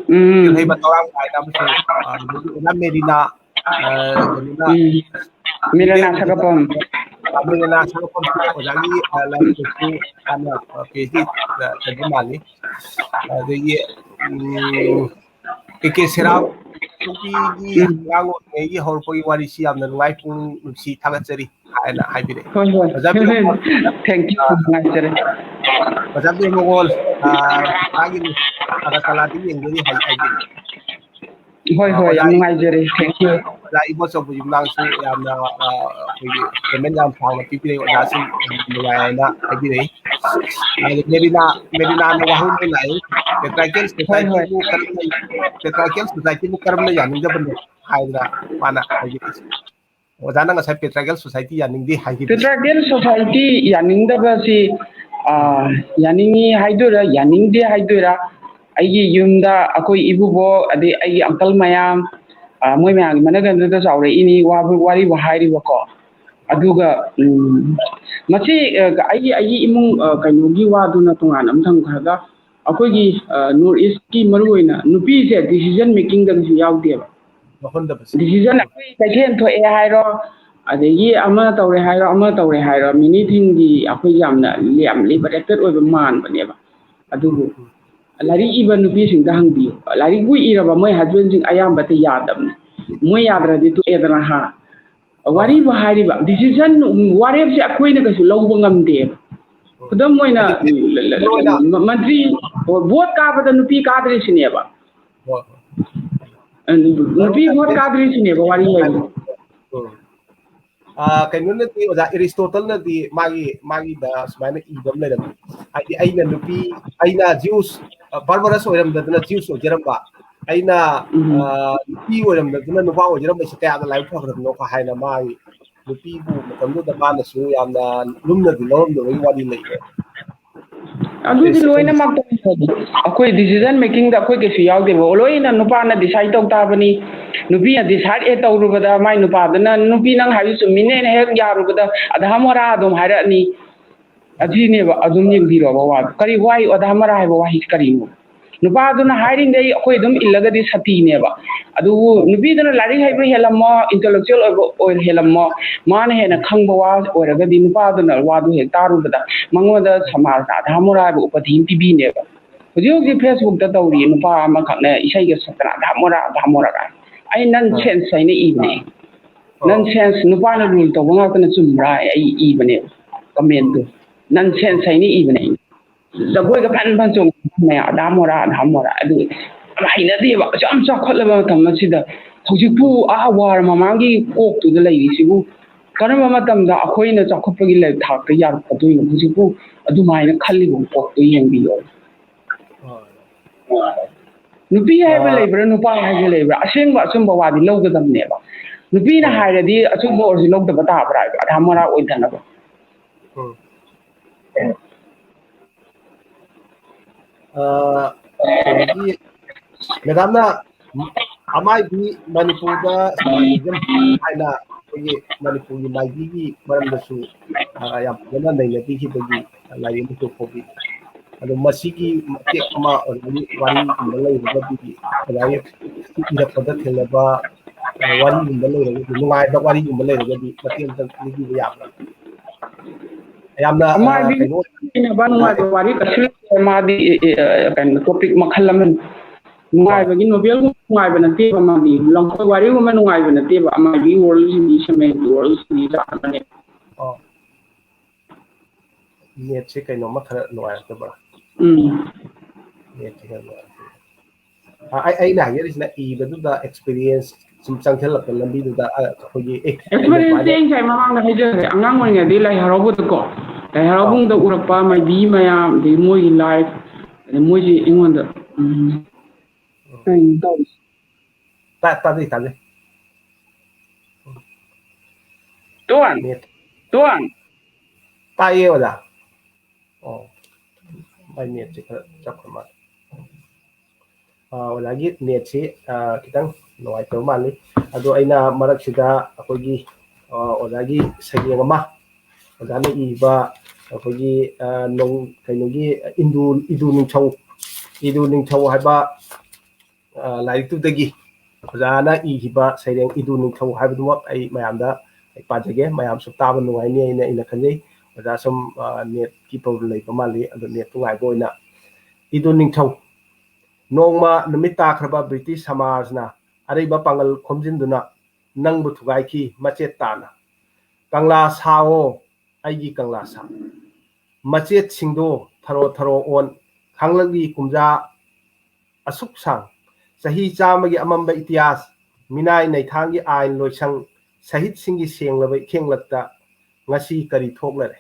ꯎꯝ꯫ ꯇꯦꯜꯍꯩꯕꯝ ꯇꯧꯔꯥꯝ ꯍꯥꯏꯅ ꯑꯃꯁꯨ, ꯑ, ꯑꯗꯩꯗꯤ ꯑꯣꯖꯥ ꯃꯦꯔꯤꯅꯥ, ꯑ, ꯀꯩꯅꯣꯅ, ꯎꯝ꯫ ꯃꯤꯂꯅꯥ ꯁꯒꯠꯄꯝ꯫ ꯑ, ꯃꯤꯂꯅꯥ ꯁꯒꯠꯄꯝꯁꯨ ꯑꯣꯖꯥꯒꯤ, ꯑ, ꯂꯥꯏꯔꯤꯛꯇꯁꯨ ꯍꯥꯟꯅ, ꯑ, ꯄꯤ ꯑꯩꯆ ꯗꯤ ꯇꯧꯕ ꯃꯥꯜꯂꯤ꯫ ꯑꯗꯒꯤ, ꯎꯝ, ꯑꯦ ꯀꯦ ꯁꯦꯔꯥꯝ, ꯅꯨꯄꯤꯒꯤ ꯎꯝ꯫ ꯑꯉꯥꯡ ꯑꯣꯏꯔꯤꯉꯩꯒꯤ ꯍꯧꯔꯛꯄꯒꯤ ꯋꯥꯔꯤꯁꯤ ꯌꯥꯝꯅ ꯅꯨꯡꯉꯥꯏ, ꯄꯨꯛꯅꯤꯡ ꯅꯨꯡꯁꯤ, ꯊꯥꯒꯠꯆꯔꯤ ꯍꯥꯏꯅ ꯍꯥꯏꯕꯤꯔꯛꯑꯦ꯫ ꯍꯣꯏ, ꯍꯣꯏ꯫ ꯑꯣꯖꯥ ꯕꯤꯔꯣꯀꯣꯟ, Thank you, ꯑ, ꯅꯨꯡꯉꯥꯏꯖꯔꯦ꯫ ꯑꯣꯖꯥ ꯕꯤꯔꯣꯀꯣꯟ, ꯑ, ꯃꯥꯒꯤ ꯑꯒꯔꯇꯂꯥꯗꯒꯤ ꯌꯦꯡꯖꯔꯤ ꯍꯥꯏ-, ꯍꯥꯏꯕꯤꯔꯛꯑꯦ꯫ ꯍꯣꯏ, ꯑ, ꯍꯣꯏ, ꯑꯣꯖꯥ ꯌꯥꯝ ꯑꯩ ꯅꯨꯡꯉꯥꯏꯖꯔꯦ꯫ Thank you꯫ ꯑꯣꯖꯥ ꯏꯕꯣꯆꯧꯕ ꯌꯨꯝꯅꯥꯝꯁꯨ ꯌꯥꯝꯅ, ꯑ, ꯑꯩꯈꯣꯏꯒꯤ comment ꯌꯥꯝ ꯁꯥꯡꯅ ꯄꯤꯕꯤꯔꯛꯏ, ꯑꯣꯖꯥꯁꯤꯡ ꯌꯥꯝ ꯅꯨꯡꯉꯥꯏ ꯍꯥꯏꯅ ꯍꯥꯏꯕꯤꯔꯛꯏ꯫ ꯑꯗ ꯃꯦꯔꯤꯅꯥ, ꯃꯦꯔꯤꯅꯥꯅ ꯋꯥꯍꯪ ꯑꯃ ꯂꯥꯛꯏ, "Patriarchal ꯍꯣꯏ, ꯍꯣꯏ꯫ Societyꯕꯨ ꯀꯔꯝꯅ, Patriarchal Societyꯕꯨ ꯀꯔꯝꯅ ꯌꯥꯅꯤꯡꯗꯕꯅꯣ?" ꯍꯥꯏꯗꯅ ꯃꯥꯅ ꯍꯥꯏꯕꯤꯔꯛꯏ꯫ ꯑꯣꯖꯥꯅ ꯉꯁꯥꯏ Patriarchal Society ꯌꯥꯅꯤꯡꯗꯦ ꯍꯥꯏꯈꯤꯕꯁꯦ꯫ Patriarchal Society ꯌꯥꯅꯤꯡꯗꯕꯁꯤ, ꯑ, ꯌꯥꯅꯤꯡꯉꯤ ꯍꯥꯏꯗꯣꯏꯔꯥ, ꯌꯥꯅꯤꯡꯗꯦ ꯍꯥꯏꯗꯣꯏꯔꯥ, ꯑꯩꯒꯤ ꯌꯨꯝꯗ ꯑꯩꯈꯣꯏ ꯏꯀꯨꯕꯣꯛ, ꯑꯗꯩ ꯑꯩꯒꯤ uncle ꯃꯌꯥꯝ, ꯑ, ꯃꯣꯏ ꯃꯌꯥꯝꯒꯤ ꯃꯅꯒꯟꯗꯨꯗ ꯆꯥꯎꯔꯛꯏꯅꯤ, ꯋꯥꯕꯨ-, ꯋꯥꯔꯤꯕꯨ ꯍꯥꯏꯔꯤꯕꯀꯣ꯫ ꯑꯗꯨꯒ, ꯎꯝ, ꯃꯁꯤ, ꯑ, ꯑꯩꯒꯤ, ꯑꯩꯒꯤ ꯏꯃꯨꯡ, ꯑ, ꯀꯩꯅꯣꯒꯤ ꯋꯥꯗꯨꯅ ꯇꯣꯉꯥꯟꯅ ꯑꯃ ꯊꯝꯈ꯭ꯔꯒ, ꯑꯩꯈꯣꯏꯒꯤ, ꯑ, North Eastꯀꯤ ꯃꯔꯨꯑꯣꯏꯅ ꯅꯨꯄꯤꯁꯦ decision makingꯗꯒꯁꯨ ꯌꯥꯎꯗꯦꯕ꯫ ꯋꯥꯈꯟꯗꯕꯁꯦ꯫ Decision ꯑꯩꯈꯣꯏ ꯀꯩꯊꯦꯜ ꯊꯣꯛꯑꯦ ꯍꯥꯏꯔꯣ, ꯑꯗꯒꯤ ꯑꯃ ꯇꯧꯔꯦ ꯍꯥꯏꯔꯣ, ꯑꯃ ꯇꯧꯔꯦ ꯍꯥꯏꯔꯣ, ꯃꯤꯅꯤꯊꯤꯡꯗꯤ ꯑꯩꯈꯣꯏ ꯌꯥꯝꯅ, ꯌꯥꯝ ꯂꯤꯕꯔꯦꯇꯦꯠ ꯑꯣꯏꯕ ꯃꯥꯟꯕꯅꯦꯕ꯫ ꯑꯗꯨꯕꯨ ꯂꯥꯏꯔꯤꯛ ꯏꯕ ꯅꯨꯄꯤꯁꯤꯡꯗ ꯍꯪꯕꯤꯌꯨ, ꯂꯥꯏꯔꯤꯛꯄꯨ ꯏꯔꯕ ꯃꯣꯏ ꯍꯁꯕꯦꯟꯁꯤꯡ ꯑꯌꯥꯝꯕꯗ ꯌꯥꯗꯕꯅꯤ꯫ ꯃꯣꯏ ꯌꯥꯗ꯭ꯔꯗꯤ ꯇꯣꯛꯑꯦꯗꯅ, ꯍꯥ꯫ ꯋꯥꯔꯤꯕꯨ ꯍꯥꯏꯔꯤꯕ, ꯗꯤꯁꯤꯖꯟ, ꯋꯥꯔꯦꯞꯁꯦ ꯑꯩꯈꯣꯏꯅ ꯀꯩꯁꯨ ꯂꯧꯕ ꯉꯝꯗꯦꯕ꯫ ꯈꯨꯗꯝ ꯑꯣꯏꯅ, ꯃꯟꯇ꯭ꯔꯤ ꯚꯣꯠ ꯀꯥꯕꯗ ꯅꯨꯄꯤ ꯀꯥꯗ꯭ꯔꯤꯁꯤꯅꯦꯕ꯫ ꯅꯨꯄꯤ ꯚꯣꯠ ꯀꯥꯗ꯭ꯔꯤꯁꯤꯅꯦꯕ ꯋꯥꯔꯤ ꯍꯥꯏꯁꯦ꯫ ꯀꯩꯅꯣꯅꯗꯤ, ꯑꯣꯖꯥ ꯑꯦꯔꯤꯁꯇꯣꯇꯜꯅꯗꯤ ꯃꯥꯒꯤ, ꯃꯥꯒꯤꯗ ꯁꯨꯃꯥꯏꯅ ꯏꯕ ꯑꯃ ꯂꯩꯔꯝꯃꯤ꯫ ꯍꯥꯏꯗꯤ, ꯑꯩꯅ ꯅꯨꯄꯤ, ꯑꯩꯅ ꯖ꯭ꯌꯨꯁ, ꯕꯥꯔꯕꯔꯁ ꯑꯣꯏꯔꯝꯗꯗꯅ ꯖ꯭ꯌꯨꯁ ꯑꯣꯏꯖꯔꯝꯕ, ꯑꯩꯅ ꯅꯨꯄꯤ ꯑꯣꯏꯔꯝꯗꯗꯅ ꯅꯨꯄꯥ ꯑꯣꯏꯖꯔꯝꯕꯁꯦ ꯀꯌꯥꯗ ꯂꯥꯏꯕꯛ ꯐꯈ꯭ꯔꯕꯅꯣ ꯀ ꯍꯥꯏꯅ ꯃꯥꯒꯤ ꯅꯨꯄꯤꯕꯨ ꯃꯇꯝꯗꯨꯗ ꯃꯥꯅꯁꯨ ꯌꯥꯝꯅ ꯂꯨꯝꯅꯗꯤ ꯂꯧꯔꯝꯗꯕꯒꯤ ꯋꯥꯔꯤ ꯂꯩꯌꯦ꯫ ꯑꯗꯨꯗꯤ ꯂꯣꯏꯅꯃꯛ ꯑꯩꯈꯣꯏ ꯗꯤꯁꯤꯖꯟ ꯃꯦꯀꯤꯡꯗ ꯑꯩꯈꯣꯏ ꯀꯩꯁꯨ ꯌꯥꯎꯗꯦꯕ, ꯂꯣꯏꯅ ꯅꯨꯄꯥꯅ ꯗꯤꯁꯥꯏꯠ ꯇꯧ ꯇꯥꯕꯅꯤ꯫ ꯅꯨꯄꯤꯅ ꯗꯤꯁꯥꯏꯠ ꯍꯦꯛ ꯇꯧꯔꯨꯕꯗ ꯃꯥꯏ ꯅꯨꯄꯥꯗꯨꯅ, "ꯅꯨꯄꯤ, ꯅꯪ ꯍꯥꯏꯕ ꯆꯨꯝꯃꯤꯅꯦꯅ" ꯍꯦꯛ ꯌꯥꯔꯨꯕꯗ ꯑꯙꯥ ꯃꯣꯔꯥ ꯑꯗꯨꯝ ꯍꯥꯏꯔꯛꯑꯅꯤ꯫ ꯑꯗꯨꯅꯦꯕ, ꯑꯗꯨꯝ ꯌꯦꯡꯕꯤꯔꯣꯕ ꯋꯥꯗꯣ꯫ ꯀꯔꯤ ꯋꯥꯍꯩ, ꯑꯙꯥ ꯃꯣꯔꯥ ꯍꯥꯏꯕ ꯋꯥꯍꯩꯁꯤ ꯀꯔꯤꯅꯣ? ꯅꯨꯄꯥꯗꯨꯅ ꯍꯥꯏꯔꯤꯉꯩ ꯑꯩꯈꯣꯏ ꯑꯗꯨꯝ ꯏꯜꯂꯒꯗꯤ ꯁꯇꯤꯅꯦꯕ꯫ ꯑꯗꯨꯕꯨ ꯅꯨꯄꯤꯗꯨꯅ ꯂꯥꯏꯔꯤꯛ ꯍꯩꯕ ꯍꯦꯜꯂꯝꯃꯣ, ꯏꯟꯇꯦꯂꯦꯛꯆꯨꯋꯦꯜ ꯑꯣꯏꯕ ꯑꯣꯏ ꯍꯦꯜꯂꯝꯃꯣ, ꯃꯥꯅ ꯍꯦꯟꯅ ꯈꯪꯕ ꯋꯥ ꯑꯣꯏꯔꯒꯗꯤ ꯅꯨꯄꯥꯗꯨꯅ ꯋꯥꯗꯨ ꯍꯦꯛ ꯇꯥꯔꯨꯕꯗ ꯃꯉꯣꯟꯗ ꯁꯃꯥꯖꯅ ꯑꯙꯥ ꯃꯣꯔꯥ ꯍꯥꯏꯕ ꯎꯄꯥꯙꯤ ꯑꯃ ꯄꯤꯕꯤꯅꯦꯕ꯫ ꯍꯧꯖꯤꯛ ꯍꯧꯖꯤꯛ ꯐꯦꯁꯕꯨꯛꯇ ꯇꯧꯔꯤ, ꯅꯨꯄꯥ ꯑꯃꯈꯛꯅ ꯏꯁꯩꯒ ꯁꯛꯇꯅ "ꯑꯙꯥ ꯃꯣꯔꯥ, ꯑꯙꯥ ꯃꯣꯔꯥ" ꯀꯥꯏꯅ꯫ ꯑꯩ ꯅꯟ ꯁꯦꯟꯁ ꯍꯥꯏꯅ ꯏꯕꯅꯦ꯫ ꯅꯟ ꯁꯦꯟꯁ, ꯅꯨꯄꯥꯅ ꯔꯨꯜ ꯇꯧꯕ ꯉꯥꯛꯇꯅ ꯆꯨꯝꯕ꯭ꯔꯥ? ꯑꯩ ꯏꯕꯅꯦ ꯀꯃꯦꯟꯗꯨ꯫ ꯅꯟ ꯁꯦꯟꯁ ꯍꯥꯏꯅ ꯏꯕꯅꯦ ꯑꯩꯅ꯫ ꯖꯒꯣꯏꯒ ꯐꯟ ꯐꯟ ꯆꯣꯡꯉꯦ, "ꯑꯙꯥ ꯃꯣꯔꯥ, ꯑꯙꯥ ꯃꯣꯔꯥ", ꯑꯗꯨ ꯌꯥꯝ ꯍꯩꯅꯗꯦꯕ꯫ ꯑꯁꯨꯛ ꯌꯥꯝ ꯆꯥꯎꯈꯠꯂꯕ ꯃꯇꯝ ꯑꯁꯤꯗ ꯍꯧꯖꯤꯛꯄꯨ ꯑꯥ ꯋꯥꯔ ꯃꯃꯥꯡꯒꯤ ꯀꯣꯛꯇꯨꯗ ꯂꯩꯔꯤꯁꯤꯕꯨ ꯀꯔꯝꯕ ꯃꯇꯝꯗ ꯑꯩꯈꯣꯏꯅ ꯆꯥꯎꯈꯠꯄꯒꯤ ꯂꯩ ꯊꯥꯛꯇ ꯌꯥꯔꯛꯀꯗꯣꯏꯅꯣ? ꯍꯧꯖꯤꯛꯄꯨ ꯑꯗꯨꯃꯥꯏꯅ ꯈꯜꯂꯤꯕ ꯀꯣꯛꯇꯨ ꯌꯦꯡꯕꯤꯌꯣ꯫ ꯅꯨꯄꯤ ꯍꯥꯏꯕ ꯂꯩꯕ꯭ꯔꯥ, ꯅꯨꯄꯥ ꯍꯥꯏꯕ ꯂꯩꯕ꯭ꯔꯥ? ꯑꯁꯦꯡꯕ ꯑꯆꯨꯝꯕ ꯋꯥꯗꯤ ꯂꯧꯒꯗꯕꯅꯦꯕ꯫ ꯅꯨꯄꯤꯅ ꯍꯥꯏꯔꯗꯤ ꯑꯆꯨꯝꯕ ꯑꯣꯏꯔꯁꯨ ꯂꯧꯗꯕ ꯇꯥꯕ꯭ꯔꯥ ꯍꯥꯏꯕ, ꯑꯙꯥ ꯃꯣꯔꯥ ꯑꯣꯏꯗꯅꯕ꯫ ꯑ, ꯑꯗꯒꯤ ꯃꯦꯗꯥꯝꯅ ꯑꯃꯥꯏꯕꯤ ꯃꯅꯤꯄꯨꯔꯗ ꯁꯃꯥꯖ ꯍꯥꯏꯅ ꯑꯩꯈꯣꯏꯒꯤ ꯃꯅꯤꯄꯨꯔꯒꯤ ꯃꯥꯏꯕꯤꯒꯤ ꯃꯔꯝꯗꯁꯨ, ꯑ, ꯌꯥꯝ ꯐꯖꯅ ꯅꯩꯅꯕꯤꯈꯤꯕꯒꯤ ꯂꯥꯏꯔꯤꯛ ꯑꯃꯁꯨ ꯐꯣꯡꯕꯤ꯫ ꯑꯗꯣ ꯃꯁꯤꯒꯤ ꯃꯇꯦꯛ ꯑꯃ ꯑꯣꯖꯥꯒꯤ ꯋꯥꯔꯤꯒꯨꯝꯕ ꯂꯩꯔꯒꯗꯤ ꯑꯣꯖꯥꯒꯤ ꯏꯔꯛꯄꯗ ꯊꯦꯡꯅꯕ ꯋꯥꯔꯤꯒꯨꯝꯕ ꯂꯩꯔꯒꯗꯤ, ꯅꯨꯡꯉꯥꯏꯕ ꯋꯥꯔꯤꯒꯨꯝꯕ ꯂꯩꯔꯒꯗꯤ ꯃꯇꯦꯛ ꯑꯝꯇ ꯂꯤꯕꯤꯕ ꯌꯥꯕ꯭ꯔꯥ? ꯌꯥꯝꯅ, ꯑ, ꯃꯥꯗꯤ ꯀꯩꯅꯣ ꯅꯨꯡꯉꯥꯏꯕ ꯋꯥꯔꯤ ꯀꯩꯁꯨ ꯂꯩꯇꯦ꯫ ꯃꯥꯗꯤ, ꯑꯦ, ꯑꯦ, ꯀꯩꯅꯣ, ꯇꯣꯄꯤꯛ ꯃꯈꯜ ꯑꯃꯅꯤ꯫ ꯅꯨꯡꯉꯥꯏꯕꯒꯤ ꯅꯣꯕꯦꯜꯒꯨꯝꯕ ꯅꯨꯡꯉꯥꯏꯕ ꯅꯠꯇꯦꯕ ꯃꯥꯗꯤ꯫ ꯂꯝꯀꯣꯏ ꯋꯥꯔꯤꯒꯨꯝꯕ ꯅꯨꯡꯉꯥꯏꯕ ꯅꯠꯇꯦꯕ꯫ ꯃꯥꯒꯤ ꯋꯥꯔꯜꯁꯤꯗꯤ ꯁꯦꯃꯦꯟꯒꯤ ꯋꯥꯔꯜꯁꯤꯗꯤ ꯆꯞ ꯃꯥꯟꯅꯩ꯫ ꯑꯣ꯫ ꯅꯦꯠꯁꯦ ꯀꯩꯅꯣꯝꯃ ꯈꯔ ꯅꯨꯡꯉꯥꯏꯔꯛꯇꯕ꯭ꯔꯥ? ꯎꯝ꯫ ꯅꯦꯠꯁꯦ ꯈꯔ ꯅꯨꯡꯉꯥꯏꯔꯛꯇꯕ꯭ꯔꯥ? ꯑ, ꯑꯩ, ꯑꯩꯅ ꯍꯥꯏꯖꯔꯤꯁꯤꯅ ꯏꯕꯗꯨꯗ ꯑꯦꯛꯁꯄꯤꯔꯤꯌꯦꯟꯁ ꯁꯨꯝ ꯆꯪꯁꯤꯜꯂꯛꯄ ꯂꯝꯕꯤꯗꯨꯗ, ꯑ, ꯑꯩꯈꯣꯏꯒꯤ, ꯑꯦ, ꯑꯩꯅ ꯑꯦꯛꯁꯄꯤꯔꯤꯌꯦꯟꯁꯁꯦ ꯁꯨꯃꯥꯏꯅ ꯑꯩ ꯉꯁꯥꯏ ꯃꯃꯥꯡꯗ ꯍꯥꯏꯖꯈ꯭ꯔꯦ, ꯑꯉꯥꯡ ꯑꯣꯏꯔꯤꯉꯩꯗꯒꯤ ꯂꯥꯏ ꯍꯔꯥꯎꯕꯗꯀꯣ, ꯂꯥꯏ ꯑꯥꯎ꯫ ꯍꯔꯥꯎꯕꯨꯡꯗ ꯎꯔꯛꯄ ꯃꯥꯏꯕꯤ ꯃꯌꯥꯝ, ꯑꯗꯩ ꯃꯣꯏꯒꯤ ꯂꯥꯏꯐ, ꯑꯗꯩ ꯃꯣꯏꯁꯦ ꯑꯩꯉꯣꯟꯗ, ꯎꯝ, ꯀꯩꯅꯣ ꯇꯧꯔꯤꯁꯦ꯫ ꯇꯥ-, ꯇꯥꯖꯩ, ꯇꯥꯖꯩ꯫ Tone, net. ꯇꯣꯟ꯫ ꯇꯥꯏꯌꯦ, ꯑꯣꯖꯥ꯫ ꯑꯣ, ꯃꯥꯏ ꯅꯦꯠꯁꯦ ꯈꯔ ꯆꯞꯈ꯭ꯔ ꯃꯥꯜꯂꯦ꯫ ꯑ, ꯑꯣꯖꯥꯒꯤ ꯅꯦꯠꯁꯤ, ꯑ, ꯈꯤꯇꯪ ꯅꯨꯡꯉꯥꯏꯇꯕ ꯃꯥꯜꯂꯤ꯫ ꯑꯗꯣ ꯑꯩꯅ ꯃꯔꯛꯁꯤꯗ ꯑꯩꯈꯣꯏꯒꯤ, ꯑ, ꯑꯣꯖꯥꯒꯤ ꯁꯩꯔꯦꯡ ꯑꯃ, ꯑꯣꯖꯥꯅ ꯏꯕ ꯑꯩꯈꯣꯏꯒꯤ, ꯑ, ꯅꯣꯡ-, ꯀꯩꯅꯣꯒꯤ ꯏꯟꯗꯨ, ꯏꯗꯨ ꯅꯤꯡꯊꯧ, ꯏꯗꯨ ꯅꯤꯡꯊꯧ ꯍꯥꯏꯕ, ꯑ, ꯂꯥꯏꯔꯤꯛꯇꯨꯗꯒꯤ ꯑꯣꯖꯥꯅ ꯏꯈꯤꯕ ꯁꯩꯔꯦꯡ ꯏꯗꯨ ꯅꯤꯡꯊꯧ ꯍꯥꯏꯕꯗꯨꯃꯛ ꯑꯩ ꯃꯌꯥꯝꯗ ꯑꯩ ꯄꯥꯖꯒꯦ꯫ ꯃꯌꯥꯝꯁꯨ ꯇꯥꯕ ꯅꯨꯡꯉꯥꯏꯅꯤ ꯍꯥꯏꯅ ꯑꯩꯅ ꯈꯟꯖꯩ꯫ ꯑꯣꯖꯥ ꯁꯨꯝ, ꯑ, ꯅꯦꯠꯀꯤ ꯄ꯭ꯔꯣꯕ꯭ꯂꯦꯝ ꯂꯩꯕ ꯃꯥꯜꯂꯤ, ꯑꯗꯣ ꯅꯦꯠꯇꯨ ꯉꯥꯏꯕ ꯑꯣꯏꯅ꯫ ꯏꯗꯨ ꯅꯤꯡꯊꯧ꯫ ꯅꯣꯡꯃ ꯅꯨꯃꯤꯠ ꯇꯥꯈ꯭ꯔꯕ ꯕ꯭ꯔꯤꯇꯤꯁ ꯁꯃꯥꯖꯅ ꯑꯔꯩꯕ ꯄꯥꯡꯒꯜ ꯈꯣꯝꯖꯤꯟꯗꯨꯅ ꯅꯪꯕꯨ ꯊꯨꯒꯥꯏꯈꯤ ꯃꯆꯦꯠ ꯇꯥꯅ꯫ ꯀꯪꯂꯥ ꯁꯥꯑꯣ, ꯑꯩꯒꯤ ꯀꯪꯂꯥ ꯁꯥ꯫ ꯃꯆꯦꯠꯁꯤꯡꯗꯣ ꯊꯔꯣ ꯊꯔꯣ ꯑꯣꯟ꯫ ꯈꯥꯡꯂꯛꯂꯤ ꯀꯨꯝꯖꯥ ꯑꯁꯨꯛ ꯁꯥꯡ, ꯆꯍꯤ ꯆꯥꯝꯃꯒꯤ ꯑꯃꯝꯕ ꯏꯇꯤꯍꯥꯁ, ꯃꯤꯅꯥꯏ ꯅꯩꯊꯥꯡꯒꯤ ꯑꯥꯏꯟ ꯂꯣꯏꯁꯪ, ꯁꯍꯤꯗꯁꯤꯡꯒꯤ ꯁꯦꯡꯂꯕ ꯏꯈꯦꯡꯂꯛꯇ ꯉꯁꯤ ꯀꯔꯤ ꯊꯣꯛꯂꯔꯦ?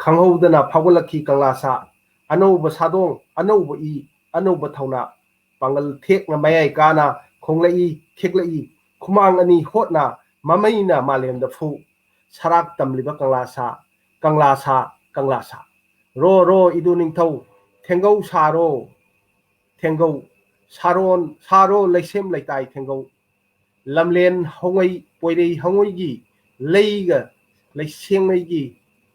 ꯈꯪꯍꯧꯗꯅ ꯐꯥꯎꯒꯠꯂꯛꯈꯤ ꯀꯪꯂꯥ ꯁꯥ, ꯑꯅꯧꯕ ꯁꯥꯗꯣꯡ, ꯑꯅꯧꯕ ꯏ, ꯑꯅꯧꯕ ꯊꯧꯅꯥ꯫ ꯄꯥꯡꯒꯜ ꯊꯦꯛꯅ ꯃꯌꯥꯏ ꯀꯥꯅ ꯈꯣꯡꯂꯛꯏ, ꯈꯦꯛꯂꯛꯏ, ꯈꯨꯃꯥꯡ ꯑꯅꯤ ꯍꯣꯠꯅ ꯃꯃꯩꯅ ꯃꯥꯂꯦꯝꯗ ꯐꯨ꯫ ꯁꯔꯥꯛ ꯇꯝꯂꯤꯕ ꯀꯪꯂꯥ ꯁꯥ, ꯀꯪꯂꯥ ꯁꯥ, ꯀꯪꯂꯥ ꯁꯥ꯫ ꯔꯣ, ꯔꯣ, ꯏꯗꯨ ꯅꯤꯡꯊꯧ, ꯊꯦꯡꯒꯧ ꯁꯥꯔꯣ, ꯊꯦꯡꯒꯧ ꯁꯥꯔꯣꯟ, ꯁꯥꯔꯣ, ꯂꯩꯁꯦꯝ ꯂꯩꯇꯥꯏ ꯊꯦꯡꯒꯧ꯫ ꯂꯝꯂꯦꯟ ꯍꯉꯣꯏ, ꯄꯣꯏꯔꯩ ꯍꯉꯣꯏꯒꯤ ꯂꯩꯒ ꯂꯩꯁꯦꯡꯉꯩꯒꯤ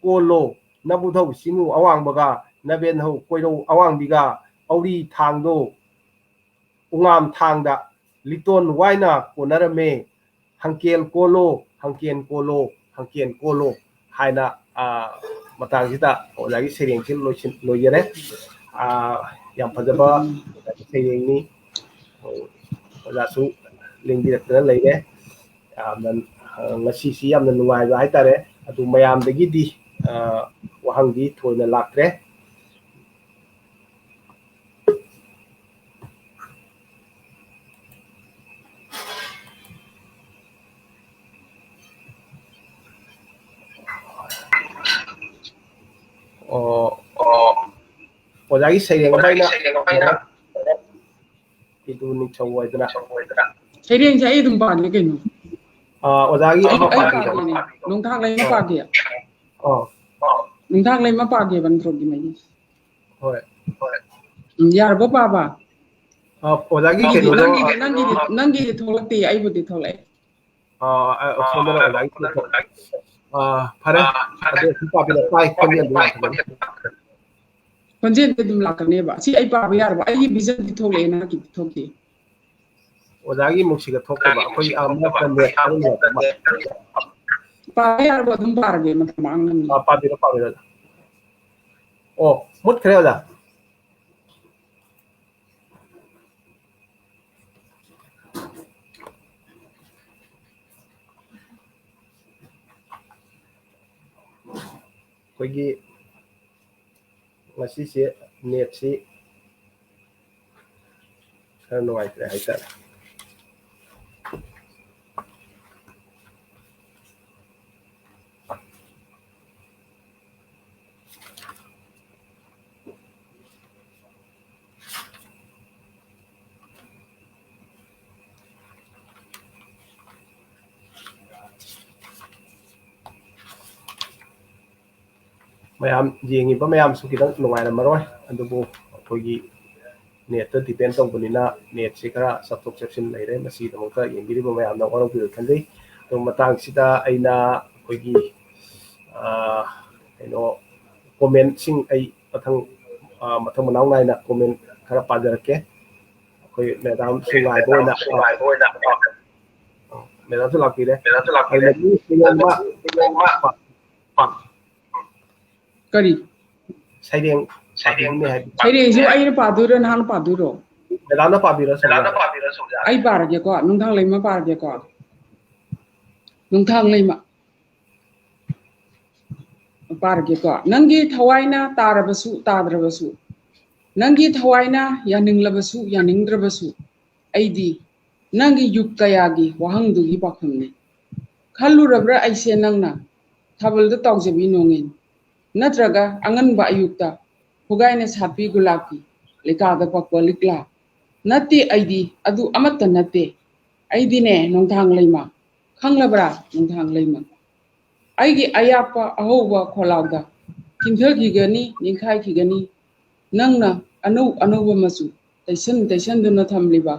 ꯀꯣꯜꯂꯣ꯫ ꯅꯕꯨꯙꯧ ꯆꯤꯡꯉꯨ ꯑꯋꯥꯡꯕꯒ, ꯅꯕꯦꯟꯙꯧ ꯀꯣꯏꯔꯧ ꯑꯋꯥꯡꯕꯤꯒ, ꯑꯧꯔꯤ ꯊꯥꯡꯗꯣ ꯎꯉꯥꯝ ꯊꯥꯡꯗ ꯂꯤꯇꯣꯟ ꯋꯥꯏꯅ ꯀꯣꯟꯅꯔꯝꯃꯦ꯫ "ꯍꯪꯀꯦꯟ ꯀꯣꯜꯂꯣ, ꯍꯪꯀꯦꯟ ꯀꯣꯜꯂꯣ, ꯍꯪꯀꯦꯟ ꯀꯣꯜꯂꯣ" ꯍꯥꯏꯅ, ꯑ, ꯃꯇꯥꯡꯁꯤꯗ ꯑꯣꯖꯥꯒꯤ ꯁꯩꯔꯦꯡꯁꯤ ꯂꯣꯏꯁꯤꯟ-, ꯂꯣꯏꯖꯔꯦ꯫ ꯑ, ꯌꯥꯝ ꯐꯖꯕ ꯁꯩꯔꯦꯡꯅꯤ꯫ ꯑꯣꯖꯥꯁꯨ ꯂꯦꯡꯕꯤꯔꯛꯇꯅ ꯂꯩꯔꯦ꯫ ꯌꯥꯝꯅ, ꯑ, ꯉꯁꯤꯁꯤ ꯌꯥꯝꯅ ꯅꯨꯡꯉꯥꯏꯕ ꯍꯥꯏꯇꯥꯔꯦ꯫ ꯑꯗꯨ ꯃꯌꯥꯝꯗꯒꯤꯗꯤ, ꯑ, ꯋꯥꯍꯪꯗꯤ ꯊꯣꯏꯅ ꯂꯥꯛꯇ꯭ꯔꯦ꯫ ꯑꯣ, ꯑꯣꯖꯥꯒꯤ ꯁꯩꯔꯦꯡ ꯑꯃ ꯑꯩꯅ ꯏꯗꯨ ꯅꯤꯡꯊꯧ ꯑꯣꯏꯗꯅ꯫ ꯁꯩꯔꯦꯡꯁꯦ ꯑꯩ ꯑꯗꯨꯝ ꯄꯥꯒꯦ ꯀꯩꯅꯣ꯫ ꯑꯥ, ꯑꯣꯖꯥꯒꯤ ꯑꯩ, ꯑꯃ ꯑꯩ ꯄꯥꯕꯤꯔꯣ꯫ ꯄꯥꯒꯦꯅꯦ꯫ ꯅꯣꯡꯊꯥꯛ ꯂꯩꯃ ꯑꯥ꯫ ꯄꯥꯒꯦ꯫ ꯑꯥ꯫ ꯅꯣꯡꯊꯥꯛ ꯂꯩꯃ ꯄꯥꯒꯦꯕ ꯅꯤꯡꯊꯧꯒꯤ ꯃꯌꯦꯛ꯫ ꯍꯣꯏ꯫ ꯎꯝ, ꯌꯥꯔꯕꯣ ꯄꯥꯕ? ꯑꯥ, ꯑꯣꯖꯥꯒꯤ ꯅꯪꯒꯤꯗꯤ, ꯀꯩꯅꯣꯗꯣ, ꯅꯪꯒꯤꯗꯤ, ꯅꯪꯒꯤꯗꯤ, ꯅꯪꯒꯤꯗꯤ ꯊꯣꯛꯂꯛꯇꯦ, ꯑꯩꯕꯨꯗꯤ ꯊꯣꯛꯂꯛꯑꯦ꯫ ꯑꯥ, ꯑꯥ, ꯁꯣꯝꯗꯅ ꯑꯣꯖꯥꯒꯤ ꯊꯣꯛꯂꯛꯑꯦ꯫ ꯑꯥ, ꯐꯔꯦ꯫ ꯑꯗꯣ ꯁꯤ ꯄꯥꯕꯤꯔꯣ꯫ ꯇꯥꯏ, ꯈꯣꯟꯖꯦꯜꯗꯤ ꯌꯥꯝ ꯐꯖꯩ꯫ ꯈꯣꯟꯖꯦꯜꯗꯤ ꯑꯗꯨꯝ ꯂꯥꯛꯀꯅꯦꯕ꯫ ꯁꯤ ꯑꯩ ꯄꯥꯕ ꯌꯥꯔꯕ? ꯑꯩꯒꯤ vision ꯗꯤ ꯊꯣꯛꯂꯛꯑꯦ, ꯅꯪꯒꯤꯗꯤ ꯊꯣꯛꯇꯦ꯫ ꯑꯣꯖꯥꯒꯤ ꯃꯨꯛꯁꯤꯒ ꯊꯣꯛꯇꯕ꯫ ꯑꯩꯈꯣꯏ, ꯑꯥ, ꯃꯔꯛꯇ net ꯈꯔ ꯅꯨꯡꯉꯥꯏꯇꯕ ꯃꯥꯜꯂꯦ꯫ ꯄꯥꯕ ꯌꯥꯔꯕ? ꯑꯗꯨꯝ ꯄꯥꯔꯒꯦ, ꯃꯇꯝ ꯃꯥꯡꯅꯕꯅꯤꯅ꯫ ꯑꯥ, ꯄꯥꯕꯤꯔꯣ, ꯄꯥꯕꯤꯔꯣ꯫ ꯑꯣ, ꯃꯨꯠꯈ꯭ꯔꯦ ꯑꯣꯖꯥ꯫ ꯑꯩꯈꯣꯏꯒꯤ ꯉꯁꯤꯁꯦ net ꯁꯤ ꯈꯔ ꯅꯨꯡꯉꯥꯏꯇ꯭ꯔꯦ ꯍꯥꯏꯇꯥꯔꯦ꯫ ꯃꯌꯥꯝ ꯌꯦꯡꯉꯤꯕ ꯃꯌꯥꯝꯁꯨ ꯈꯤꯇꯪ ꯅꯨꯡꯉꯥꯏꯔꯝꯃꯔꯣꯏ, ꯑꯗꯨꯕꯨ ꯑꯩꯈꯣꯏꯒꯤ net ꯇ depend ꯇꯧꯕꯅꯤꯅ net ꯁꯦ ꯈꯔ ꯆꯞꯊꯣꯛ ꯆꯞꯁꯤꯟ ꯂꯩꯔꯦ꯫ ꯃꯁꯤꯒꯤꯗꯃꯛꯇ ꯌꯦꯡꯕꯤꯔꯤꯕ ꯃꯌꯥꯝꯅ ꯋꯥꯔꯧꯕꯤꯔꯣꯏ ꯈꯟꯖꯩ꯫ ꯑꯗꯣ ꯃꯇꯥꯡꯁꯤꯗ ꯑꯩꯅ ꯑꯩꯈꯣꯏꯒꯤ, ꯑꯥ, ꯀꯩꯅꯣ, comment ꯁꯤꯡ ꯑꯩ ꯃꯊꯪ, ꯑꯥ, ꯃꯊꯪ ꯃꯅꯥꯎ ꯅꯥꯏꯅ comment ꯈꯔ ꯄꯥꯖꯔꯛꯀꯦ꯫ ꯑꯩꯈꯣꯏ ꯃꯦꯗꯥꯝꯁꯨ ꯉꯥꯏꯕ ꯑꯣꯏꯅ, ꯃꯦꯗꯥꯝꯁꯨ ꯂꯥꯛꯄꯤꯔꯦ꯫ ꯑꯗꯨꯅ ꯃꯤ ꯁꯩꯔꯦꯡ ꯑꯃ, ꯀꯔꯤ? ꯁꯩꯔꯦꯡ ꯄꯥꯕꯤꯅꯤ ꯍꯥꯏꯕ꯫ ꯁꯩꯔꯦꯡꯁꯤꯕꯨ ꯑꯩꯅ ꯄꯥꯗꯣꯏꯔꯣ, ꯅꯍꯥꯛꯅ ꯄꯥꯗꯣꯏꯔꯣ? ꯃꯦꯗꯥꯝꯅ ꯄꯥꯕꯤꯔꯣ, ꯁꯣꯝꯅ꯫ ꯑꯩ ꯄꯥꯔꯒꯦꯀꯣ, ꯅꯨꯡꯗꯥꯡ ꯂꯩꯃ ꯄꯥꯔꯒꯦꯀꯣ꯫ ꯅꯨꯡꯗꯥꯡ ꯂꯩꯃ ꯄꯥꯔꯒꯦꯀꯣ꯫ ꯅꯪꯒꯤ ꯊꯋꯥꯏꯅ ꯇꯥꯔꯕꯁꯨ ꯇꯥꯗ꯭ꯔꯕꯁꯨ, ꯅꯪꯒꯤ ꯊꯋꯥꯏꯅ ꯌꯥꯅꯤꯡꯂꯕꯁꯨ ꯌꯥꯅꯤꯡꯗ꯭ꯔꯕꯁꯨ, ꯑꯩꯗꯤ ꯅꯪꯒꯤ ꯌꯨꯛ ꯀꯌꯥꯒꯤ ꯋꯥꯍꯪꯗꯨꯒꯤ ꯄꯥꯎꯈꯨꯝꯅꯤ꯫ ꯈꯜꯂꯨꯔꯕ꯭ꯔꯥ ꯑꯩꯁꯦ ꯅꯪꯅ ꯊꯥꯕꯜꯗ ꯇꯥꯎꯖꯕꯤ ꯅꯣꯡꯏꯟ, ꯅꯠꯇ꯭ꯔꯒ ꯑꯉꯟꯕ ꯑꯌꯨꯛꯇ ꯈꯨꯒꯥꯏꯅ ꯁꯥꯠꯄꯤ ꯒꯨꯂꯥꯞꯀꯤ ꯂꯩꯀꯥꯗ ꯄꯛꯄ ꯂꯤꯛꯂꯥ? ꯅꯠꯇꯦ, ꯑꯩꯗꯤ ꯑꯗꯨ ꯑꯃꯠꯇ ꯅꯠꯇꯦ꯫ ꯑꯩꯗꯤꯅꯦ ꯅꯨꯡꯗꯥꯡ ꯂꯩꯃ, ꯈꯪꯂꯕ꯭ꯔꯥ ꯅꯨꯡꯗꯥꯡ ꯂꯩꯃ? ꯑꯩꯒꯤ ꯑꯌꯥꯛꯄ ꯑꯍꯧꯕ ꯈꯣꯜꯂꯥꯎꯗ ꯀꯤꯟꯊꯈꯤꯒꯅꯤ, ꯅꯤꯡꯈꯥꯏꯈꯤꯒꯅꯤ꯫ ꯅꯪꯅ ꯑꯅꯧ ꯑꯅꯧꯕ ꯃꯆꯨ ꯇꯩꯁꯟ ꯇꯩꯁꯟꯗꯨꯅ ꯊꯝꯂꯤꯕ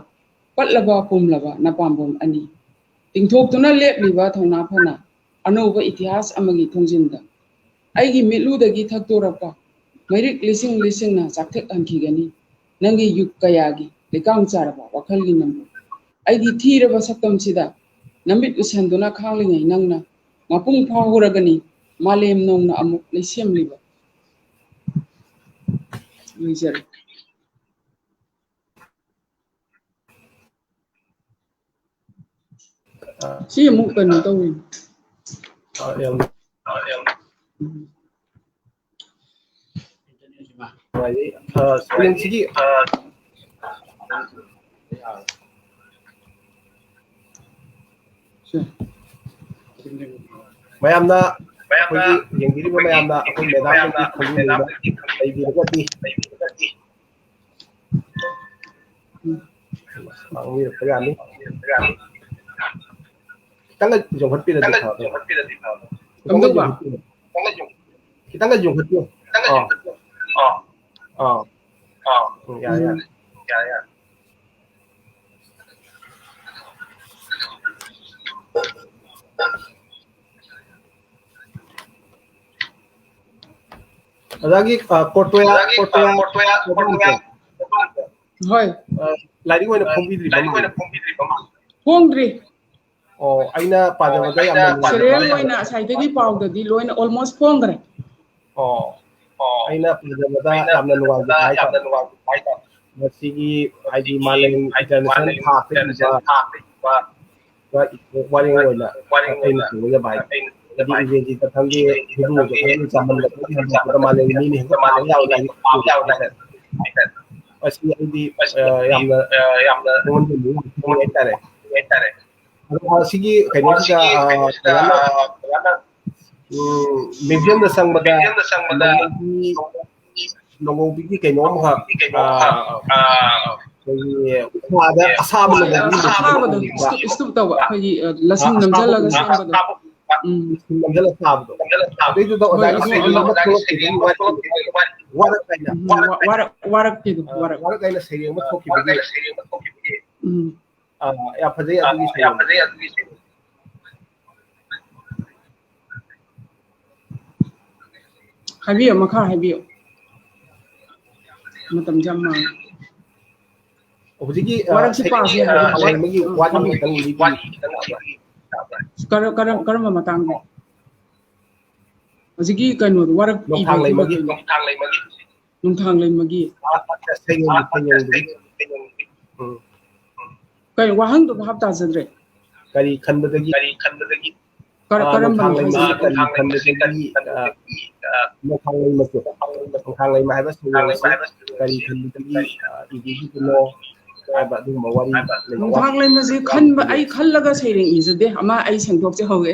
ꯄꯠꯂꯕ ꯄꯨꯝꯂꯕ ꯅꯄꯥꯝꯕꯣꯝ ꯑꯅꯤ, ꯇꯤꯡꯊꯣꯛꯇꯨꯅ ꯂꯦꯞꯂꯤꯕ ꯊꯧꯅꯥ ꯐꯅ ꯑꯅꯧꯕ ꯏꯇꯤꯍꯥꯁ ꯑꯃꯒꯤ ꯊꯣꯡꯖꯤꯟꯗ ꯑꯩꯒꯤ ꯃꯤꯠꯂꯨꯗꯒꯤ ꯊꯛꯇꯣꯔꯛꯄ ꯃꯩꯔꯤꯛ ꯂꯤꯁꯤꯡ ꯂꯤꯁꯤꯡꯅ ꯆꯥꯛꯊꯦꯛꯍꯟꯈꯤꯒꯅꯤ ꯅꯪꯒꯤ ꯌꯨꯛ ꯀꯌꯥꯒꯤ ꯂꯩꯀꯥꯡ ꯆꯥꯔꯕ ꯋꯥꯈꯜꯒꯤ ꯅꯝꯕꯨꯜ꯫ ꯑꯩꯒꯤ ꯊꯤꯔꯕ ꯁꯛꯇꯝꯁꯤꯗ ꯅꯃꯤꯠ ꯎꯁꯟꯗꯨꯅ ꯈꯥꯡꯂꯤꯉꯩ ꯅꯪꯅ ꯃꯄꯨꯡ ꯐꯥꯍꯧꯔꯒꯅꯤ ꯃꯥꯂꯦꯝ ꯅꯧꯅ ꯑꯃꯨꯛ ꯂꯩꯁꯦꯝꯂꯤꯕ꯫ ꯂꯣꯏꯖꯔꯦ꯫ ꯁꯤ ꯑꯃꯨꯛ ꯀꯩꯅꯣ ꯇꯧꯋꯤ꯫ ꯑ, ꯌꯥꯝ ꯅꯨꯡꯉꯥꯏꯖꯩ꯫ ꯑ, ꯁꯩꯔꯦꯡꯁꯤꯒꯤ ꯁꯦ꯫ ꯃꯌꯥꯝꯅ, ꯑꯩꯈꯣꯏꯒꯤ ꯌꯦꯡꯕꯤꯔꯤꯕ ꯃꯌꯥꯝꯅ ꯑꯩꯈꯣꯏ ꯃꯦꯗꯥꯝꯗꯒꯤ ꯈꯪꯕꯤꯅꯤꯡꯕ ꯂꯩꯕꯤꯔꯒꯗꯤ ꯉꯥꯡꯕꯤꯔꯛꯄ ꯌꯥꯅꯤ꯫ ꯈꯤꯇꯪꯒ ꯌꯣꯛꯈꯠꯄꯤꯔꯗꯤ ꯐꯗꯧꯕ꯫ ꯈꯤꯇꯪꯒ ꯀꯝꯗꯧꯕ? ꯌꯣꯛꯈꯠꯄꯤꯔꯗꯤ꯫ ꯈꯤꯇꯪꯒ ꯌꯣꯛꯈꯠꯄꯤꯌꯨ꯫ ꯑꯥ꯫ ꯑꯥ꯫ ꯎꯝ, ꯌꯥꯔꯦ, ꯌꯥꯔꯦ꯫ ꯑꯣꯖꯥꯒꯤ, ꯑ, ꯀꯣꯔꯇꯣꯌꯥ, ꯀꯣꯔꯇꯣꯌꯥ, ꯍꯣꯏ꯫ ꯑ, ꯂꯥꯏꯔꯤꯛ ꯑꯣꯏꯅ ꯐꯣꯡꯕꯤꯗ꯭ꯔꯤꯕ ꯃꯥꯜꯂꯦ꯫ ꯐꯣꯡꯗ꯭ꯔꯤ꯫ ꯑꯣ, ꯑꯩꯅ ꯄꯥꯖꯕꯗ ꯌꯥꯝꯅ ꯅꯨꯡꯉꯥꯏꯕ serial ꯑꯣꯏꯅ ꯉꯁꯥꯏꯗꯒꯤ ꯄꯥꯎꯗꯗꯤ ꯂꯣꯏꯅ almost ꯐꯣꯡꯈ꯭ꯔꯦ꯫ ꯑꯣ, ꯑꯩꯅ ꯄꯥꯖꯕꯗ ꯌꯥꯝꯅ ꯅꯨꯡꯉꯥꯏꯖꯕ ꯍꯥꯏꯇꯥꯔꯦ꯫ ꯃꯁꯤꯒꯤ ꯍꯥꯏꯗꯤ ꯃꯥꯂꯦꯝ international ꯊꯥꯛꯇ ꯏꯕ ꯋꯥꯔꯦꯡ ꯑꯣꯏꯅ ꯑꯩꯅ ꯊꯦꯡꯅꯖꯕ ꯍꯥꯏꯇꯥꯔꯦ꯫ ꯍꯥꯏꯗꯤ ꯎꯔꯦꯟꯒꯤꯗ ꯈꯪꯗꯦ, ꯍꯤꯕꯨꯗ ꯈꯪꯗꯦ, ꯆꯥꯃꯟꯕꯗꯒꯤ ꯍꯟꯗꯣꯛꯄꯗ ꯃꯥꯂꯦꯝꯒꯤ ꯃꯤꯅ ꯍꯦꯛꯇ ꯄꯥꯕ ꯌꯥꯕ ꯂꯥꯏꯔꯤꯛ ꯍꯥꯏꯇꯥꯔꯦ꯫ ꯃꯁꯤ ꯑꯩꯗꯤ ꯑ, ꯌꯥꯝꯅ ꯃꯉꯣꯟꯗ ꯌꯥꯝ ꯊꯥꯒꯠꯅꯤꯡꯉꯤ ꯍꯥꯏꯇꯥꯔꯦ꯫ ꯑꯗꯣ ꯁꯤꯒꯤ ꯀꯩꯅꯣꯁꯤꯗ ꯑ, ꯀꯩꯅꯣꯅ, ꯎꯝ, museumꯗ ꯆꯪꯕꯗ ꯅꯣꯡꯃꯒꯤ ꯅꯣꯡꯉꯧꯕꯤꯒꯤ ꯀꯩꯅꯣꯝꯈꯛ, ꯑ, ꯑꯩꯈꯣꯏꯒꯤ ꯎꯈꯥꯗ ꯑꯁꯥꯕ ꯅꯣꯡꯉꯧꯕꯤ ꯑꯃ ꯑꯁꯥꯕꯗꯣ ꯁ꯭ꯇꯨꯞ ꯁ꯭ꯇꯨꯞ ꯇꯧꯕ, ꯑꯩꯈꯣꯏꯒꯤ ꯑ, ꯂꯁꯤꯡ ꯅꯝꯁꯤꯜꯂꯒ ꯁꯦꯝꯕꯗꯣ꯫ ꯎꯝ꯫ ꯅꯝꯁꯤꯜꯂ ꯁꯥꯕꯗꯣ꯫ ꯑꯗꯩꯗꯨꯗ ꯍꯣꯏ, ꯑꯣꯖꯥꯒꯤ ꯑꯗꯨ ꯁꯩꯔꯦꯡ ꯑꯃ ꯊꯣꯛꯂꯛꯈꯤꯕꯒꯤ ꯋꯥꯔꯤ, ꯋꯥꯔꯛ ꯍꯥꯏꯅ꯫ ꯎꯝ, ꯋꯥ-, ꯋꯥꯔꯛ, ꯋꯥꯔꯛꯀꯤꯗꯣ, ꯑ, ꯋꯥꯔꯛ꯫ ꯋꯥꯔꯛ ꯍꯥꯏꯅ ꯁꯩꯔꯦꯡ ꯑꯃ ꯊꯣꯛꯈꯤꯕꯒꯤ ꯎꯝ꯫ ꯑ, ꯌꯥꯝ ꯐꯖꯩ ꯑꯗꯨꯒꯤ ꯁꯩꯔꯦꯡꯗꯣ꯫ ꯍꯥꯏꯕꯤꯌꯨ, ꯃꯈꯥ ꯍꯥꯏꯕꯤꯌꯨ꯫ ꯃꯇꯝꯁꯦ ꯌꯥꯝ ꯃꯥꯡꯉꯦ꯫ ꯍꯧꯖꯤꯛꯀꯤ, ꯑ, ꯋꯥꯔꯛꯁꯤ ꯁꯩꯔꯦꯡ ꯄꯥꯁꯦ ꯍꯥꯏꯕ꯫ ꯁꯩꯔꯦꯡ ꯑꯃꯒꯤ ꯋꯥꯔꯤ ꯈꯤꯇꯪ ꯂꯤꯕꯤꯌꯨ꯫ ꯀꯔ-, ꯀꯔꯝ-, ꯀꯔꯝꯕ ꯃꯇꯥꯡꯗ? ꯍꯧꯖꯤꯛꯀꯤ ꯀꯩꯅꯣꯗꯣ, ꯋꯥꯔꯛ ꯏꯕꯒꯤ ꯅꯣꯡꯊꯥꯡꯂꯩꯃꯒꯤ꯫ ꯀꯩꯅꯣ? ꯅꯣꯡꯊꯥꯡꯂꯩꯃꯒꯤ꯫ ꯁꯩꯔꯦꯡ, ꯁꯩꯔꯦꯡꯗꯨꯒꯤ꯫ ꯎꯝ꯫ ꯀꯩ ꯋꯥꯍꯪꯗꯣ ꯚꯥꯞ ꯇꯥꯖꯗ꯭ꯔꯦ꯫ ꯀꯔꯤ ꯈꯟꯕꯗꯒꯤ? ꯀꯔ-, ꯑ, ꯀꯔꯝꯕꯅꯣ ꯅꯣꯡꯊꯥꯡꯂꯩꯃꯒꯤ ꯍꯥꯏꯁꯦ? ꯀꯔꯤ ꯈꯟꯕꯗꯒꯤ, ꯑ, ꯅꯣꯡꯊꯥꯡꯂꯩꯃꯁꯦ, ꯅꯣꯡꯊꯥꯡꯂꯩꯃ ꯍꯥꯏꯕ ꯁꯩꯔꯦꯡ ꯑꯁꯤ ꯀꯔꯤ ꯈꯟꯕꯗꯒꯤ, ꯑ, ꯏꯕꯤꯈꯤꯕꯅꯣ ꯍꯥꯏꯕ ꯑꯗꯨꯒꯨꯝꯕ ꯋꯥꯔꯤ ꯂꯩꯕ꯫ ꯅꯣꯡꯊꯥꯡꯂꯩꯃꯁꯦ ꯈꯟꯕ, ꯑꯩ ꯈꯜꯂꯒ ꯁꯩꯔꯦꯡ ꯏꯖꯗꯦ꯫ ꯑꯃ ꯑꯩ ꯁꯦꯡꯗꯣꯛꯆꯍꯧꯒꯦ꯫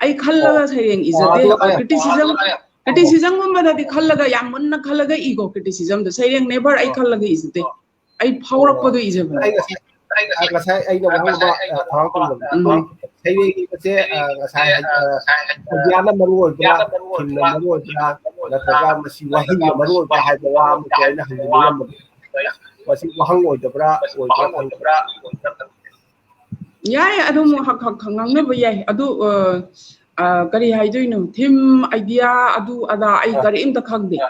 ꯑꯩ ꯈꯜꯂꯒ ꯑꯣ꯫ ꯁꯩꯔꯦꯡ ꯑꯣ, ꯏꯖꯗꯦ꯫ ꯑꯗꯨꯒ ꯑꯩ Criticism, criticismꯒꯨꯝꯕꯗꯗꯤ ꯈꯜꯂꯒ, ꯌꯥꯝ ꯃꯨꯟꯅ ꯈꯜꯂꯒ ꯏꯀꯣ꯫ Criticismꯗꯣ ꯁꯩꯔꯦꯡ never ꯑꯩ ꯑꯣ꯫ ꯈꯜꯂꯒ ꯏꯖꯗꯦ꯫ ꯑꯩ ꯐꯥꯎꯔꯛꯄꯗꯣ ꯏꯖꯕꯅꯦ꯫ ꯑꯩ ꯉꯁꯥꯏ, ꯑ, ꯉꯁꯥꯏ ꯑꯩꯅ ꯋꯥꯍꯪ ꯑꯃ, ꯑ, ꯊꯥꯡꯒꯠꯄ ꯉꯝꯗꯦ꯫ ꯎꯝ꯫ ꯁꯩꯔꯦꯡ ꯏꯕꯁꯦ, ꯑ, ꯉꯁꯥꯏ ꯍꯥꯏ-, ꯑ, idea ꯅ ꯃꯔꯨ ꯑꯣꯏꯕ꯭ꯔꯥ, theme ꯅ ꯃꯔꯨ ꯑꯣꯏꯕ꯭ꯔꯥ, ꯅꯠꯇ꯭ꯔꯒ ꯃꯁꯤ ꯋꯥꯍꯩꯅ ꯃꯔꯨ ꯑꯣꯏꯕ꯭ꯔꯥ ꯍꯥꯏꯕ ꯋꯥ ꯑꯃꯁꯨ ꯑꯩꯅ ꯍꯪꯖꯅꯤꯡꯉꯝꯕꯅꯤ꯫ ꯃꯁꯤ ꯋꯥꯍꯪ ꯑꯣꯏꯗꯕ꯭ꯔꯥ, ꯑꯣꯏꯕ꯭ꯔꯥ ꯈꯪꯗꯕ꯭ꯔꯥ? ꯌꯥꯏ, ꯑꯗꯨꯝ ꯍꯛ-, ꯍꯛ-, ꯍꯛ ꯉꯥꯡꯅꯕ ꯌꯥꯏ꯫ ꯑꯗꯨ, ꯑ, ꯑ, ꯀꯔꯤ ꯍꯥꯏꯗꯣꯏꯅꯣ? Theme, idea, ꯑꯗꯨ ꯑꯗꯥ ꯑꯩ ꯑ꯫ ꯀꯔꯤꯝꯇ ꯈꯪꯗꯦ꯫ ꯑ꯫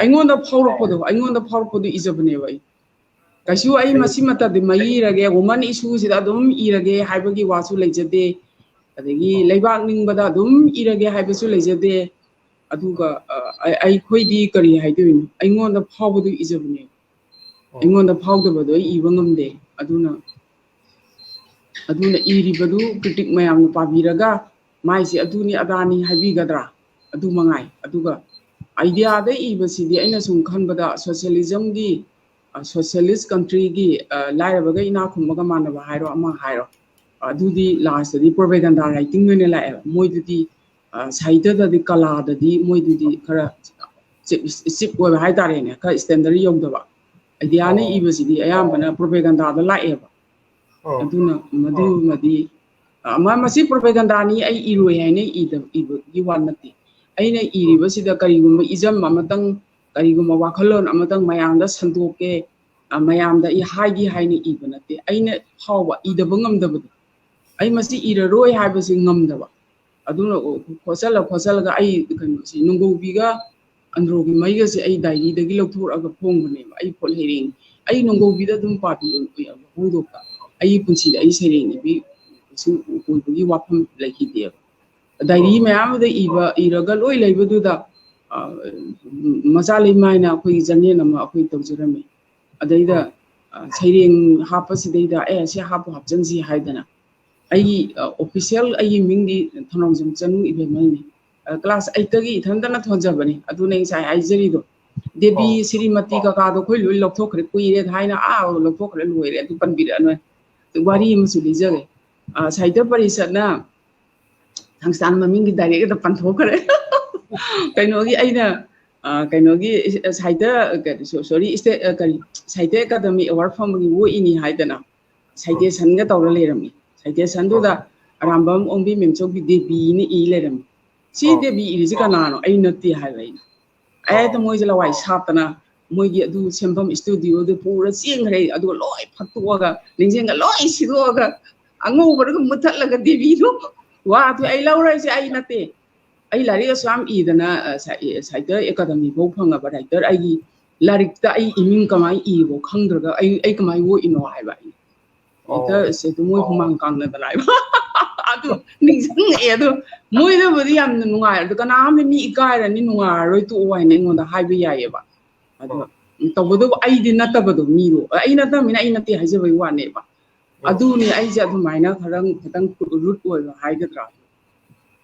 ꯑꯩꯉꯣꯟꯗ ꯐꯥꯎꯔꯛꯄꯗꯣ, ꯑꯩꯉꯣꯟꯗ ꯐꯥꯎꯔꯛꯄꯗꯣ ꯏꯖꯕꯅꯦꯕ ꯑꯩ꯫ ꯀꯩꯁꯨ ꯑꯩ ꯃꯁꯤꯃꯇꯗꯤ ꯃꯌꯤ ꯏꯔꯒꯦ, women issue ꯁꯤꯗ ꯑꯗꯨꯝ ꯏꯔꯒꯦ ꯍꯥꯏꯕꯒꯤ ꯋꯥꯁꯨ ꯂꯩꯖꯗꯦ꯫ ꯑꯗꯒꯤ ꯂꯩꯕꯥꯛ ꯅꯤꯡꯕꯗ ꯑꯗꯨꯝ ꯏꯔꯒꯦ ꯍꯥꯏꯕꯁꯨ ꯂꯩꯖꯗꯦ꯫ ꯑꯗꯨꯒ, ꯑ, ꯑꯩ-, ꯑꯩꯈꯣꯏꯗꯤ ꯀꯔꯤ ꯍꯥꯏꯗꯣꯏꯅꯣ? ꯑꯩꯉꯣꯟꯗ ꯐꯥꯎꯕꯗꯨ ꯏꯖꯕꯅꯦ꯫ ꯑꯩꯉꯣꯟꯗ ꯐꯥꯎꯗꯕꯗꯣ ꯑꯩ ꯏꯕ ꯉꯝꯗꯦ꯫ ꯑꯗꯨꯅ, ꯑꯗꯨꯅ ꯏꯔꯤꯕꯗꯨ critic ꯃꯌꯥꯝꯅ ꯄꯥꯕꯤꯔꯒ ꯃꯥꯏꯁꯦ ꯑꯗꯨꯅꯤ ꯑꯗꯥꯅꯤ ꯍꯥꯏꯕꯤꯒꯗ꯭ꯔꯥ? ꯑꯗꯨ ꯃꯉꯥꯏ꯫ ꯑꯗꯨꯒ idea ꯗ ꯏꯕꯁꯤꯗꯤ ꯑꯩꯅ ꯁꯨꯝ ꯈꯟꯕꯗ socialism ꯒꯤ, ꯑ, socialist country ꯒꯤ, ꯑ, ꯂꯥꯏꯔꯕꯒ ꯏꯅꯥꯛ ꯈꯨꯟꯕꯒ ꯃꯥꯟꯅꯕ ꯍꯥꯏꯔꯣ, ꯑꯃ ꯍꯥꯏꯔꯣ, ꯑꯗꯨꯗꯤ last ꯇꯗꯤ propaganda writing ꯑꯣꯏꯅ ꯂꯥꯛꯑꯦꯕ꯫ ꯃꯣꯏꯗꯨꯗꯤ, ꯑ, ꯁꯥꯍꯤꯇ꯭ꯌꯗꯗꯤ, ꯀꯂꯥꯗꯗꯤ ꯃꯣꯏꯗꯨꯗꯤ ꯈꯔ cheap, cheap ꯑꯣꯏꯕ ꯍꯥꯏꯇꯥꯔꯦꯅꯦ, ꯈꯔ standard ꯌꯧꯗꯕ꯫ Idea ꯅ ꯏꯕꯁꯤꯗꯤ ꯑꯌꯥꯝꯕꯅ propaganda ꯗ ꯂꯥꯛꯑꯦꯕ꯫ ꯑꯗꯨꯅ ꯃꯗꯨꯃꯗꯤ, ꯑ, ꯃ-, ꯃꯁꯤ propaganda ꯅꯤ, ꯑꯩ ꯏꯔꯣꯏ ꯍꯥꯏꯅ ꯏꯗ-, ꯏꯕꯒꯤ ꯋꯥ ꯅꯠꯇꯦ꯫ ꯑꯩꯅ ꯏꯔꯤꯕꯁꯤꯗ ꯀꯔꯤꯒꯨꯝꯕ ꯏꯖꯝ ꯑꯃꯇꯪ, ꯀꯔꯤꯒꯨꯝꯕ ꯋꯥꯈꯜꯂꯣꯟ ꯑꯃꯇꯪ ꯃꯌꯥꯝꯗ ꯁꯟꯗꯣꯛꯀꯦ, ꯑ, ꯃꯌꯥꯝꯗ ꯑꯩ ꯍꯥꯏꯒꯦ ꯍꯥꯏꯅ ꯏꯕ ꯅꯠꯇꯦ꯫ ꯑꯩꯅ ꯐꯥꯎꯕ ꯏꯗꯕ ꯉꯝꯗꯕꯗꯣ, ꯑꯩ ꯃꯁꯤ ꯏꯔꯔꯣꯏ ꯍꯥꯏꯕꯁꯤ ꯉꯝꯗꯕ꯫ ꯑꯗꯨꯅ ꯈꯣꯠꯆꯜꯂ ꯈꯣꯠꯆꯜꯂꯒ ꯑꯩ ꯀꯩꯅꯣꯁꯤ ꯅꯣꯡꯒꯧꯕꯤꯒ ꯑꯟꯗ꯭ꯔꯣꯒꯤ ꯃꯩꯒꯁꯦ ꯑꯩ diary ꯗꯒꯤ ꯂꯧꯊꯣꯔꯛꯑꯒ ꯐꯣꯡꯕꯅꯦꯕ꯫ ꯑꯩ ꯐꯣꯟ ꯍꯩꯔꯦꯡ, ꯑꯩ ꯅꯣꯡꯒꯧꯕꯤꯗ ꯑꯗꯨꯝ ꯄꯥꯕꯤ ꯍꯧꯗꯣꯛꯄ꯫ ꯑꯩꯒꯤ ꯄꯨꯟꯁꯤꯗ ꯑꯩ ꯁꯩꯔꯦꯡ ꯏꯕꯤ ꯀꯩꯁꯨ ꯑꯣꯏꯕꯒꯤ ꯋꯥꯐꯝ ꯂꯩꯈꯤꯗꯦꯕ꯫ Diary ꯃꯌꯥꯝ ꯑꯃꯗ ꯏꯕ, ꯏꯔꯒ ꯂꯣꯏ ꯂꯩꯕꯗꯨꯗ, ꯑ, ꯃꯆꯥ ꯂꯩꯃꯥꯏꯅ ꯑꯩꯈꯣꯏꯒꯤ journal ꯑꯃ ꯑꯩꯈꯣꯏ ꯇꯧꯖꯔꯝꯃꯤ꯫ ꯑꯗꯩꯗ, ꯑ, ꯁꯩꯔꯦꯡ ꯍꯥꯞꯄꯁꯤꯗꯩꯗ, "ꯑꯦ, ꯁꯤ ꯍꯥꯞꯄꯨ ꯍꯥꯞꯆꯟꯁꯤ" ꯍꯥꯏꯗꯅ꯫ ꯑꯩꯒꯤ, ꯑ, official ꯑꯩꯒꯤ ꯃꯤꯡꯗꯤ ꯊꯧꯅꯥꯎꯖꯝ ꯆꯅꯨ ꯏꯕꯦꯝꯃꯩꯅꯤ꯫ ꯑ, class eight ꯇꯒꯤ ꯏꯊꯟꯇꯅ ꯊꯣꯟꯖꯕꯅꯤ꯫ ꯑꯗꯨꯅ ꯑꯩ ꯉꯁꯥꯏ ꯍꯥꯏꯖꯔꯤꯗꯣ, ꯗꯦꯕꯤ, ꯁ꯭ꯔꯤꯃꯇꯤ ꯀꯀꯥꯗꯣ ꯑꯩꯈꯣꯏ ꯂꯣꯏ ꯂꯧꯊꯣꯛꯈ꯭ꯔꯦ, ꯀꯨꯏꯔꯦ, ꯊꯥꯏꯅ ꯑꯥ ꯂꯧꯊꯣꯛꯈ꯭ꯔꯦ, ꯂꯣꯏꯔꯦ, ꯑꯗꯨ ꯄꯟꯕꯤꯔꯛꯑꯅꯨ꯫ ꯋꯥꯔꯤ ꯑꯃꯁꯨ ꯂꯤꯖꯒꯦ꯫ ꯑ, ꯁꯥꯍꯤꯇ꯭ꯌ ꯄꯔꯤꯁꯠꯅ ꯊꯥꯡꯁꯥꯟ ꯃꯃꯤꯡꯒꯤ direct ꯍꯦꯛꯇ ꯄꯟꯊꯣꯛꯈ꯭ꯔꯦ꯫ ꯀꯩꯅꯣꯒꯤ ꯑꯩꯅ, ꯑ, ꯀꯩꯅꯣꯒꯤ, ꯑ, ꯁꯥꯍꯤꯇ꯭ꯌ, ꯑ, ꯀꯔꯤ, ꯁꯣ-, sorry, state, ꯑ, ꯀꯔꯤ, ꯁꯥꯍꯤꯇ꯭ꯌ ꯑꯦꯀꯥꯗꯃꯤ award ꯐꯪꯕꯒꯤ ꯋꯣꯛꯏꯅꯤ ꯍꯥꯏꯗꯅ citation ꯒ ꯇꯧꯔ ꯂꯩꯔꯝꯃꯤ꯫ Citation ꯗꯨꯗ ꯑꯔꯥꯝꯕꯝ ꯑꯣꯡꯕꯤ ꯃꯦꯝꯆꯧꯕꯤ ꯗꯦꯕꯤꯅ ꯏ ꯂꯩꯔꯝꯃꯤ꯫ "ꯁꯤ ꯗꯦꯕꯤ ꯏꯔꯤꯁꯤ ꯀꯅꯥꯅꯣ?" "ꯑꯩ ꯅꯠꯇꯦ" ꯍꯥꯏꯕ ꯑꯩꯅ꯫ ꯍꯦꯛꯇ ꯃꯣꯏꯁꯦ ꯂꯋꯥꯏ ꯁꯥꯠꯇꯅ ꯃꯣꯏꯒꯤ ꯑꯗꯨ ꯁꯦꯝꯐꯝ studio ꯗꯨ ꯄꯨꯔ ꯆꯦꯟꯈ꯭ꯔꯦ꯫ ꯑꯗꯨꯒ ꯂꯣꯏ ꯐꯛꯇꯣꯛꯑꯒ, ꯂꯦꯡꯖꯦꯟꯒ ꯂꯣꯏ ꯁꯤꯗꯣꯛꯑꯒ, ꯑꯉꯧꯕꯗꯒ ꯃꯨꯊꯠꯂꯒ ꯗꯦꯕꯤꯗꯣ, "ꯋꯥ, ꯑꯗꯨ ꯑꯩ ꯂꯧꯔꯣꯏꯁꯦ, ꯑꯩ ꯅꯠꯇꯦ꯫ ꯑꯩ ꯂꯥꯏꯔꯤꯛ ꯑꯁꯨꯛ ꯌꯥꯝ ꯏꯗꯅ, ꯑ, ꯁꯥ-, ꯑ, ꯁꯥꯍꯤꯇ꯭ꯌ ꯑꯦꯀꯥꯗꯃꯤ ꯐꯥꯎ ꯐꯪꯉꯕ writer ꯑꯩꯒꯤ, ꯂꯥꯏꯔꯤꯛꯇ ꯑꯩ ꯏꯃꯤꯡ ꯀꯃꯥꯏꯅ ꯏꯕꯣ ꯈꯪꯗ꯭ꯔꯒ ꯑꯩ ꯑꯩ ꯀꯃꯥꯏꯅ ꯑꯣꯛꯏꯅꯣ ꯍꯥꯏꯕ ꯑꯩ ꯍꯦꯛꯇ ꯑꯣ꯫ ꯑꯁ ꯑꯗꯨ ꯃꯣꯏ ꯑꯣ꯫ ꯍꯨꯃꯥꯡ ꯀꯥꯡꯅꯗꯅ ꯍꯥꯏꯕ ꯑꯗꯨ ꯅꯤꯡꯁꯤꯡꯉꯛꯑꯦ꯫ ꯑꯗꯣ ꯃꯣꯏꯗꯕꯨꯗꯤ ꯌꯥꯝꯅ ꯅꯨꯡꯉꯥꯏ, ꯑꯗꯣ ꯀꯅꯥ ꯑꯃꯅ ꯃꯤ ꯏꯀꯥꯏꯔꯅꯤ, ꯅꯨꯡꯉꯥꯏꯔꯔꯣꯏ, ꯇꯣꯛꯑꯣ ꯍꯥꯏꯅ ꯑꯩꯉꯣꯟꯗ ꯍꯥꯏꯕ ꯌꯥꯏꯑꯕ꯫ ꯑꯗꯣ ꯑꯣ꯫ ꯇꯧꯕꯇꯕꯨ ꯑꯩꯗꯤ ꯅꯠꯇꯕꯗꯣ, ꯃꯤꯗꯣ ꯑꯩ ꯅꯠꯇꯕꯅꯤꯅ ꯑꯩ ꯅꯠꯇꯦ ꯍꯥꯏꯖꯕꯒꯤ ꯋꯥꯅꯦꯕ꯫ ꯑꯣ꯫ ꯑꯗꯨꯅꯤ ꯑꯩꯁꯦ ꯑꯗꯨꯃꯥꯏꯅ ꯈꯔ ꯈꯤꯇꯪ ꯔꯨꯠ ꯑꯣꯏꯕ ꯍꯥꯏꯒꯗ꯭ꯔꯥ꯫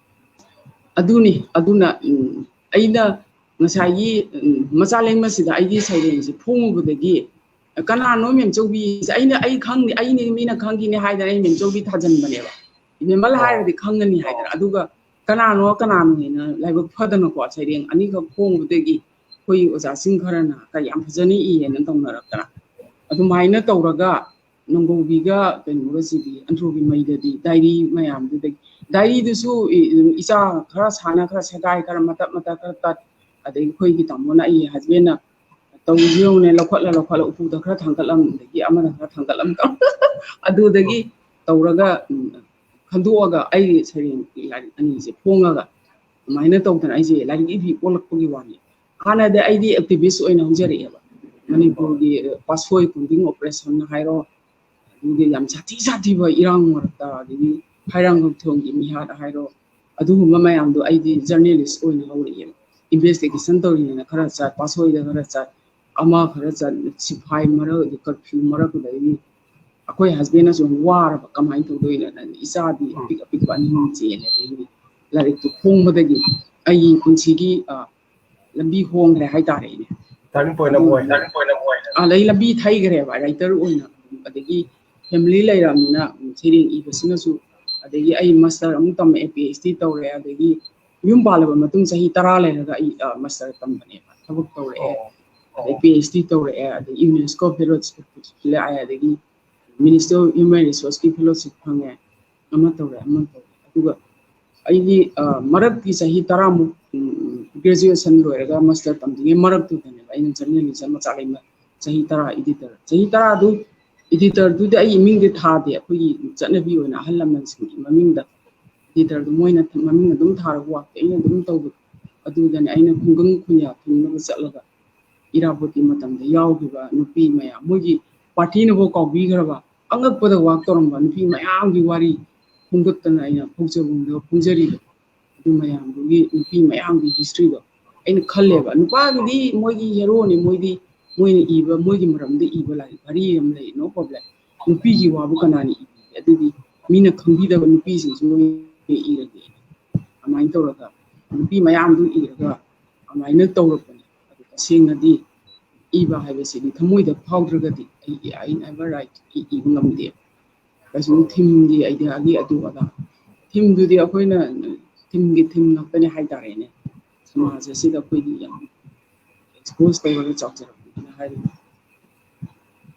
ꯑꯗꯨꯅꯤ꯫ ꯑꯗꯨꯅ ꯎꯝ, ꯑꯩꯅ ꯉꯁꯥꯏꯒꯤ ꯎꯝ, ꯃꯆꯥ ꯂꯦꯡꯕꯁꯤꯗ ꯑꯩꯒꯤ ꯁꯩꯔꯦꯡꯁꯦ ꯐꯣꯡꯉꯨꯕꯗꯒꯤ ꯀꯅꯥꯅꯣ ꯃꯦꯝꯆꯧꯕꯤꯁꯦ? ꯑꯩꯅ, ꯑꯩ ꯈꯪꯅꯤ, ꯑꯩꯅꯤ ꯃꯤꯅ ꯈꯪꯈꯤꯅꯤ ꯍꯥꯏꯗꯅ ꯑꯩ ꯃꯦꯝꯆꯧꯕꯤ ꯊꯥꯖꯤꯟꯕꯅꯦꯕ꯫ ꯏꯃꯦꯝꯃꯜ ꯑꯣ꯫ ꯍꯥꯏꯔꯗꯤ ꯈꯪꯒꯅꯤ ꯍꯥꯏꯗꯅ꯫ ꯑꯗꯨꯒ ꯀꯅꯥꯅꯣ ꯀꯅꯥꯅꯣ ꯍꯥꯏꯅ ꯂꯥꯏꯕꯛ ꯐꯗꯅꯀꯣ ꯁꯩꯔꯦꯡ ꯑꯅꯤꯈꯛ ꯐꯣꯡꯕꯗꯒꯤ ꯑꯩꯈꯣꯏ ꯑꯣꯖꯥꯁꯤꯡ ꯈꯔꯅ ꯀ-, ꯌꯥꯝ ꯐꯖꯅ ꯏꯌꯦꯅ ꯇꯧꯅꯔꯛꯇꯅ ꯑꯗꯨꯃꯥꯏꯅ ꯇꯧꯔꯒ ꯅꯣꯡꯒꯧꯕꯤꯒ ꯀꯩꯅꯣꯒꯁꯤꯗꯤ ꯑꯟꯗ꯭ꯔꯣꯒꯤ ꯃꯩꯗꯗꯤ ꯗꯥꯏꯔꯤ ꯃꯌꯥꯝꯗꯨꯗꯒꯤ ꯗꯥꯏꯔꯤꯗꯨꯁꯨ ꯏ-, ꯏꯆꯥ ꯈꯔ ꯁꯥꯟꯅ, ꯈꯔ ꯁꯦꯒꯥꯏ, ꯈꯔ ꯃꯇꯠ ꯃꯇꯠ ꯈꯔ ꯇꯠ, ꯑꯗꯩ ꯑꯩꯈꯣꯏꯒꯤ ꯇꯥꯃꯣꯅ ꯑꯩ ꯍꯁꯕꯦꯟꯅ ꯇꯧꯔꯤꯁꯤ ꯌꯦꯡꯉꯨꯅꯦ, ꯂꯧꯈꯠꯂ ꯂꯧꯈꯠꯂ ꯎꯄꯨꯗ ꯈꯔ ꯊꯥꯡꯒꯠꯂꯝ, ꯑꯗꯒꯤ ꯑꯃꯅ ꯈꯔ ꯊꯥꯡꯒꯠꯂꯝ ꯇꯧ-, ꯑꯗꯨꯗꯒꯤ ꯇꯧꯔꯒ ꯎꯝ, ꯈꯟꯗꯣꯛꯑꯒ ꯑꯩꯒꯤ ꯁꯩꯔꯦꯡ ꯂꯥꯏꯔꯤꯛ ꯑꯅꯤꯁꯦ ꯐꯣꯡꯉꯒ ꯑꯗꯨꯃꯥꯏꯅ ꯇꯧꯗꯅ ꯑꯩꯁꯦ ꯂꯥꯏꯔꯤꯛ ꯏꯕꯤ ꯑꯣꯜꯂꯛꯄꯒꯤ ꯋꯥꯅꯤ꯫ ꯍꯥꯟꯅꯗꯤ ꯑꯩꯗꯤ ꯑꯦꯛꯇꯤꯚꯤꯁ ꯑꯣꯏꯅ ꯍꯧꯖꯔꯛꯑꯦꯕ꯫ ꯃꯅꯤꯄꯨꯔꯒꯤ ꯄꯥꯠꯁꯣꯏ ꯀꯨꯝꯕꯤꯡ ꯑꯣꯄꯔꯦꯁꯟ ꯍꯥꯏꯔꯣ, ꯑꯗꯨꯒꯤ ꯌꯥꯝ ꯁꯥꯊꯤ ꯁꯥꯊꯤꯕ ꯏꯔꯥꯡ ꯃꯔꯛꯇ, ꯑꯗꯒꯤ ꯍꯩꯔꯥꯡꯒꯣꯏꯊꯣꯡꯒꯤ ꯃꯤꯍꯥꯠ ꯍꯥꯏꯔꯣ, ꯑꯗꯨꯒꯨꯝꯕ ꯃꯌꯥꯝꯗꯣ ꯑꯩꯗꯤ ꯖꯔꯅꯦꯂꯤꯁ ꯑꯣꯏꯅ ꯍꯧꯔꯛꯑꯦꯕ꯫ ꯏꯟꯚꯦꯁꯇꯤꯒꯦꯁꯟ ꯇꯧꯔꯤꯅꯦꯅ ꯈꯔ ꯆꯠ, ꯄꯥꯠꯁꯣꯏꯗ ꯈꯔ ꯆꯠ, ꯑꯃ ꯈꯔ ꯆꯠ, ꯁꯤꯐꯥꯏ ꯃꯔꯛ, ꯀꯔꯐ꯭ꯌꯨ ꯃꯔꯛꯇꯨꯗꯒꯤ ꯑꯩꯈꯣꯏ ꯍꯁꯕꯦꯟꯅꯁꯨ ꯌꯥꯝ ꯋꯥꯔꯕ, ꯀꯃꯥꯏꯅ ꯇꯧꯗꯣꯏꯅꯣꯅ ꯏꯆꯥꯗꯤ ꯑꯄꯤꯛ ꯑꯄꯤꯛꯄ ꯑꯅꯤ ꯑꯍꯨꯝ ꯆꯦꯜꯂꯦ꯫ ꯑꯗꯒꯤꯗꯤ ꯂꯥꯏꯔꯤꯛꯇꯨ ꯐꯣꯡꯕꯗꯒꯤ ꯑꯩꯒꯤ ꯄꯨꯟꯁꯤꯒꯤ ꯑ, ꯂꯝꯕꯤ ꯍꯣꯡꯈ꯭ꯔꯦ ꯍꯥꯏꯇꯥꯔꯦꯅꯦ꯫ Turning point ꯑꯃ ꯑꯣꯏ꯫ ꯑꯗꯩ ꯂꯝꯕꯤ ꯊꯩꯈ꯭ꯔꯦꯕ ꯔꯥꯏꯇꯔ ꯑꯣꯏꯅ꯫ ꯑꯗꯒꯤ ꯐꯦꯃꯤꯂꯤ ꯂꯩꯔꯕꯅꯤꯅ ꯁꯩꯔꯦꯡ ꯏꯕꯁꯤꯅꯁꯨ, ꯑꯗꯒꯤ ꯑꯩ ꯃꯥꯁꯇꯔ ꯑꯃꯨꯛ ꯇꯝꯃꯛꯑꯦ, ꯄꯤ ꯑꯩꯆ ꯗꯤ ꯇꯧꯔꯦ, ꯑꯗꯒꯤ ꯌꯨꯝ ꯄꯥꯜꯂꯕ ꯃꯇꯨꯡ ꯆꯍꯤ ꯇꯔꯥ ꯂꯩꯔꯒ ꯑꯩ ꯑ, ꯃꯥꯁꯇꯔ ꯇꯝꯕꯅꯦꯕ, ꯊꯕꯛ ꯇꯧꯔꯛꯑꯦ꯫ ꯑꯣ, ꯑꯗꯩ ꯑꯣ꯫ ꯄꯤ ꯑꯩꯆ ꯗꯤ ꯇꯧꯔꯛꯑꯦ, ꯑꯗꯩ ꯌꯨꯅꯦꯁꯀꯣ ꯐꯦꯂꯣꯁꯤꯞ ꯂꯥꯛꯑꯦ, ꯑꯗꯒꯤ ꯃꯤꯅꯤꯁꯇꯔ ꯑꯣꯐ ꯍ꯭ꯌꯨꯃꯦꯟ ꯔꯤꯁꯣꯔꯁꯀꯤ ꯐꯦꯂꯣꯁꯤꯞ ꯐꯪꯉꯦ, ꯑꯃ ꯇꯧꯔꯦ, ꯑꯃ ꯇꯧꯔꯦ꯫ ꯑꯗꯨꯒ ꯑꯩꯒꯤ ꯑ, ꯃꯔꯛꯀꯤ ꯆꯍꯤ ꯇꯔꯥꯃꯨꯛ ꯎꯝ, ꯒ꯭ꯔꯦꯖꯨꯑꯦꯁꯟ ꯂꯣꯏꯔꯒ ꯃꯥꯁꯇꯔ ꯇꯝꯗ꯭ꯔꯤꯉꯩ ꯃꯔꯛꯇꯨꯗꯅꯦꯕ ꯑꯩꯅ ꯖꯔꯅꯦꯂꯤꯖꯝ ꯃꯆꯥ ꯂꯩꯃ ꯆꯍꯤ ꯇꯔꯥ ꯏꯗꯤꯇꯔ꯫ ꯆꯍꯤ ꯇꯔꯥꯗꯨ ꯏꯗꯤꯇꯔꯗꯨꯗꯤ ꯑꯩ ꯏꯃꯤꯡꯗꯤ ꯊꯥꯗꯦ, ꯑꯩꯈꯣꯏꯒꯤ ꯆꯠꯅꯕꯤ ꯑꯣꯏꯅ ꯑꯍꯜ ꯂꯃꯟꯁꯤꯡꯒꯤ ꯃꯃꯤꯡꯗ ꯏꯗꯤꯇꯔꯗꯨ ꯃꯣꯏꯅ ꯃꯃꯤꯡ ꯑꯗꯨꯝ ꯊꯥꯔꯒ ꯋꯥꯛꯇꯤ ꯑꯩꯅ ꯑꯗꯨꯝ ꯇꯧꯕ꯫ ꯑꯗꯨꯗꯅꯦ ꯑꯩꯅ ꯈꯨꯡꯒꯪ ꯈꯨꯟꯌꯥ ꯊꯤꯟꯅꯕ ꯆꯠꯂꯒ ꯏꯔꯥꯕꯣꯠꯀꯤ ꯃꯇꯝꯗ ꯌꯥꯎꯈꯤꯕ ꯅꯨꯄꯤ ꯃꯌꯥꯝ, ꯃꯣꯏꯒꯤ ꯄꯥꯔꯇꯤꯅꯐꯥꯎ ꯀꯥꯎꯕꯤꯈ꯭ꯔꯕ, ꯑꯉꯛꯄꯗ ꯋꯥꯛ ꯇꯧꯔꯝꯕ ꯅꯨꯄꯤ ꯃꯌꯥꯝꯒꯤ ꯋꯥꯔꯤ ꯐꯣꯡꯗꯣꯛꯇꯅ ꯑꯩꯅ ꯐꯣꯡꯖꯕꯨꯝꯗ ꯐꯣꯡꯖꯔꯤꯕ ꯑꯗꯨ ꯃꯌꯥꯝꯗꯨꯒꯤ, ꯅꯨꯄꯤ ꯃꯌꯥꯝꯒꯤ ꯍꯤꯁꯇ꯭ꯔꯤꯗꯣ ꯑꯩꯅ ꯈꯜꯂꯦꯕ꯫ ꯅꯨꯄꯥꯒꯤꯗꯤ ꯃꯣꯏꯒꯤ ꯍꯦꯔꯣꯅꯤ, ꯃꯣꯏꯗꯤ ꯃꯣꯏꯅ ꯏꯕ, ꯃꯣꯏꯒꯤ ꯃꯔꯝꯗ ꯏꯕ ꯂꯥꯏꯔꯤꯛ ꯋꯥꯔꯤ ꯑꯃ ꯂꯩ, no problem꯫ ꯅꯨꯄꯤꯒꯤ ꯋꯥꯕꯨ ꯀꯅꯥꯅ ꯏꯕꯤꯒꯦ? ꯑꯗꯨꯗꯤ ꯃꯤꯅ ꯈꯪꯕꯤꯗꯕ ꯅꯨꯄꯤꯁꯤꯡꯁꯨ ꯃꯣꯏꯅ ꯏꯔꯒꯦ꯫ ꯑꯗꯨꯃꯥꯏꯅ ꯇꯧꯔꯒ ꯅꯨꯄꯤ ꯃꯌꯥꯝꯗꯨ ꯏꯔꯒ ꯑꯗꯨꯃꯥꯏꯅ ꯇꯧꯔꯛꯄꯅꯦ꯫ ꯑꯗꯨ ꯇꯁꯦꯡꯅꯗꯤ ꯏꯕ ꯍꯥꯏꯕꯁꯤꯗꯤ ꯊꯃꯣꯏꯗ ꯐꯥꯎꯗ꯭ꯔꯒꯗꯤ ꯑꯩ, I never write, ꯑꯩ ꯏꯕ ꯉꯝꯗꯦ꯫ ꯀꯩꯁꯨ ꯊꯤꯝꯒꯤ ꯑꯥꯏꯗꯤꯌꯥꯒꯤ ꯑꯗꯨ ꯑꯗꯥ꯫ ꯊꯤꯝꯗꯨꯗꯤ ꯑꯩꯈꯣꯏꯅ, ꯊꯤꯝꯒꯤ ꯊꯤꯝ ꯉꯥꯛꯇꯅꯦ ꯍꯥꯏꯇꯥꯔꯦꯅꯦ꯫ ꯁꯃꯥꯖ ꯑꯁꯤꯗ ꯑꯩꯈꯣꯏꯒꯤ ꯌꯥꯝ ꯑꯦꯛꯁꯄꯣꯖ ꯇꯧꯔꯒ ꯆꯥꯎꯖꯔꯛꯄꯅꯤꯅ ꯍꯥꯏꯔꯤꯕ꯫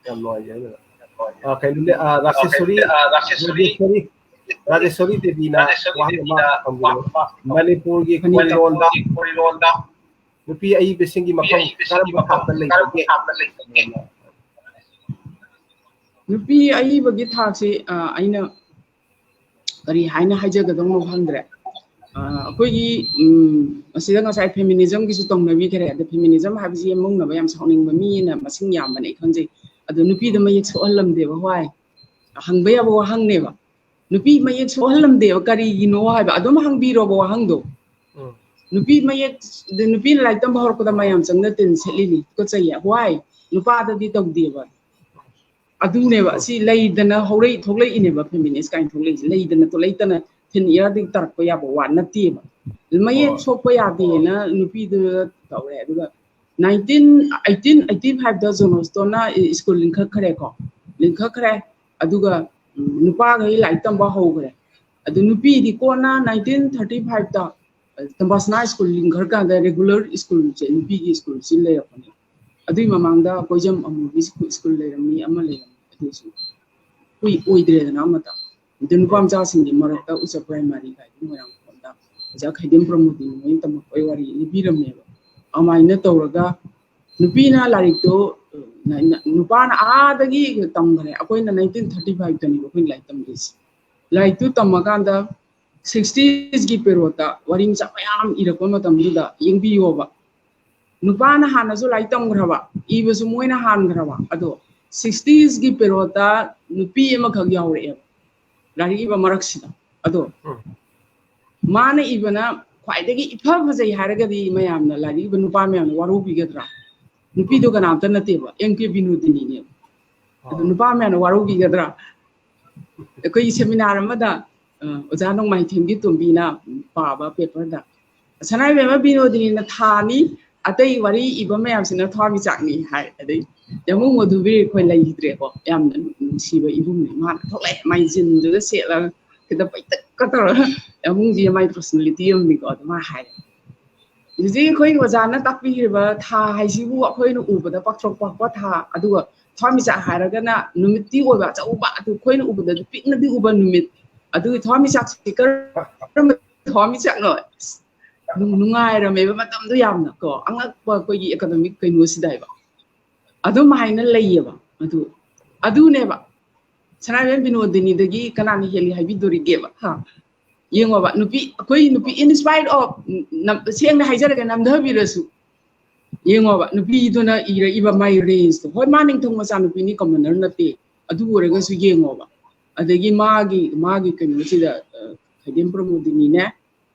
ꯌꯥꯝ ꯅꯨꯡꯉꯥꯏꯖꯩ꯫ ꯑ, ꯀꯩꯅꯣꯅꯦ, ꯑ, ꯔꯥꯖꯦꯁꯣꯔꯤ, ꯔꯥꯖꯦꯁꯣꯔꯤ, ꯔꯥꯖꯦꯁꯣꯔꯤ ꯗꯦꯕꯤꯅ ꯋꯥꯍꯪ ꯑꯃ ꯍꯪꯕꯤꯔꯛꯑꯦ꯫ ꯃꯅꯤꯄꯨꯔꯒꯤ ꯈꯣꯔꯤꯂꯣꯟꯗ ꯅꯨꯄꯤ ꯑꯏꯕꯁꯤꯡꯒꯤ ꯃꯐꯝ ꯀꯔꯝꯕ ꯊꯥꯛꯇ ꯂꯩꯕꯒꯦ? ꯅꯨꯄꯤ ꯑꯏꯕꯒꯤ ꯊꯥꯛꯁꯤ, ꯑ, ꯑꯩꯅ ꯀꯔꯤ ꯍꯥꯏꯅ ꯍꯥꯏꯖꯒꯗꯧꯅꯣ ꯈꯪꯗ꯭ꯔꯦ꯫ ꯑ, ꯑꯩꯈꯣꯏꯒꯤ, ꯎꯝ, ꯑꯁꯤꯗ ꯉꯁꯥꯏ ꯐꯦꯃꯤꯅꯤꯖꯝꯒꯤꯁꯨ ꯇꯧꯅꯕꯤꯈ꯭ꯔꯦ꯫ ꯑꯗ ꯐꯦꯃꯤꯅꯤꯖꯝ ꯍꯥꯏꯕꯁꯤ ꯌꯥꯝ ꯃꯨꯛꯅꯕ ꯌꯥꯝ ꯁꯥꯎꯅꯤꯡꯕ ꯃꯤꯅ ꯃꯁꯤꯡ ꯌꯥꯝꯕꯅꯦ ꯑꯩ ꯈꯪꯖꯩ꯫ ꯑꯗꯣ ꯅꯨꯄꯤꯗ ꯃꯌꯦꯛ ꯁꯣꯛꯍꯜꯂꯝꯗꯦꯕ꯫ ꯍꯣꯏ, ꯍꯪꯕ ꯌꯥꯕ ꯋꯥꯍꯪꯅꯦꯕ꯫ ꯅꯨꯄꯤ ꯃꯌꯦꯛ ꯁꯣꯛꯍꯜꯂꯝꯗꯦꯕ꯫ ꯀꯔꯤꯒꯤꯅꯣ ꯍꯥꯏꯕ ꯑꯗꯨꯝ ꯍꯪꯕꯤꯔꯣꯕ ꯋꯥꯍꯪꯗꯣ꯫ ꯎꯝ꯫ ꯅꯨꯄꯤ ꯃꯌꯦꯛ, ꯅꯨꯄꯤꯅ ꯂꯥꯏꯔꯤꯛ ꯇꯝꯕ ꯍꯧꯔꯛꯄꯗ ꯃꯌꯥꯝ ꯆꯪꯅ ꯇꯤꯟ ꯁꯦꯠꯂꯤꯅꯤ, ꯇꯨꯀꯠꯆꯩꯌꯦ꯫ ꯍꯣꯏ, ꯅꯨꯄꯥꯗꯗꯤ ꯇꯧꯗꯦꯕ꯫ ꯑꯗꯨꯅꯦꯕ ꯁꯤ ꯂꯩꯗꯅ ꯍꯧꯔꯛꯏ, ꯊꯣꯛꯂꯛꯏꯅꯦꯕ ꯐꯦꯃꯤꯅꯤꯁ ꯀꯥꯏꯅ ꯊꯣꯛꯂꯛꯏꯁꯦ꯫ ꯂꯩꯗꯅ ꯊꯣꯛꯂꯛꯇꯅ ꯊꯤꯟ ꯏꯌꯥꯔꯗꯒꯤ ꯇꯥꯔꯛꯄ ꯌꯥꯕ ꯋꯥ ꯅꯠꯇꯦꯕ꯫ ꯃꯌꯦꯛ ꯁꯣꯛꯄ ꯌꯥꯗꯦꯅ ꯅꯨꯄꯤꯗꯨꯅ ꯇꯧꯔꯦ꯫ ꯑꯗꯨꯒ nineteen, eighteen eighty five ꯗ ꯖꯣꯟ ꯍꯣꯁꯇꯣꯟꯅ ꯁ꯭ꯀꯨꯜ ꯂꯤꯡꯈꯠꯈ꯭ꯔꯦꯀꯣ, ꯂꯤꯡꯈꯠꯈ꯭ꯔꯦ꯫ ꯑꯗꯨꯒ, ꯎꯝ, ꯅꯨꯄꯥꯈꯩ ꯂꯥꯏꯔꯤꯛ ꯇꯝꯕ ꯍꯧꯈ꯭ꯔꯦ꯫ ꯑꯗꯨ ꯅꯨꯄꯤꯗꯤ ꯀꯣꯟꯅ nineteen thirty five ꯗ ꯇꯝꯕꯥꯁꯅꯥ ꯁ꯭ꯀꯨꯜ ꯂꯤꯡꯈꯠꯀꯥꯟꯗ ꯔꯤꯒꯨꯂꯔ ꯁ꯭ꯀꯨꯜꯁꯦ, ꯅꯨꯄꯤꯒꯤ ꯁ꯭ꯀꯨꯜꯁꯤ ꯂꯩꯔꯛꯄꯅꯦ꯫ ꯑꯗꯨꯏ ꯃꯃꯥꯡꯗ ꯀꯣꯏꯖꯝ ꯑꯃꯨꯕꯤ ꯁ꯭ꯀꯨꯜ, ꯁ꯭ꯀꯨꯜ ꯂꯩꯔꯝꯃꯤ, ꯑꯃ ꯂꯩꯔꯝꯃꯤ, ꯑꯗꯨꯁꯨ ꯀꯨꯏ ꯑꯣꯏꯗ꯭ꯔꯦꯗꯅ ꯑꯃꯇ꯫ ꯑꯗꯨ ꯅꯨꯄꯥ ꯃꯆꯥꯁꯤꯡꯒꯤ ꯃꯔꯛꯇ ꯎꯆ ꯄ꯭ꯔꯥꯏꯃꯥꯔꯤ ꯀꯥꯏꯗꯅ ꯃꯣꯏꯔꯥꯡꯈꯣꯝꯗ ꯑꯣꯖꯥ ꯈꯩꯗꯦꯝ ꯄ꯭ꯔꯃꯣꯗꯤꯅ ꯃꯣꯏꯅ ꯇꯝꯃꯛꯄꯩ ꯋꯥꯔꯤ ꯂꯤꯕꯤꯔꯝꯃꯦꯕ꯫ ꯑꯗꯨꯃꯥꯏꯅ ꯇꯧꯔꯒ ꯅꯨꯄꯤꯅ ꯂꯥꯏꯔꯤꯛꯇꯣ, ꯅ-, ꯅ-, ꯅꯨꯄꯥꯅ ꯑꯥꯗꯒꯤ ꯇꯝꯈ꯭ꯔꯦ꯫ ꯑꯩꯈꯣꯏꯅ nineteen thirty five ꯇꯅꯦꯕ ꯑꯩꯈꯣꯏꯅ ꯂꯥꯏꯔꯤꯛ ꯇꯝꯗꯣꯏꯁꯦ꯫ ꯂꯥꯏꯔꯤꯛꯇꯨ ꯇꯝꯃꯀꯥꯟꯗ sixties ꯀꯤ ꯄꯦꯔꯣꯠꯇ ꯋꯥꯔꯤ ꯃꯆꯥ ꯃꯌꯥꯝ ꯏꯔꯛꯄ ꯃꯇꯝꯗꯨꯗ ꯌꯦꯡꯕꯤꯌꯣꯕ꯫ ꯅꯨꯄꯥꯅ ꯍꯥꯟꯅꯁꯨ ꯂꯥꯏꯔꯤꯛ ꯇꯝꯈ꯭ꯔꯕ, ꯏꯕꯁꯨ ꯃꯣꯏꯅ ꯍꯥꯟꯈ꯭ꯔꯕ꯫ ꯑꯗꯣ ꯁꯤꯛꯁꯇꯤꯁꯀꯤ ꯄꯦꯔꯣꯠꯇ ꯅꯨꯄꯤ ꯑꯃꯈꯛ ꯌꯥꯎꯔꯛꯑꯦꯕ ꯂꯥꯏꯔꯤꯛ ꯏꯕ ꯃꯔꯛꯁꯤꯗ꯫ ꯑꯗꯣ ꯃꯥꯅ ꯏꯕꯅ ꯈ꯭ꯋꯥꯏꯗꯒꯤ ꯏꯐ ꯐꯖꯩ ꯍꯥꯏꯔꯒꯗꯤ ꯃꯌꯥꯝꯅ, ꯂꯥꯏꯔꯤꯛ ꯏꯕ ꯅꯨꯄꯥ ꯃꯌꯥꯝꯅ ꯋꯥꯔꯧꯕꯤꯒꯗ꯭ꯔꯥ? ꯅꯨꯄꯤꯗꯣ ꯀꯅꯥꯝꯇ ꯅꯠꯇꯦꯕ, ꯑꯦꯝ ꯀꯦ ꯕꯤꯅꯣꯗꯤꯅꯤꯅꯦꯕ꯫ ꯑꯗꯣ ꯅꯨꯄꯥ ꯃꯌꯥꯝꯅ ꯋꯥꯔꯧꯕꯤꯒꯗ꯭ꯔꯥ? ꯑꯩꯈꯣꯏꯒꯤ ꯁꯦꯃꯤꯅꯥꯔ ꯑꯃꯗ, ꯑ, ꯑꯣꯖꯥ ꯅꯣꯡꯃꯥꯏꯊꯦꯝꯒꯤ ꯇꯣꯝꯕꯤꯅ ꯄꯥꯕ ꯄꯦꯄꯔꯗ, "ꯁꯅꯥꯏꯕꯦꯝꯃ ꯕꯤꯅꯣꯗꯤꯅꯤꯅ ꯊꯥꯅꯤ, ꯑꯇꯩ ꯋꯥꯔꯤ ꯏꯕ ꯃꯌꯥꯝꯁꯤꯅ ꯊꯋꯥꯟꯃꯤꯆꯥꯛꯅꯤ" ꯍꯥꯏ꯫ ꯑꯗꯩ ꯌꯥꯃꯨꯡ ꯃꯙꯨꯕꯤꯔ ꯑꯩꯈꯣꯏ ꯂꯩꯈꯤꯗ꯭ꯔꯦꯀꯣ, ꯌꯥꯝꯅ ꯅꯨꯡꯁꯤꯕ ꯏꯕꯨꯡꯅꯤ꯫ ꯃꯥꯅ ꯊꯣꯛꯂꯛꯑꯦ, ꯃꯥꯏ ꯖꯤꯟꯗꯨꯗ ꯁꯦꯠꯂꯒ, ꯈꯤꯇ ꯄꯩꯇꯛꯀ ꯇꯧꯔꯒ, ꯌꯥꯃꯨꯡꯁꯤ ꯃꯥꯏ ꯄꯔꯁꯣꯅꯦꯂꯤꯇꯤ ꯑꯃꯅꯤꯀꯣ, ꯑꯗꯨ ꯃꯥ ꯍꯥꯏ꯫ ꯍꯧꯖꯤꯛ ꯑꯩꯈꯣꯏꯒꯤ ꯑꯣꯖꯥꯅ ꯇꯥꯛꯄꯤꯔꯤꯕ ꯊꯥ ꯍꯥꯏꯁꯤꯕꯨ ꯑꯩꯈꯣꯏꯅ ꯎꯕꯗ ꯄꯥꯛꯊꯣꯛ ꯄꯥꯛꯄ ꯊꯥ, ꯑꯗꯨꯒ ꯊꯋꯥꯟꯃꯤꯆꯥꯛ ꯍꯥꯏꯔꯒꯅ ꯅꯨꯃꯤꯠꯇꯤ ꯑꯣꯏꯕ ꯑꯆꯧꯕ, ꯑꯗꯨ ꯑꯩꯈꯣꯏꯅ ꯎꯕꯗꯗꯤ ꯄꯤꯛꯅꯗꯤ ꯎꯕ ꯅꯨꯃꯤꯠ꯫ ꯑꯗꯨꯒꯤ ꯊꯋꯥꯟꯃꯤꯆꯥꯛꯁꯤ ꯀꯔꯝꯕ ꯊꯋꯥꯟꯃꯤꯆꯥꯛꯅꯣ? ꯅꯨꯡ-, ꯅꯨꯡꯉꯥꯏꯔꯝꯃꯦꯕ ꯃꯇꯝꯗꯣ ꯌꯥꯝꯅ ꯀꯣ, ꯑꯉꯛꯄ ꯑꯩꯈꯣꯏꯒꯤ ꯑꯦꯀꯥꯗꯃꯤꯛ ꯀꯩꯅꯣꯁꯤꯗ ꯍꯥꯏꯕ꯫ ꯑꯗꯨꯝ ꯍꯥꯏꯅ ꯂꯩꯌꯦꯕ꯫ ꯑꯗꯨ, ꯑꯗꯨꯅꯦꯕ ꯁꯅꯥꯏꯕꯦꯝ ꯕꯤꯅꯣꯗꯤꯅꯤꯗꯒꯤ ꯀꯅꯥꯅ ꯍꯦꯜꯂꯤ ꯍꯥꯏꯕꯤꯗꯣꯔꯤꯒꯦꯕ? ꯍꯥ? ꯌꯦꯡꯉꯣꯕ, ꯅꯨꯄꯤ, ꯑꯩꯈꯣꯏ ꯅꯨꯄꯤ, in spite of, ꯅꯝ-, ꯁꯦꯡꯅ ꯍꯥꯏꯖꯔꯒꯦ, ꯅꯝꯊꯕꯤꯔꯁꯨ, ꯌꯦꯡꯉꯣꯕ, ꯅꯨꯄꯤꯗꯨꯅ ꯏꯔꯛꯏꯕ ꯃꯥꯏ ꯔꯦꯟꯖꯇꯣ꯫ ꯍꯣꯏ, ꯃꯥ ꯅꯤꯡꯊꯧ ꯃꯆꯥꯅꯨꯄꯤꯅꯤ, ꯀꯃꯟꯅꯔ ꯅꯠꯇꯦ꯫ ꯑꯗꯨ ꯑꯣꯏꯔꯒꯁꯨ ꯌꯦꯡꯉꯣꯕ, ꯑꯗꯒꯤ ꯃꯥꯒꯤ, ꯃꯥꯒꯤ ꯀꯩꯅꯣꯁꯤꯗ, ꯑ, ꯈꯩꯗꯦꯝ ꯄ꯭ꯔꯃꯣꯗꯤꯅꯤꯅꯦ,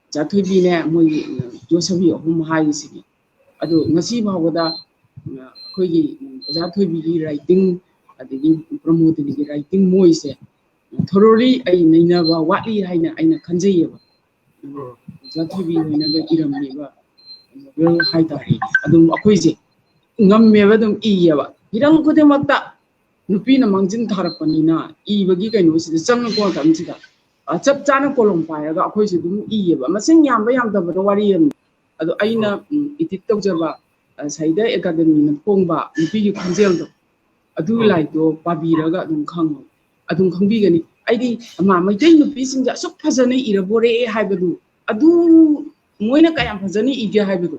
ꯑꯣꯖꯥ ꯊꯣꯏꯕꯤꯅꯦ, ꯃꯣꯏꯒꯤ, ꯑ, ꯌꯣꯠꯁꯕꯤ ꯑꯍꯨꯝ ꯍꯥꯏꯔꯤꯁꯤꯅꯦ꯫ ꯑꯗꯣ ꯉꯁꯤ ꯐꯥꯎꯕꯗ, ꯑ, ꯑꯩꯈꯣꯏꯒꯤ, ꯎꯝ, ꯑꯣꯖꯥ ꯊꯣꯏꯕꯤꯒꯤ ꯔꯥꯏꯇꯤꯡ, ꯑꯗꯒꯤ ꯄ꯭ꯔꯃꯣꯗꯤꯅꯤꯒꯤ ꯔꯥꯏꯇꯤꯡ, ꯃꯣꯏꯁꯦ ꯊꯣꯔꯣꯂꯤ ꯑꯩ ꯅꯩꯅꯕ ꯋꯥꯠꯂꯤ ꯍꯥꯏꯅ ꯑꯩꯅ ꯈꯟꯖꯩꯌꯦꯕ꯫ ꯎꯝ, ꯑꯣꯖꯥ ꯊꯣꯏꯕꯤ ꯍꯣꯏꯅꯒ ꯏꯔꯝꯃꯤꯕ ꯅꯣꯕꯦꯜ ꯍꯥꯏꯇꯥꯔꯦ, ꯑꯗꯨꯝ ꯑꯩꯈꯣꯏꯁꯦ ꯉꯝꯃꯦꯕ, ꯑꯗꯨꯝ ꯏꯌꯦꯕ꯫ ꯍꯤꯔꯝ ꯈꯨꯗꯤꯡꯃꯛꯇ ꯅꯨꯄꯤꯅ ꯃꯥꯡꯖꯤꯟ ꯊꯥꯔꯛꯄꯅꯤꯅ ꯏꯕꯒꯤ ꯀꯩꯅꯣꯁꯤꯗ ꯆꯪꯉꯛꯄ ꯃꯇꯝꯁꯤꯗ, ꯑ, ꯆꯞ ꯆꯥꯅ ꯀꯣꯂꯣꯝ ꯄꯥꯏꯔꯒ ꯑꯩꯈꯣꯏꯁꯨ ꯑꯗꯨꯝ ꯏꯌꯦꯕ꯫ ꯃꯁꯤꯡ ꯌꯥꯝꯕ ꯌꯥꯝꯗꯕꯗ ꯋꯥꯔꯤ ꯑꯃ꯫ ꯑꯗꯣ ꯑꯩꯅ, ꯎꯝ, ꯏꯗꯤꯠ ꯇꯧꯖꯕ, ꯑ, ꯁꯥꯍꯤꯇ꯭ꯌ ꯑꯦꯀꯥꯗꯃꯤꯅ ꯐꯣꯡꯕ ꯅꯨꯄꯤꯒꯤ ꯈꯣꯟꯖꯦꯜꯗꯣ, ꯑꯗꯨꯒꯤ ꯎꯝ꯫ ꯂꯥꯏꯔꯤꯛꯇꯣ ꯄꯥꯕꯤꯔꯒ ꯑꯗꯨꯝ ꯈꯪꯉꯣ, ꯑꯗꯨꯝ ꯈꯪꯕꯤꯒꯅꯤ꯫ ꯑꯩꯗꯤ, ꯑꯃ, ꯃꯩꯇꯩ ꯅꯨꯄꯤꯁꯤꯡꯁꯦ ꯑꯁꯨꯛ ꯐꯖꯅ ꯏꯔꯕꯣꯔꯦ ꯍꯥꯏꯕꯗꯨ, ꯑꯗꯨ ꯃꯣꯏꯅ ꯀꯌꯥꯝ ꯐꯖꯅ ꯏꯒꯦ ꯍꯥꯏꯕꯗꯣ,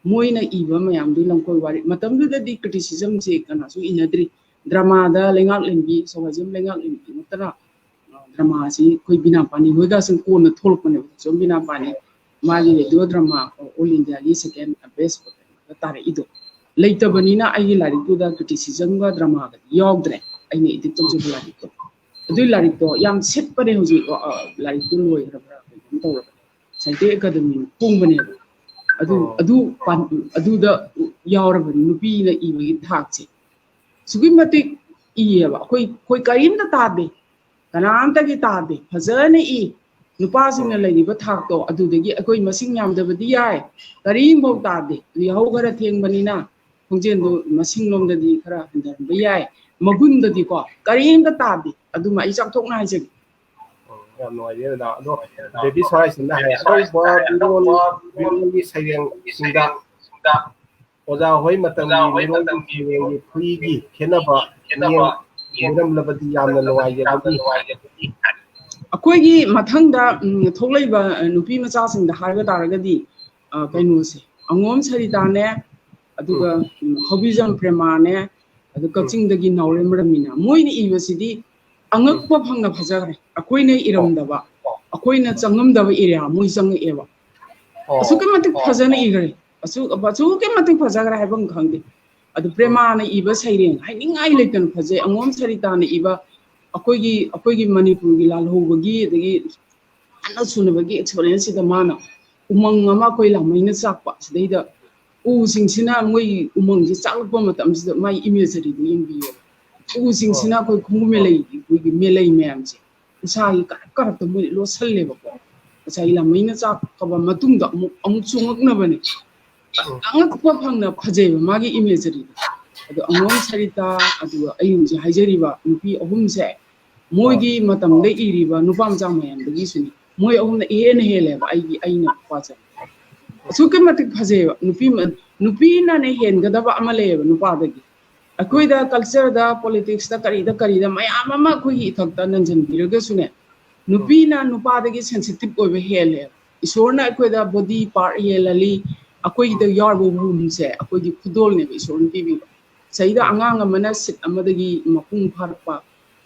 ꯃꯣꯏꯅ ꯏꯕ ꯃꯌꯥꯝꯗꯨ ꯂꯝꯀꯣꯏ ꯋꯥꯔꯤ꯫ ꯃꯇꯝꯗꯨꯗꯗꯤ ꯀ꯭ꯔꯤꯇꯤꯁꯤꯖꯝꯁꯦ ꯀꯅꯥꯁꯨ ꯏꯅꯗ꯭ꯔꯤ꯫ ꯗ꯭ꯔꯃꯥꯗ ꯂꯩꯉꯥꯛꯂꯦꯝꯕꯤ, ꯁꯣꯍꯥꯏꯖꯝ ꯂꯩꯉꯥꯛꯂꯦꯝꯕꯤ ꯅꯠꯇꯅ, ꯑ, ꯗ꯭ꯔꯃꯥꯁꯤ ꯑꯩꯈꯣꯏ ꯕꯤꯅꯥ ꯄꯥꯅꯤ ꯍꯣꯏꯒ ꯁꯨꯝ ꯀꯣꯟꯅ ꯊꯣꯛꯂꯛꯄꯅꯦꯕ꯫ ꯁꯨꯝ ꯕꯤꯅꯥ ꯄꯥꯅꯤ ꯃꯥꯒꯤ ꯔꯦꯗꯤꯑꯣ ꯗ꯭ꯔꯃꯥ, ꯑ, All India ꯒꯤ second best ꯇꯥꯔꯛꯏꯗꯣ꯫ ꯂꯩꯇꯕꯅꯤꯅ ꯑꯩꯒꯤ ꯂꯥꯏꯔꯤꯛꯇꯨꯗ ꯀ꯭ꯔꯤꯇꯤꯁꯤꯖꯝꯒ ꯗ꯭ꯔꯃꯥꯒꯗꯤ ꯌꯥꯎꯗ꯭ꯔꯦ, ꯑꯩꯅ ꯏꯗꯤꯠ ꯇꯧꯖꯕ ꯂꯥꯏꯔꯤꯛꯇꯣ꯫ ꯑꯗꯨꯏ ꯂꯥꯏꯔꯤꯛꯇꯣ ꯌꯥꯝ ꯁꯤꯠꯄꯅꯦ ꯍꯧꯖꯤꯛ꯫ ꯑ, ꯑ, ꯂꯥꯏꯔꯤꯛꯇꯨ ꯂꯣꯏꯈ꯭ꯔꯕ꯭ꯔꯥ ꯀꯩꯅꯣꯝ ꯇꯧꯔꯕꯅꯦ꯫ ꯁꯥꯍꯤꯇ꯭ꯌ ꯑꯦꯀꯥꯗꯃꯤꯅ ꯐꯣꯡꯕꯅꯦꯕ꯫ ꯑꯗꯨ, ꯑꯣ꯫ ꯑꯗꯨ ꯄꯥꯟ-, ꯑꯗꯨꯗ ꯌꯥꯎꯔꯕꯅꯤ ꯅꯨꯄꯤꯅ ꯏꯕꯒꯤ ꯊꯥꯛꯁꯦ꯫ ꯑꯁꯨꯛꯀꯤ ꯃꯇꯤꯛ ꯏꯌꯦꯕ꯫ ꯑꯩꯈꯣꯏ, ꯑꯩꯈꯣꯏ ꯀꯔꯤꯝꯇ ꯇꯥꯗꯦ, ꯀꯅꯥꯝꯇꯒꯤ ꯇꯥꯗꯦ, ꯐꯖꯅ ꯏ꯫ ꯅꯨꯄꯥꯁꯤꯡꯅ ꯎꯝ꯫ ꯂꯩꯔꯤꯕ ꯊꯥꯛꯇꯣ ꯑꯗꯨꯗꯒꯤ ꯑꯩꯈꯣꯏ ꯃꯁꯤꯡ ꯌꯥꯝꯗꯕꯗꯤ ꯌꯥꯏ, ꯀꯔꯤꯝꯐꯥꯎ ꯇꯥꯗꯦ꯫ ꯌꯥꯍꯧ ꯈꯔ ꯊꯦꯡꯕꯅꯤꯅ ꯈꯣꯡꯖꯦꯜꯗꯣ ꯎꯝ꯫ ꯃꯁꯤꯡꯂꯣꯝꯗꯗꯤ ꯈꯔ ꯍꯟꯊꯔꯝꯕ ꯌꯥꯏ, ꯃꯒꯨꯟꯗꯗꯤꯀꯣ ꯀꯔꯤꯝꯇ ꯇꯥꯗꯦ꯫ ꯑꯗꯨꯃ ꯑꯩ ꯆꯥꯎꯊꯣꯛꯅ ꯍꯥꯏꯖꯒꯦ꯫ ꯎꯝ, ꯌꯥꯝ ꯅꯨꯡꯉꯥꯏꯖꯩ ꯃꯦꯗꯥꯝ꯫ ꯑꯗꯣ ꯕꯦꯕꯤ ꯁꯣꯔꯥꯏꯁꯟꯅ ꯍꯥꯏ, ꯑꯅꯧꯕ ꯃꯤꯔꯣꯜ, ꯃꯤꯔꯣꯜꯒꯤ ꯁꯩꯔꯦꯡꯁꯤꯡꯗ ꯑꯣꯖꯥ ꯍꯣꯏ ꯃꯇꯝꯒꯤ ꯃꯤꯔꯣꯜꯒꯤ ꯁꯩꯔꯦꯡꯒꯤ ꯈꯨꯏꯒꯤ ꯈꯦꯠꯅꯕ ꯃꯤꯠꯌꯦꯡ ꯂꯩꯔꯝꯂꯕꯗꯤ ꯌꯥꯝꯅ ꯅꯨꯡꯉꯥꯏꯖꯒꯅꯤ꯫ ꯑꯩꯈꯣꯏꯒꯤ ꯃꯊꯪꯗ, ꯎꯝ, ꯊꯣꯛꯂꯛꯏꯕ, ꯑ, ꯅꯨꯄꯤ ꯃꯆꯥꯁꯤꯡꯗ ꯍꯥꯏꯕ ꯇꯥꯔꯒꯗꯤ, ꯑ, ꯎꯝ꯫ ꯀꯩꯅꯣꯁꯦ, ꯑꯉꯣꯝ ꯁꯔꯤꯇꯥꯅꯦ, ꯑꯗꯨꯒ, ꯎꯝ꯫ ꯎꯝ, ꯍꯧꯕꯤꯖꯝ ꯄ꯭ꯔꯦꯃꯥꯅꯦ, ꯑꯗꯨ ꯎꯝ꯫ ꯀꯛꯆꯤꯡꯗꯒꯤ ꯅꯥꯎꯔꯦꯝ ꯔꯃꯤꯅ꯫ ꯃꯣꯏꯅ ꯏꯕꯁꯤꯗꯤ ꯑꯉꯛꯄ ꯎꯝ꯫ ꯐꯪꯅ ꯐꯖꯈ꯭ꯔꯦ꯫ ꯑꯩꯈꯣꯏꯅ ꯑꯣ꯫ ꯏꯔꯝꯗꯕ, ꯑꯩꯈꯣꯏꯅ ꯆꯪꯉꯝꯗꯕ ꯑꯦꯔꯤꯌꯥ ꯃꯣꯏ ꯆꯪꯉꯛꯑꯦꯕ꯫ ꯑꯣ꯫ ꯑꯁꯨꯛꯀꯤ ꯃꯇꯤꯛ ꯐꯖꯅ ꯏꯈ꯭ꯔꯦ꯫ ꯑꯁꯨꯛ, ꯑꯁꯨꯛꯀꯤ ꯃꯇꯤꯛ ꯐꯖꯈ꯭ꯔꯦ ꯍꯥꯏꯕ ꯑꯃ ꯈꯪꯗꯦ꯫ ꯑꯗꯨ ꯎꯝ꯫ ꯄ꯭ꯔꯦꯃꯥꯅ ꯏꯕ ꯁꯩꯔꯦꯡ ꯍꯥꯏꯅꯤꯡꯉꯥꯏ ꯂꯩꯇꯅ ꯐꯖꯩ꯫ ꯑꯉꯣꯝ ꯁꯔꯤꯇꯥꯅ ꯏꯕ ꯑꯩꯈꯣꯏꯒꯤ, ꯑꯩꯈꯣꯏꯒꯤ ꯃꯅꯤꯄꯨꯔꯒꯤ ꯂꯥꯜꯍꯧꯕꯒꯤ, ꯑꯗꯒꯤ ꯍꯥꯟꯅ ꯁꯨꯅꯕꯒꯤ ꯑꯦꯛꯁꯄꯔꯤꯌꯦꯟꯁꯁꯤꯗ ꯃꯥꯅ ꯎꯃꯪ ꯑꯃ ꯑꯩꯈꯣꯏ ꯂꯥꯃꯩꯅ ꯆꯥꯛꯄ, ꯁꯤꯗꯩꯗ ꯎꯁꯤꯡꯁꯤꯅ ꯃꯣꯏ ꯎꯃꯪꯁꯦ ꯆꯥꯛꯂꯛꯄ ꯃꯇꯝꯁꯤꯗ ꯃꯥꯏ ꯏꯃꯦꯖꯔꯤꯗꯨ ꯌꯦꯡꯕꯤꯌꯣ꯫ ꯎꯁꯤꯡꯁꯤꯅ ꯑꯩꯈꯣꯏ ꯈꯣꯡꯕ ꯃꯦꯂꯩ, ꯑꯩꯈꯣꯏꯒꯤ ꯃꯦꯂꯩ ꯃꯌꯥꯝꯁꯦ ꯎꯁꯥꯒꯤ ꯀꯥꯔꯛ ꯀꯥꯔꯛꯇ ꯃꯣꯏ ꯂꯣꯠꯁꯜꯂꯦꯕꯀꯣ꯫ ꯉꯁꯥꯏꯒꯤ ꯂꯥꯃꯩꯅ ꯆꯥꯛꯈ꯭ꯔꯕ ꯃꯇꯨꯡꯗ ꯑꯃꯨꯛ, ꯑꯃꯨꯛ ꯆꯣꯡꯉꯛꯅꯕꯅꯦ꯫ ꯎꯝ꯫ ꯑꯉꯛꯄ ꯐꯪꯅ ꯐꯖꯩꯕ ꯃꯥꯒꯤ ꯏꯃꯦꯖꯔꯤꯗꯣ꯫ ꯑꯗꯣ ꯑꯉꯣꯝ ꯁꯔꯤꯇꯥ, ꯑꯗꯨꯒ ꯑꯩ ꯍꯧꯖꯤꯛ ꯍꯥꯏꯖꯔꯤꯕ ꯅꯨꯄꯤ ꯑꯍꯨꯝꯁꯦ, ꯃꯣꯏꯒꯤ ꯃꯇꯝꯗ ꯏꯔꯤꯕ ꯅꯨꯄꯥ ꯃꯆꯥ ꯃꯌꯥꯝꯗꯒꯤꯁꯨꯅꯤ꯫ ꯃꯣꯏ ꯑꯍꯨꯝꯅ ꯏꯍꯦꯟꯅ ꯍꯦꯜꯂꯦꯕ ꯑꯩꯒꯤ, ꯑꯩꯅ ꯄꯥꯖꯕ꯫ ꯑꯁꯨꯛꯀꯤ ꯃꯇꯤꯛ ꯐꯖꯩꯕ꯫ ꯅꯨꯄꯤ ꯃ-, ꯅꯨꯄꯤꯅꯅꯦ ꯍꯦꯟꯒꯗꯕ ꯑꯃ ꯂꯩꯌꯦꯕ ꯅꯨꯄꯥꯗꯒꯤ꯫ ꯑꯩꯈꯣꯏꯗ cultureꯗ, politicsꯇ, ꯀꯔꯤꯗ, ꯀꯔꯤꯗ ꯃꯌꯥꯝ ꯑꯃ ꯑꯩꯈꯣꯏꯒꯤ ꯏꯊꯛꯇ ꯅꯟꯁꯤꯟꯕꯤꯔꯒꯁꯨꯅꯦ, ꯅꯨꯄꯤꯅ ꯅꯨꯄꯥꯗꯒꯤ sensitive ꯑꯣꯏꯕ ꯍꯦꯜꯂꯦꯕ꯫ ꯏꯁꯣꯔꯅ ꯑꯩꯈꯣꯏꯗ body part ꯍꯦꯜꯍꯜꯂꯤ, ꯑꯩꯈꯣꯏꯒꯤꯗ ꯌꯥꯎꯔꯤꯕ wombꯁꯦ ꯑꯩꯈꯣꯏꯒꯤ ꯈꯨꯗꯣꯜꯅꯦꯕ ꯏꯁꯣꯔꯅ ꯄꯤꯕꯤꯕ꯫ ꯁꯤꯗꯩꯗ ꯑꯉꯥꯡ ꯑꯃꯅ seat ꯑꯃꯗꯒꯤ ꯃꯄꯨꯡ ꯐꯥꯔꯛꯄ,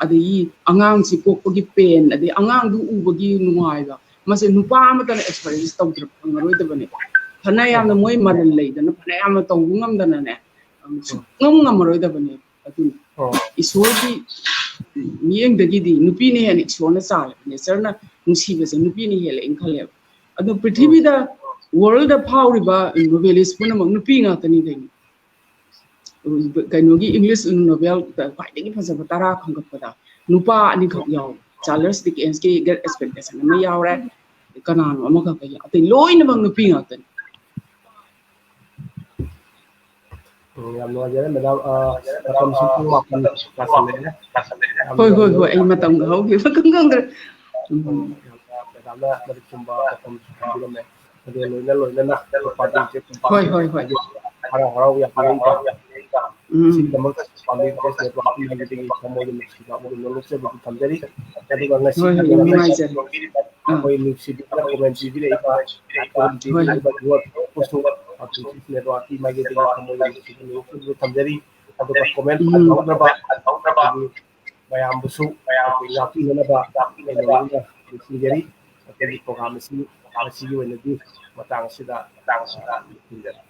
ꯑꯗꯒꯤ ꯑꯉꯥꯡꯁꯤ ꯄꯣꯛꯄꯒꯤ pain, ꯑꯗꯩ ꯑꯉꯥꯡꯗꯨ ꯎꯕꯒꯤ ꯅꯨꯡꯉꯥꯏꯕ, ꯃꯁꯦ ꯅꯨꯄꯥ ꯑꯃꯠꯇꯅ experience ꯇꯧꯗ꯭ꯔꯕ ꯐꯪꯉꯔꯣꯏꯗꯕꯅꯦꯕ꯫ ꯐꯅ ꯌꯥꯝꯅ ꯃꯣꯏ ꯃꯔꯜ ꯂꯩꯗꯅ ꯐꯅ ꯌꯥꯝꯅ ꯇꯧꯕ ꯉꯝꯗꯅꯅꯦ, ꯁꯨꯡꯉꯝ ꯉꯝꯃꯔꯣꯏꯗꯕꯅꯦ꯫ ꯑꯗꯨꯅ ꯏꯁꯣꯔꯒꯤ ꯃꯤꯠꯌꯦꯡꯗꯒꯤꯗꯤ ꯅꯨꯄꯤꯅ ꯍꯦꯟꯅ ꯏꯁꯣꯔꯅ ꯆꯥꯜꯂꯦꯕ, ꯅꯦꯆꯔꯅ ꯅꯨꯡꯁꯤꯕꯁꯦ ꯅꯨꯄꯤꯅ ꯍꯦꯜꯂꯦꯅ ꯈꯜꯂꯦꯕ꯫ ꯑꯗꯣ ꯄ꯭ꯔꯤꯊꯤꯕꯤꯗ ꯋꯥꯔꯜꯗ ꯐꯥꯎꯔꯤꯕ ꯅꯣꯕꯦꯂꯤꯁ ꯄꯨꯝꯅꯃꯛ ꯅꯨꯄꯤ ꯉꯥꯛꯇꯅꯤ ꯀꯩꯅꯣ꯫ ꯀꯩꯅꯣꯒꯤ ꯏꯪꯂꯤꯁ ꯅꯣꯕꯦꯜ ꯈ꯭ꯋꯥꯏꯗꯒꯤ ꯐꯖꯕ ꯇꯔꯥ ꯈꯟꯒꯠꯄꯗ ꯅꯨꯄꯥ ꯑꯅꯤꯈꯛ ꯌꯥꯎꯋꯦ꯫ ꯆꯥꯔꯂꯁ ꯗꯤꯀꯦꯟꯁꯀꯤ ꯒ꯭ꯔꯦꯠ ꯑꯦꯛꯁꯄꯦꯛꯇꯦꯁꯟ ꯑꯃ ꯌꯥꯎꯔꯦ, ꯀꯅꯥꯅꯣ ꯑꯃꯈꯛ ꯌꯥꯎ-, ꯑꯇꯩ ꯂꯣꯏꯅꯃꯛ ꯅꯨꯄꯤ ꯉꯥꯛꯇꯅꯤ꯫ ꯎꯝ, ꯌꯥꯝ ꯅꯨꯡꯉꯥꯏꯖꯔꯦ ꯃꯦꯗꯥꯝ꯫ ꯑ, ꯃꯇꯝꯁꯨ ꯄꯨꯡ ꯃꯥꯄꯟ ꯇꯥꯁꯜꯂꯛꯑꯦ꯫ ꯌꯥꯝ ꯍꯣꯏ ꯍꯣꯏ ꯍꯣꯏ, ꯅꯨꯡꯉꯥꯏꯖꯔꯦ꯫ ꯑꯩ ꯃꯇꯝꯒ ꯍꯧꯈꯤꯕ ꯈꯪ ꯈꯪꯗ꯭ꯔꯦ꯫ ꯎꯝ꯫ ꯎꯝ, ꯌꯥꯝꯅ ꯃꯦꯗꯥꯝꯅ ꯃꯔꯤꯛ ꯆꯨꯝꯕ ꯋꯥꯐꯝ ꯊꯝꯕꯤꯔꯝꯃꯦ꯫ ꯑꯗꯨꯒ ꯂꯣꯏꯅ ꯂꯣꯏꯅꯅ ꯅꯨꯄꯥꯁꯤꯡꯁꯦ ꯍꯣꯏ ꯍꯣꯏ ꯍꯣꯏ꯫ ꯍꯥꯏꯗꯤ ꯍꯔꯥꯎ ꯍꯔꯥꯎ ꯌꯥꯕꯤꯔꯛꯏꯗꯣ꯫ ꯎꯝ꯫ ꯁꯤꯒꯤꯗꯃꯛꯇ ꯄꯥꯝꯕꯤ ꯄ꯭ꯔꯦꯁ ꯅꯦꯠꯋꯥꯔꯛꯀꯤ ꯃꯥꯏꯀꯩꯗꯒꯤ ꯊꯃꯣꯏꯒꯤ ꯅꯨꯡꯁꯤꯕ ꯑꯃꯗꯤ ꯅꯣꯛꯆꯕꯗꯤ ꯊꯝꯖꯔꯤ꯫ ꯑꯗꯨꯒ ꯉꯁꯤꯒꯤ ꯍꯣꯏ ꯍꯣꯏ, ꯌꯥꯝ ꯅꯨꯡꯉꯥꯏꯖꯔꯦ꯫ ꯑꯥ꯫ ꯑꯩꯈꯣꯏ ꯅꯨꯡꯁꯤꯕꯤꯗꯨꯅ ꯀꯣꯃꯦꯟ ꯄꯤꯕꯤꯔꯛꯏꯕ, ꯂꯥꯏꯛ ꯀꯣꯃꯦꯟ ꯍꯣꯏ ꯍꯣꯏ꯫ ꯄꯤꯕꯤꯔꯛꯏꯕ ꯚꯤꯌꯨꯋꯔ ꯄꯨꯝꯅꯃꯛꯄꯨꯁꯨ ꯄꯥꯝꯕꯤ ꯄ꯭ꯔꯦꯁ ꯅꯦꯠꯋꯥꯔꯛꯀꯤ ꯃꯥꯏꯀꯩꯗꯒꯤ ꯊꯃꯣꯏꯒꯤ ꯅꯨꯡꯁꯤꯕ ꯅꯣꯛꯆꯕꯗꯤ ꯊꯝꯖꯔꯤ꯫ ꯑꯗꯨꯒ ꯀꯣꯃꯦꯟ ꯎꯝ꯫ ꯍꯟꯍꯧꯅꯕ ꯑꯩꯈꯣꯏꯒꯤ ꯃꯌꯥꯝꯕꯨꯁꯨ ꯑꯩꯈꯣꯏ ꯉꯥꯛꯄꯤꯅꯅꯕ ꯑꯩꯅ ꯂꯣꯏꯅ ꯅꯤꯡꯁꯤꯡꯖꯔꯤ꯫ ꯑꯩꯈꯣꯏꯒꯤ ꯄ꯭ꯔꯣꯒ꯭ꯔꯥꯝ ꯑꯁꯤ ꯉꯁꯤꯒꯤ ꯑꯣꯏꯅꯗꯤ ꯃꯇꯥꯡ ꯑꯁꯤꯗ ꯂꯣꯏꯁꯤꯟꯖꯔꯦ꯫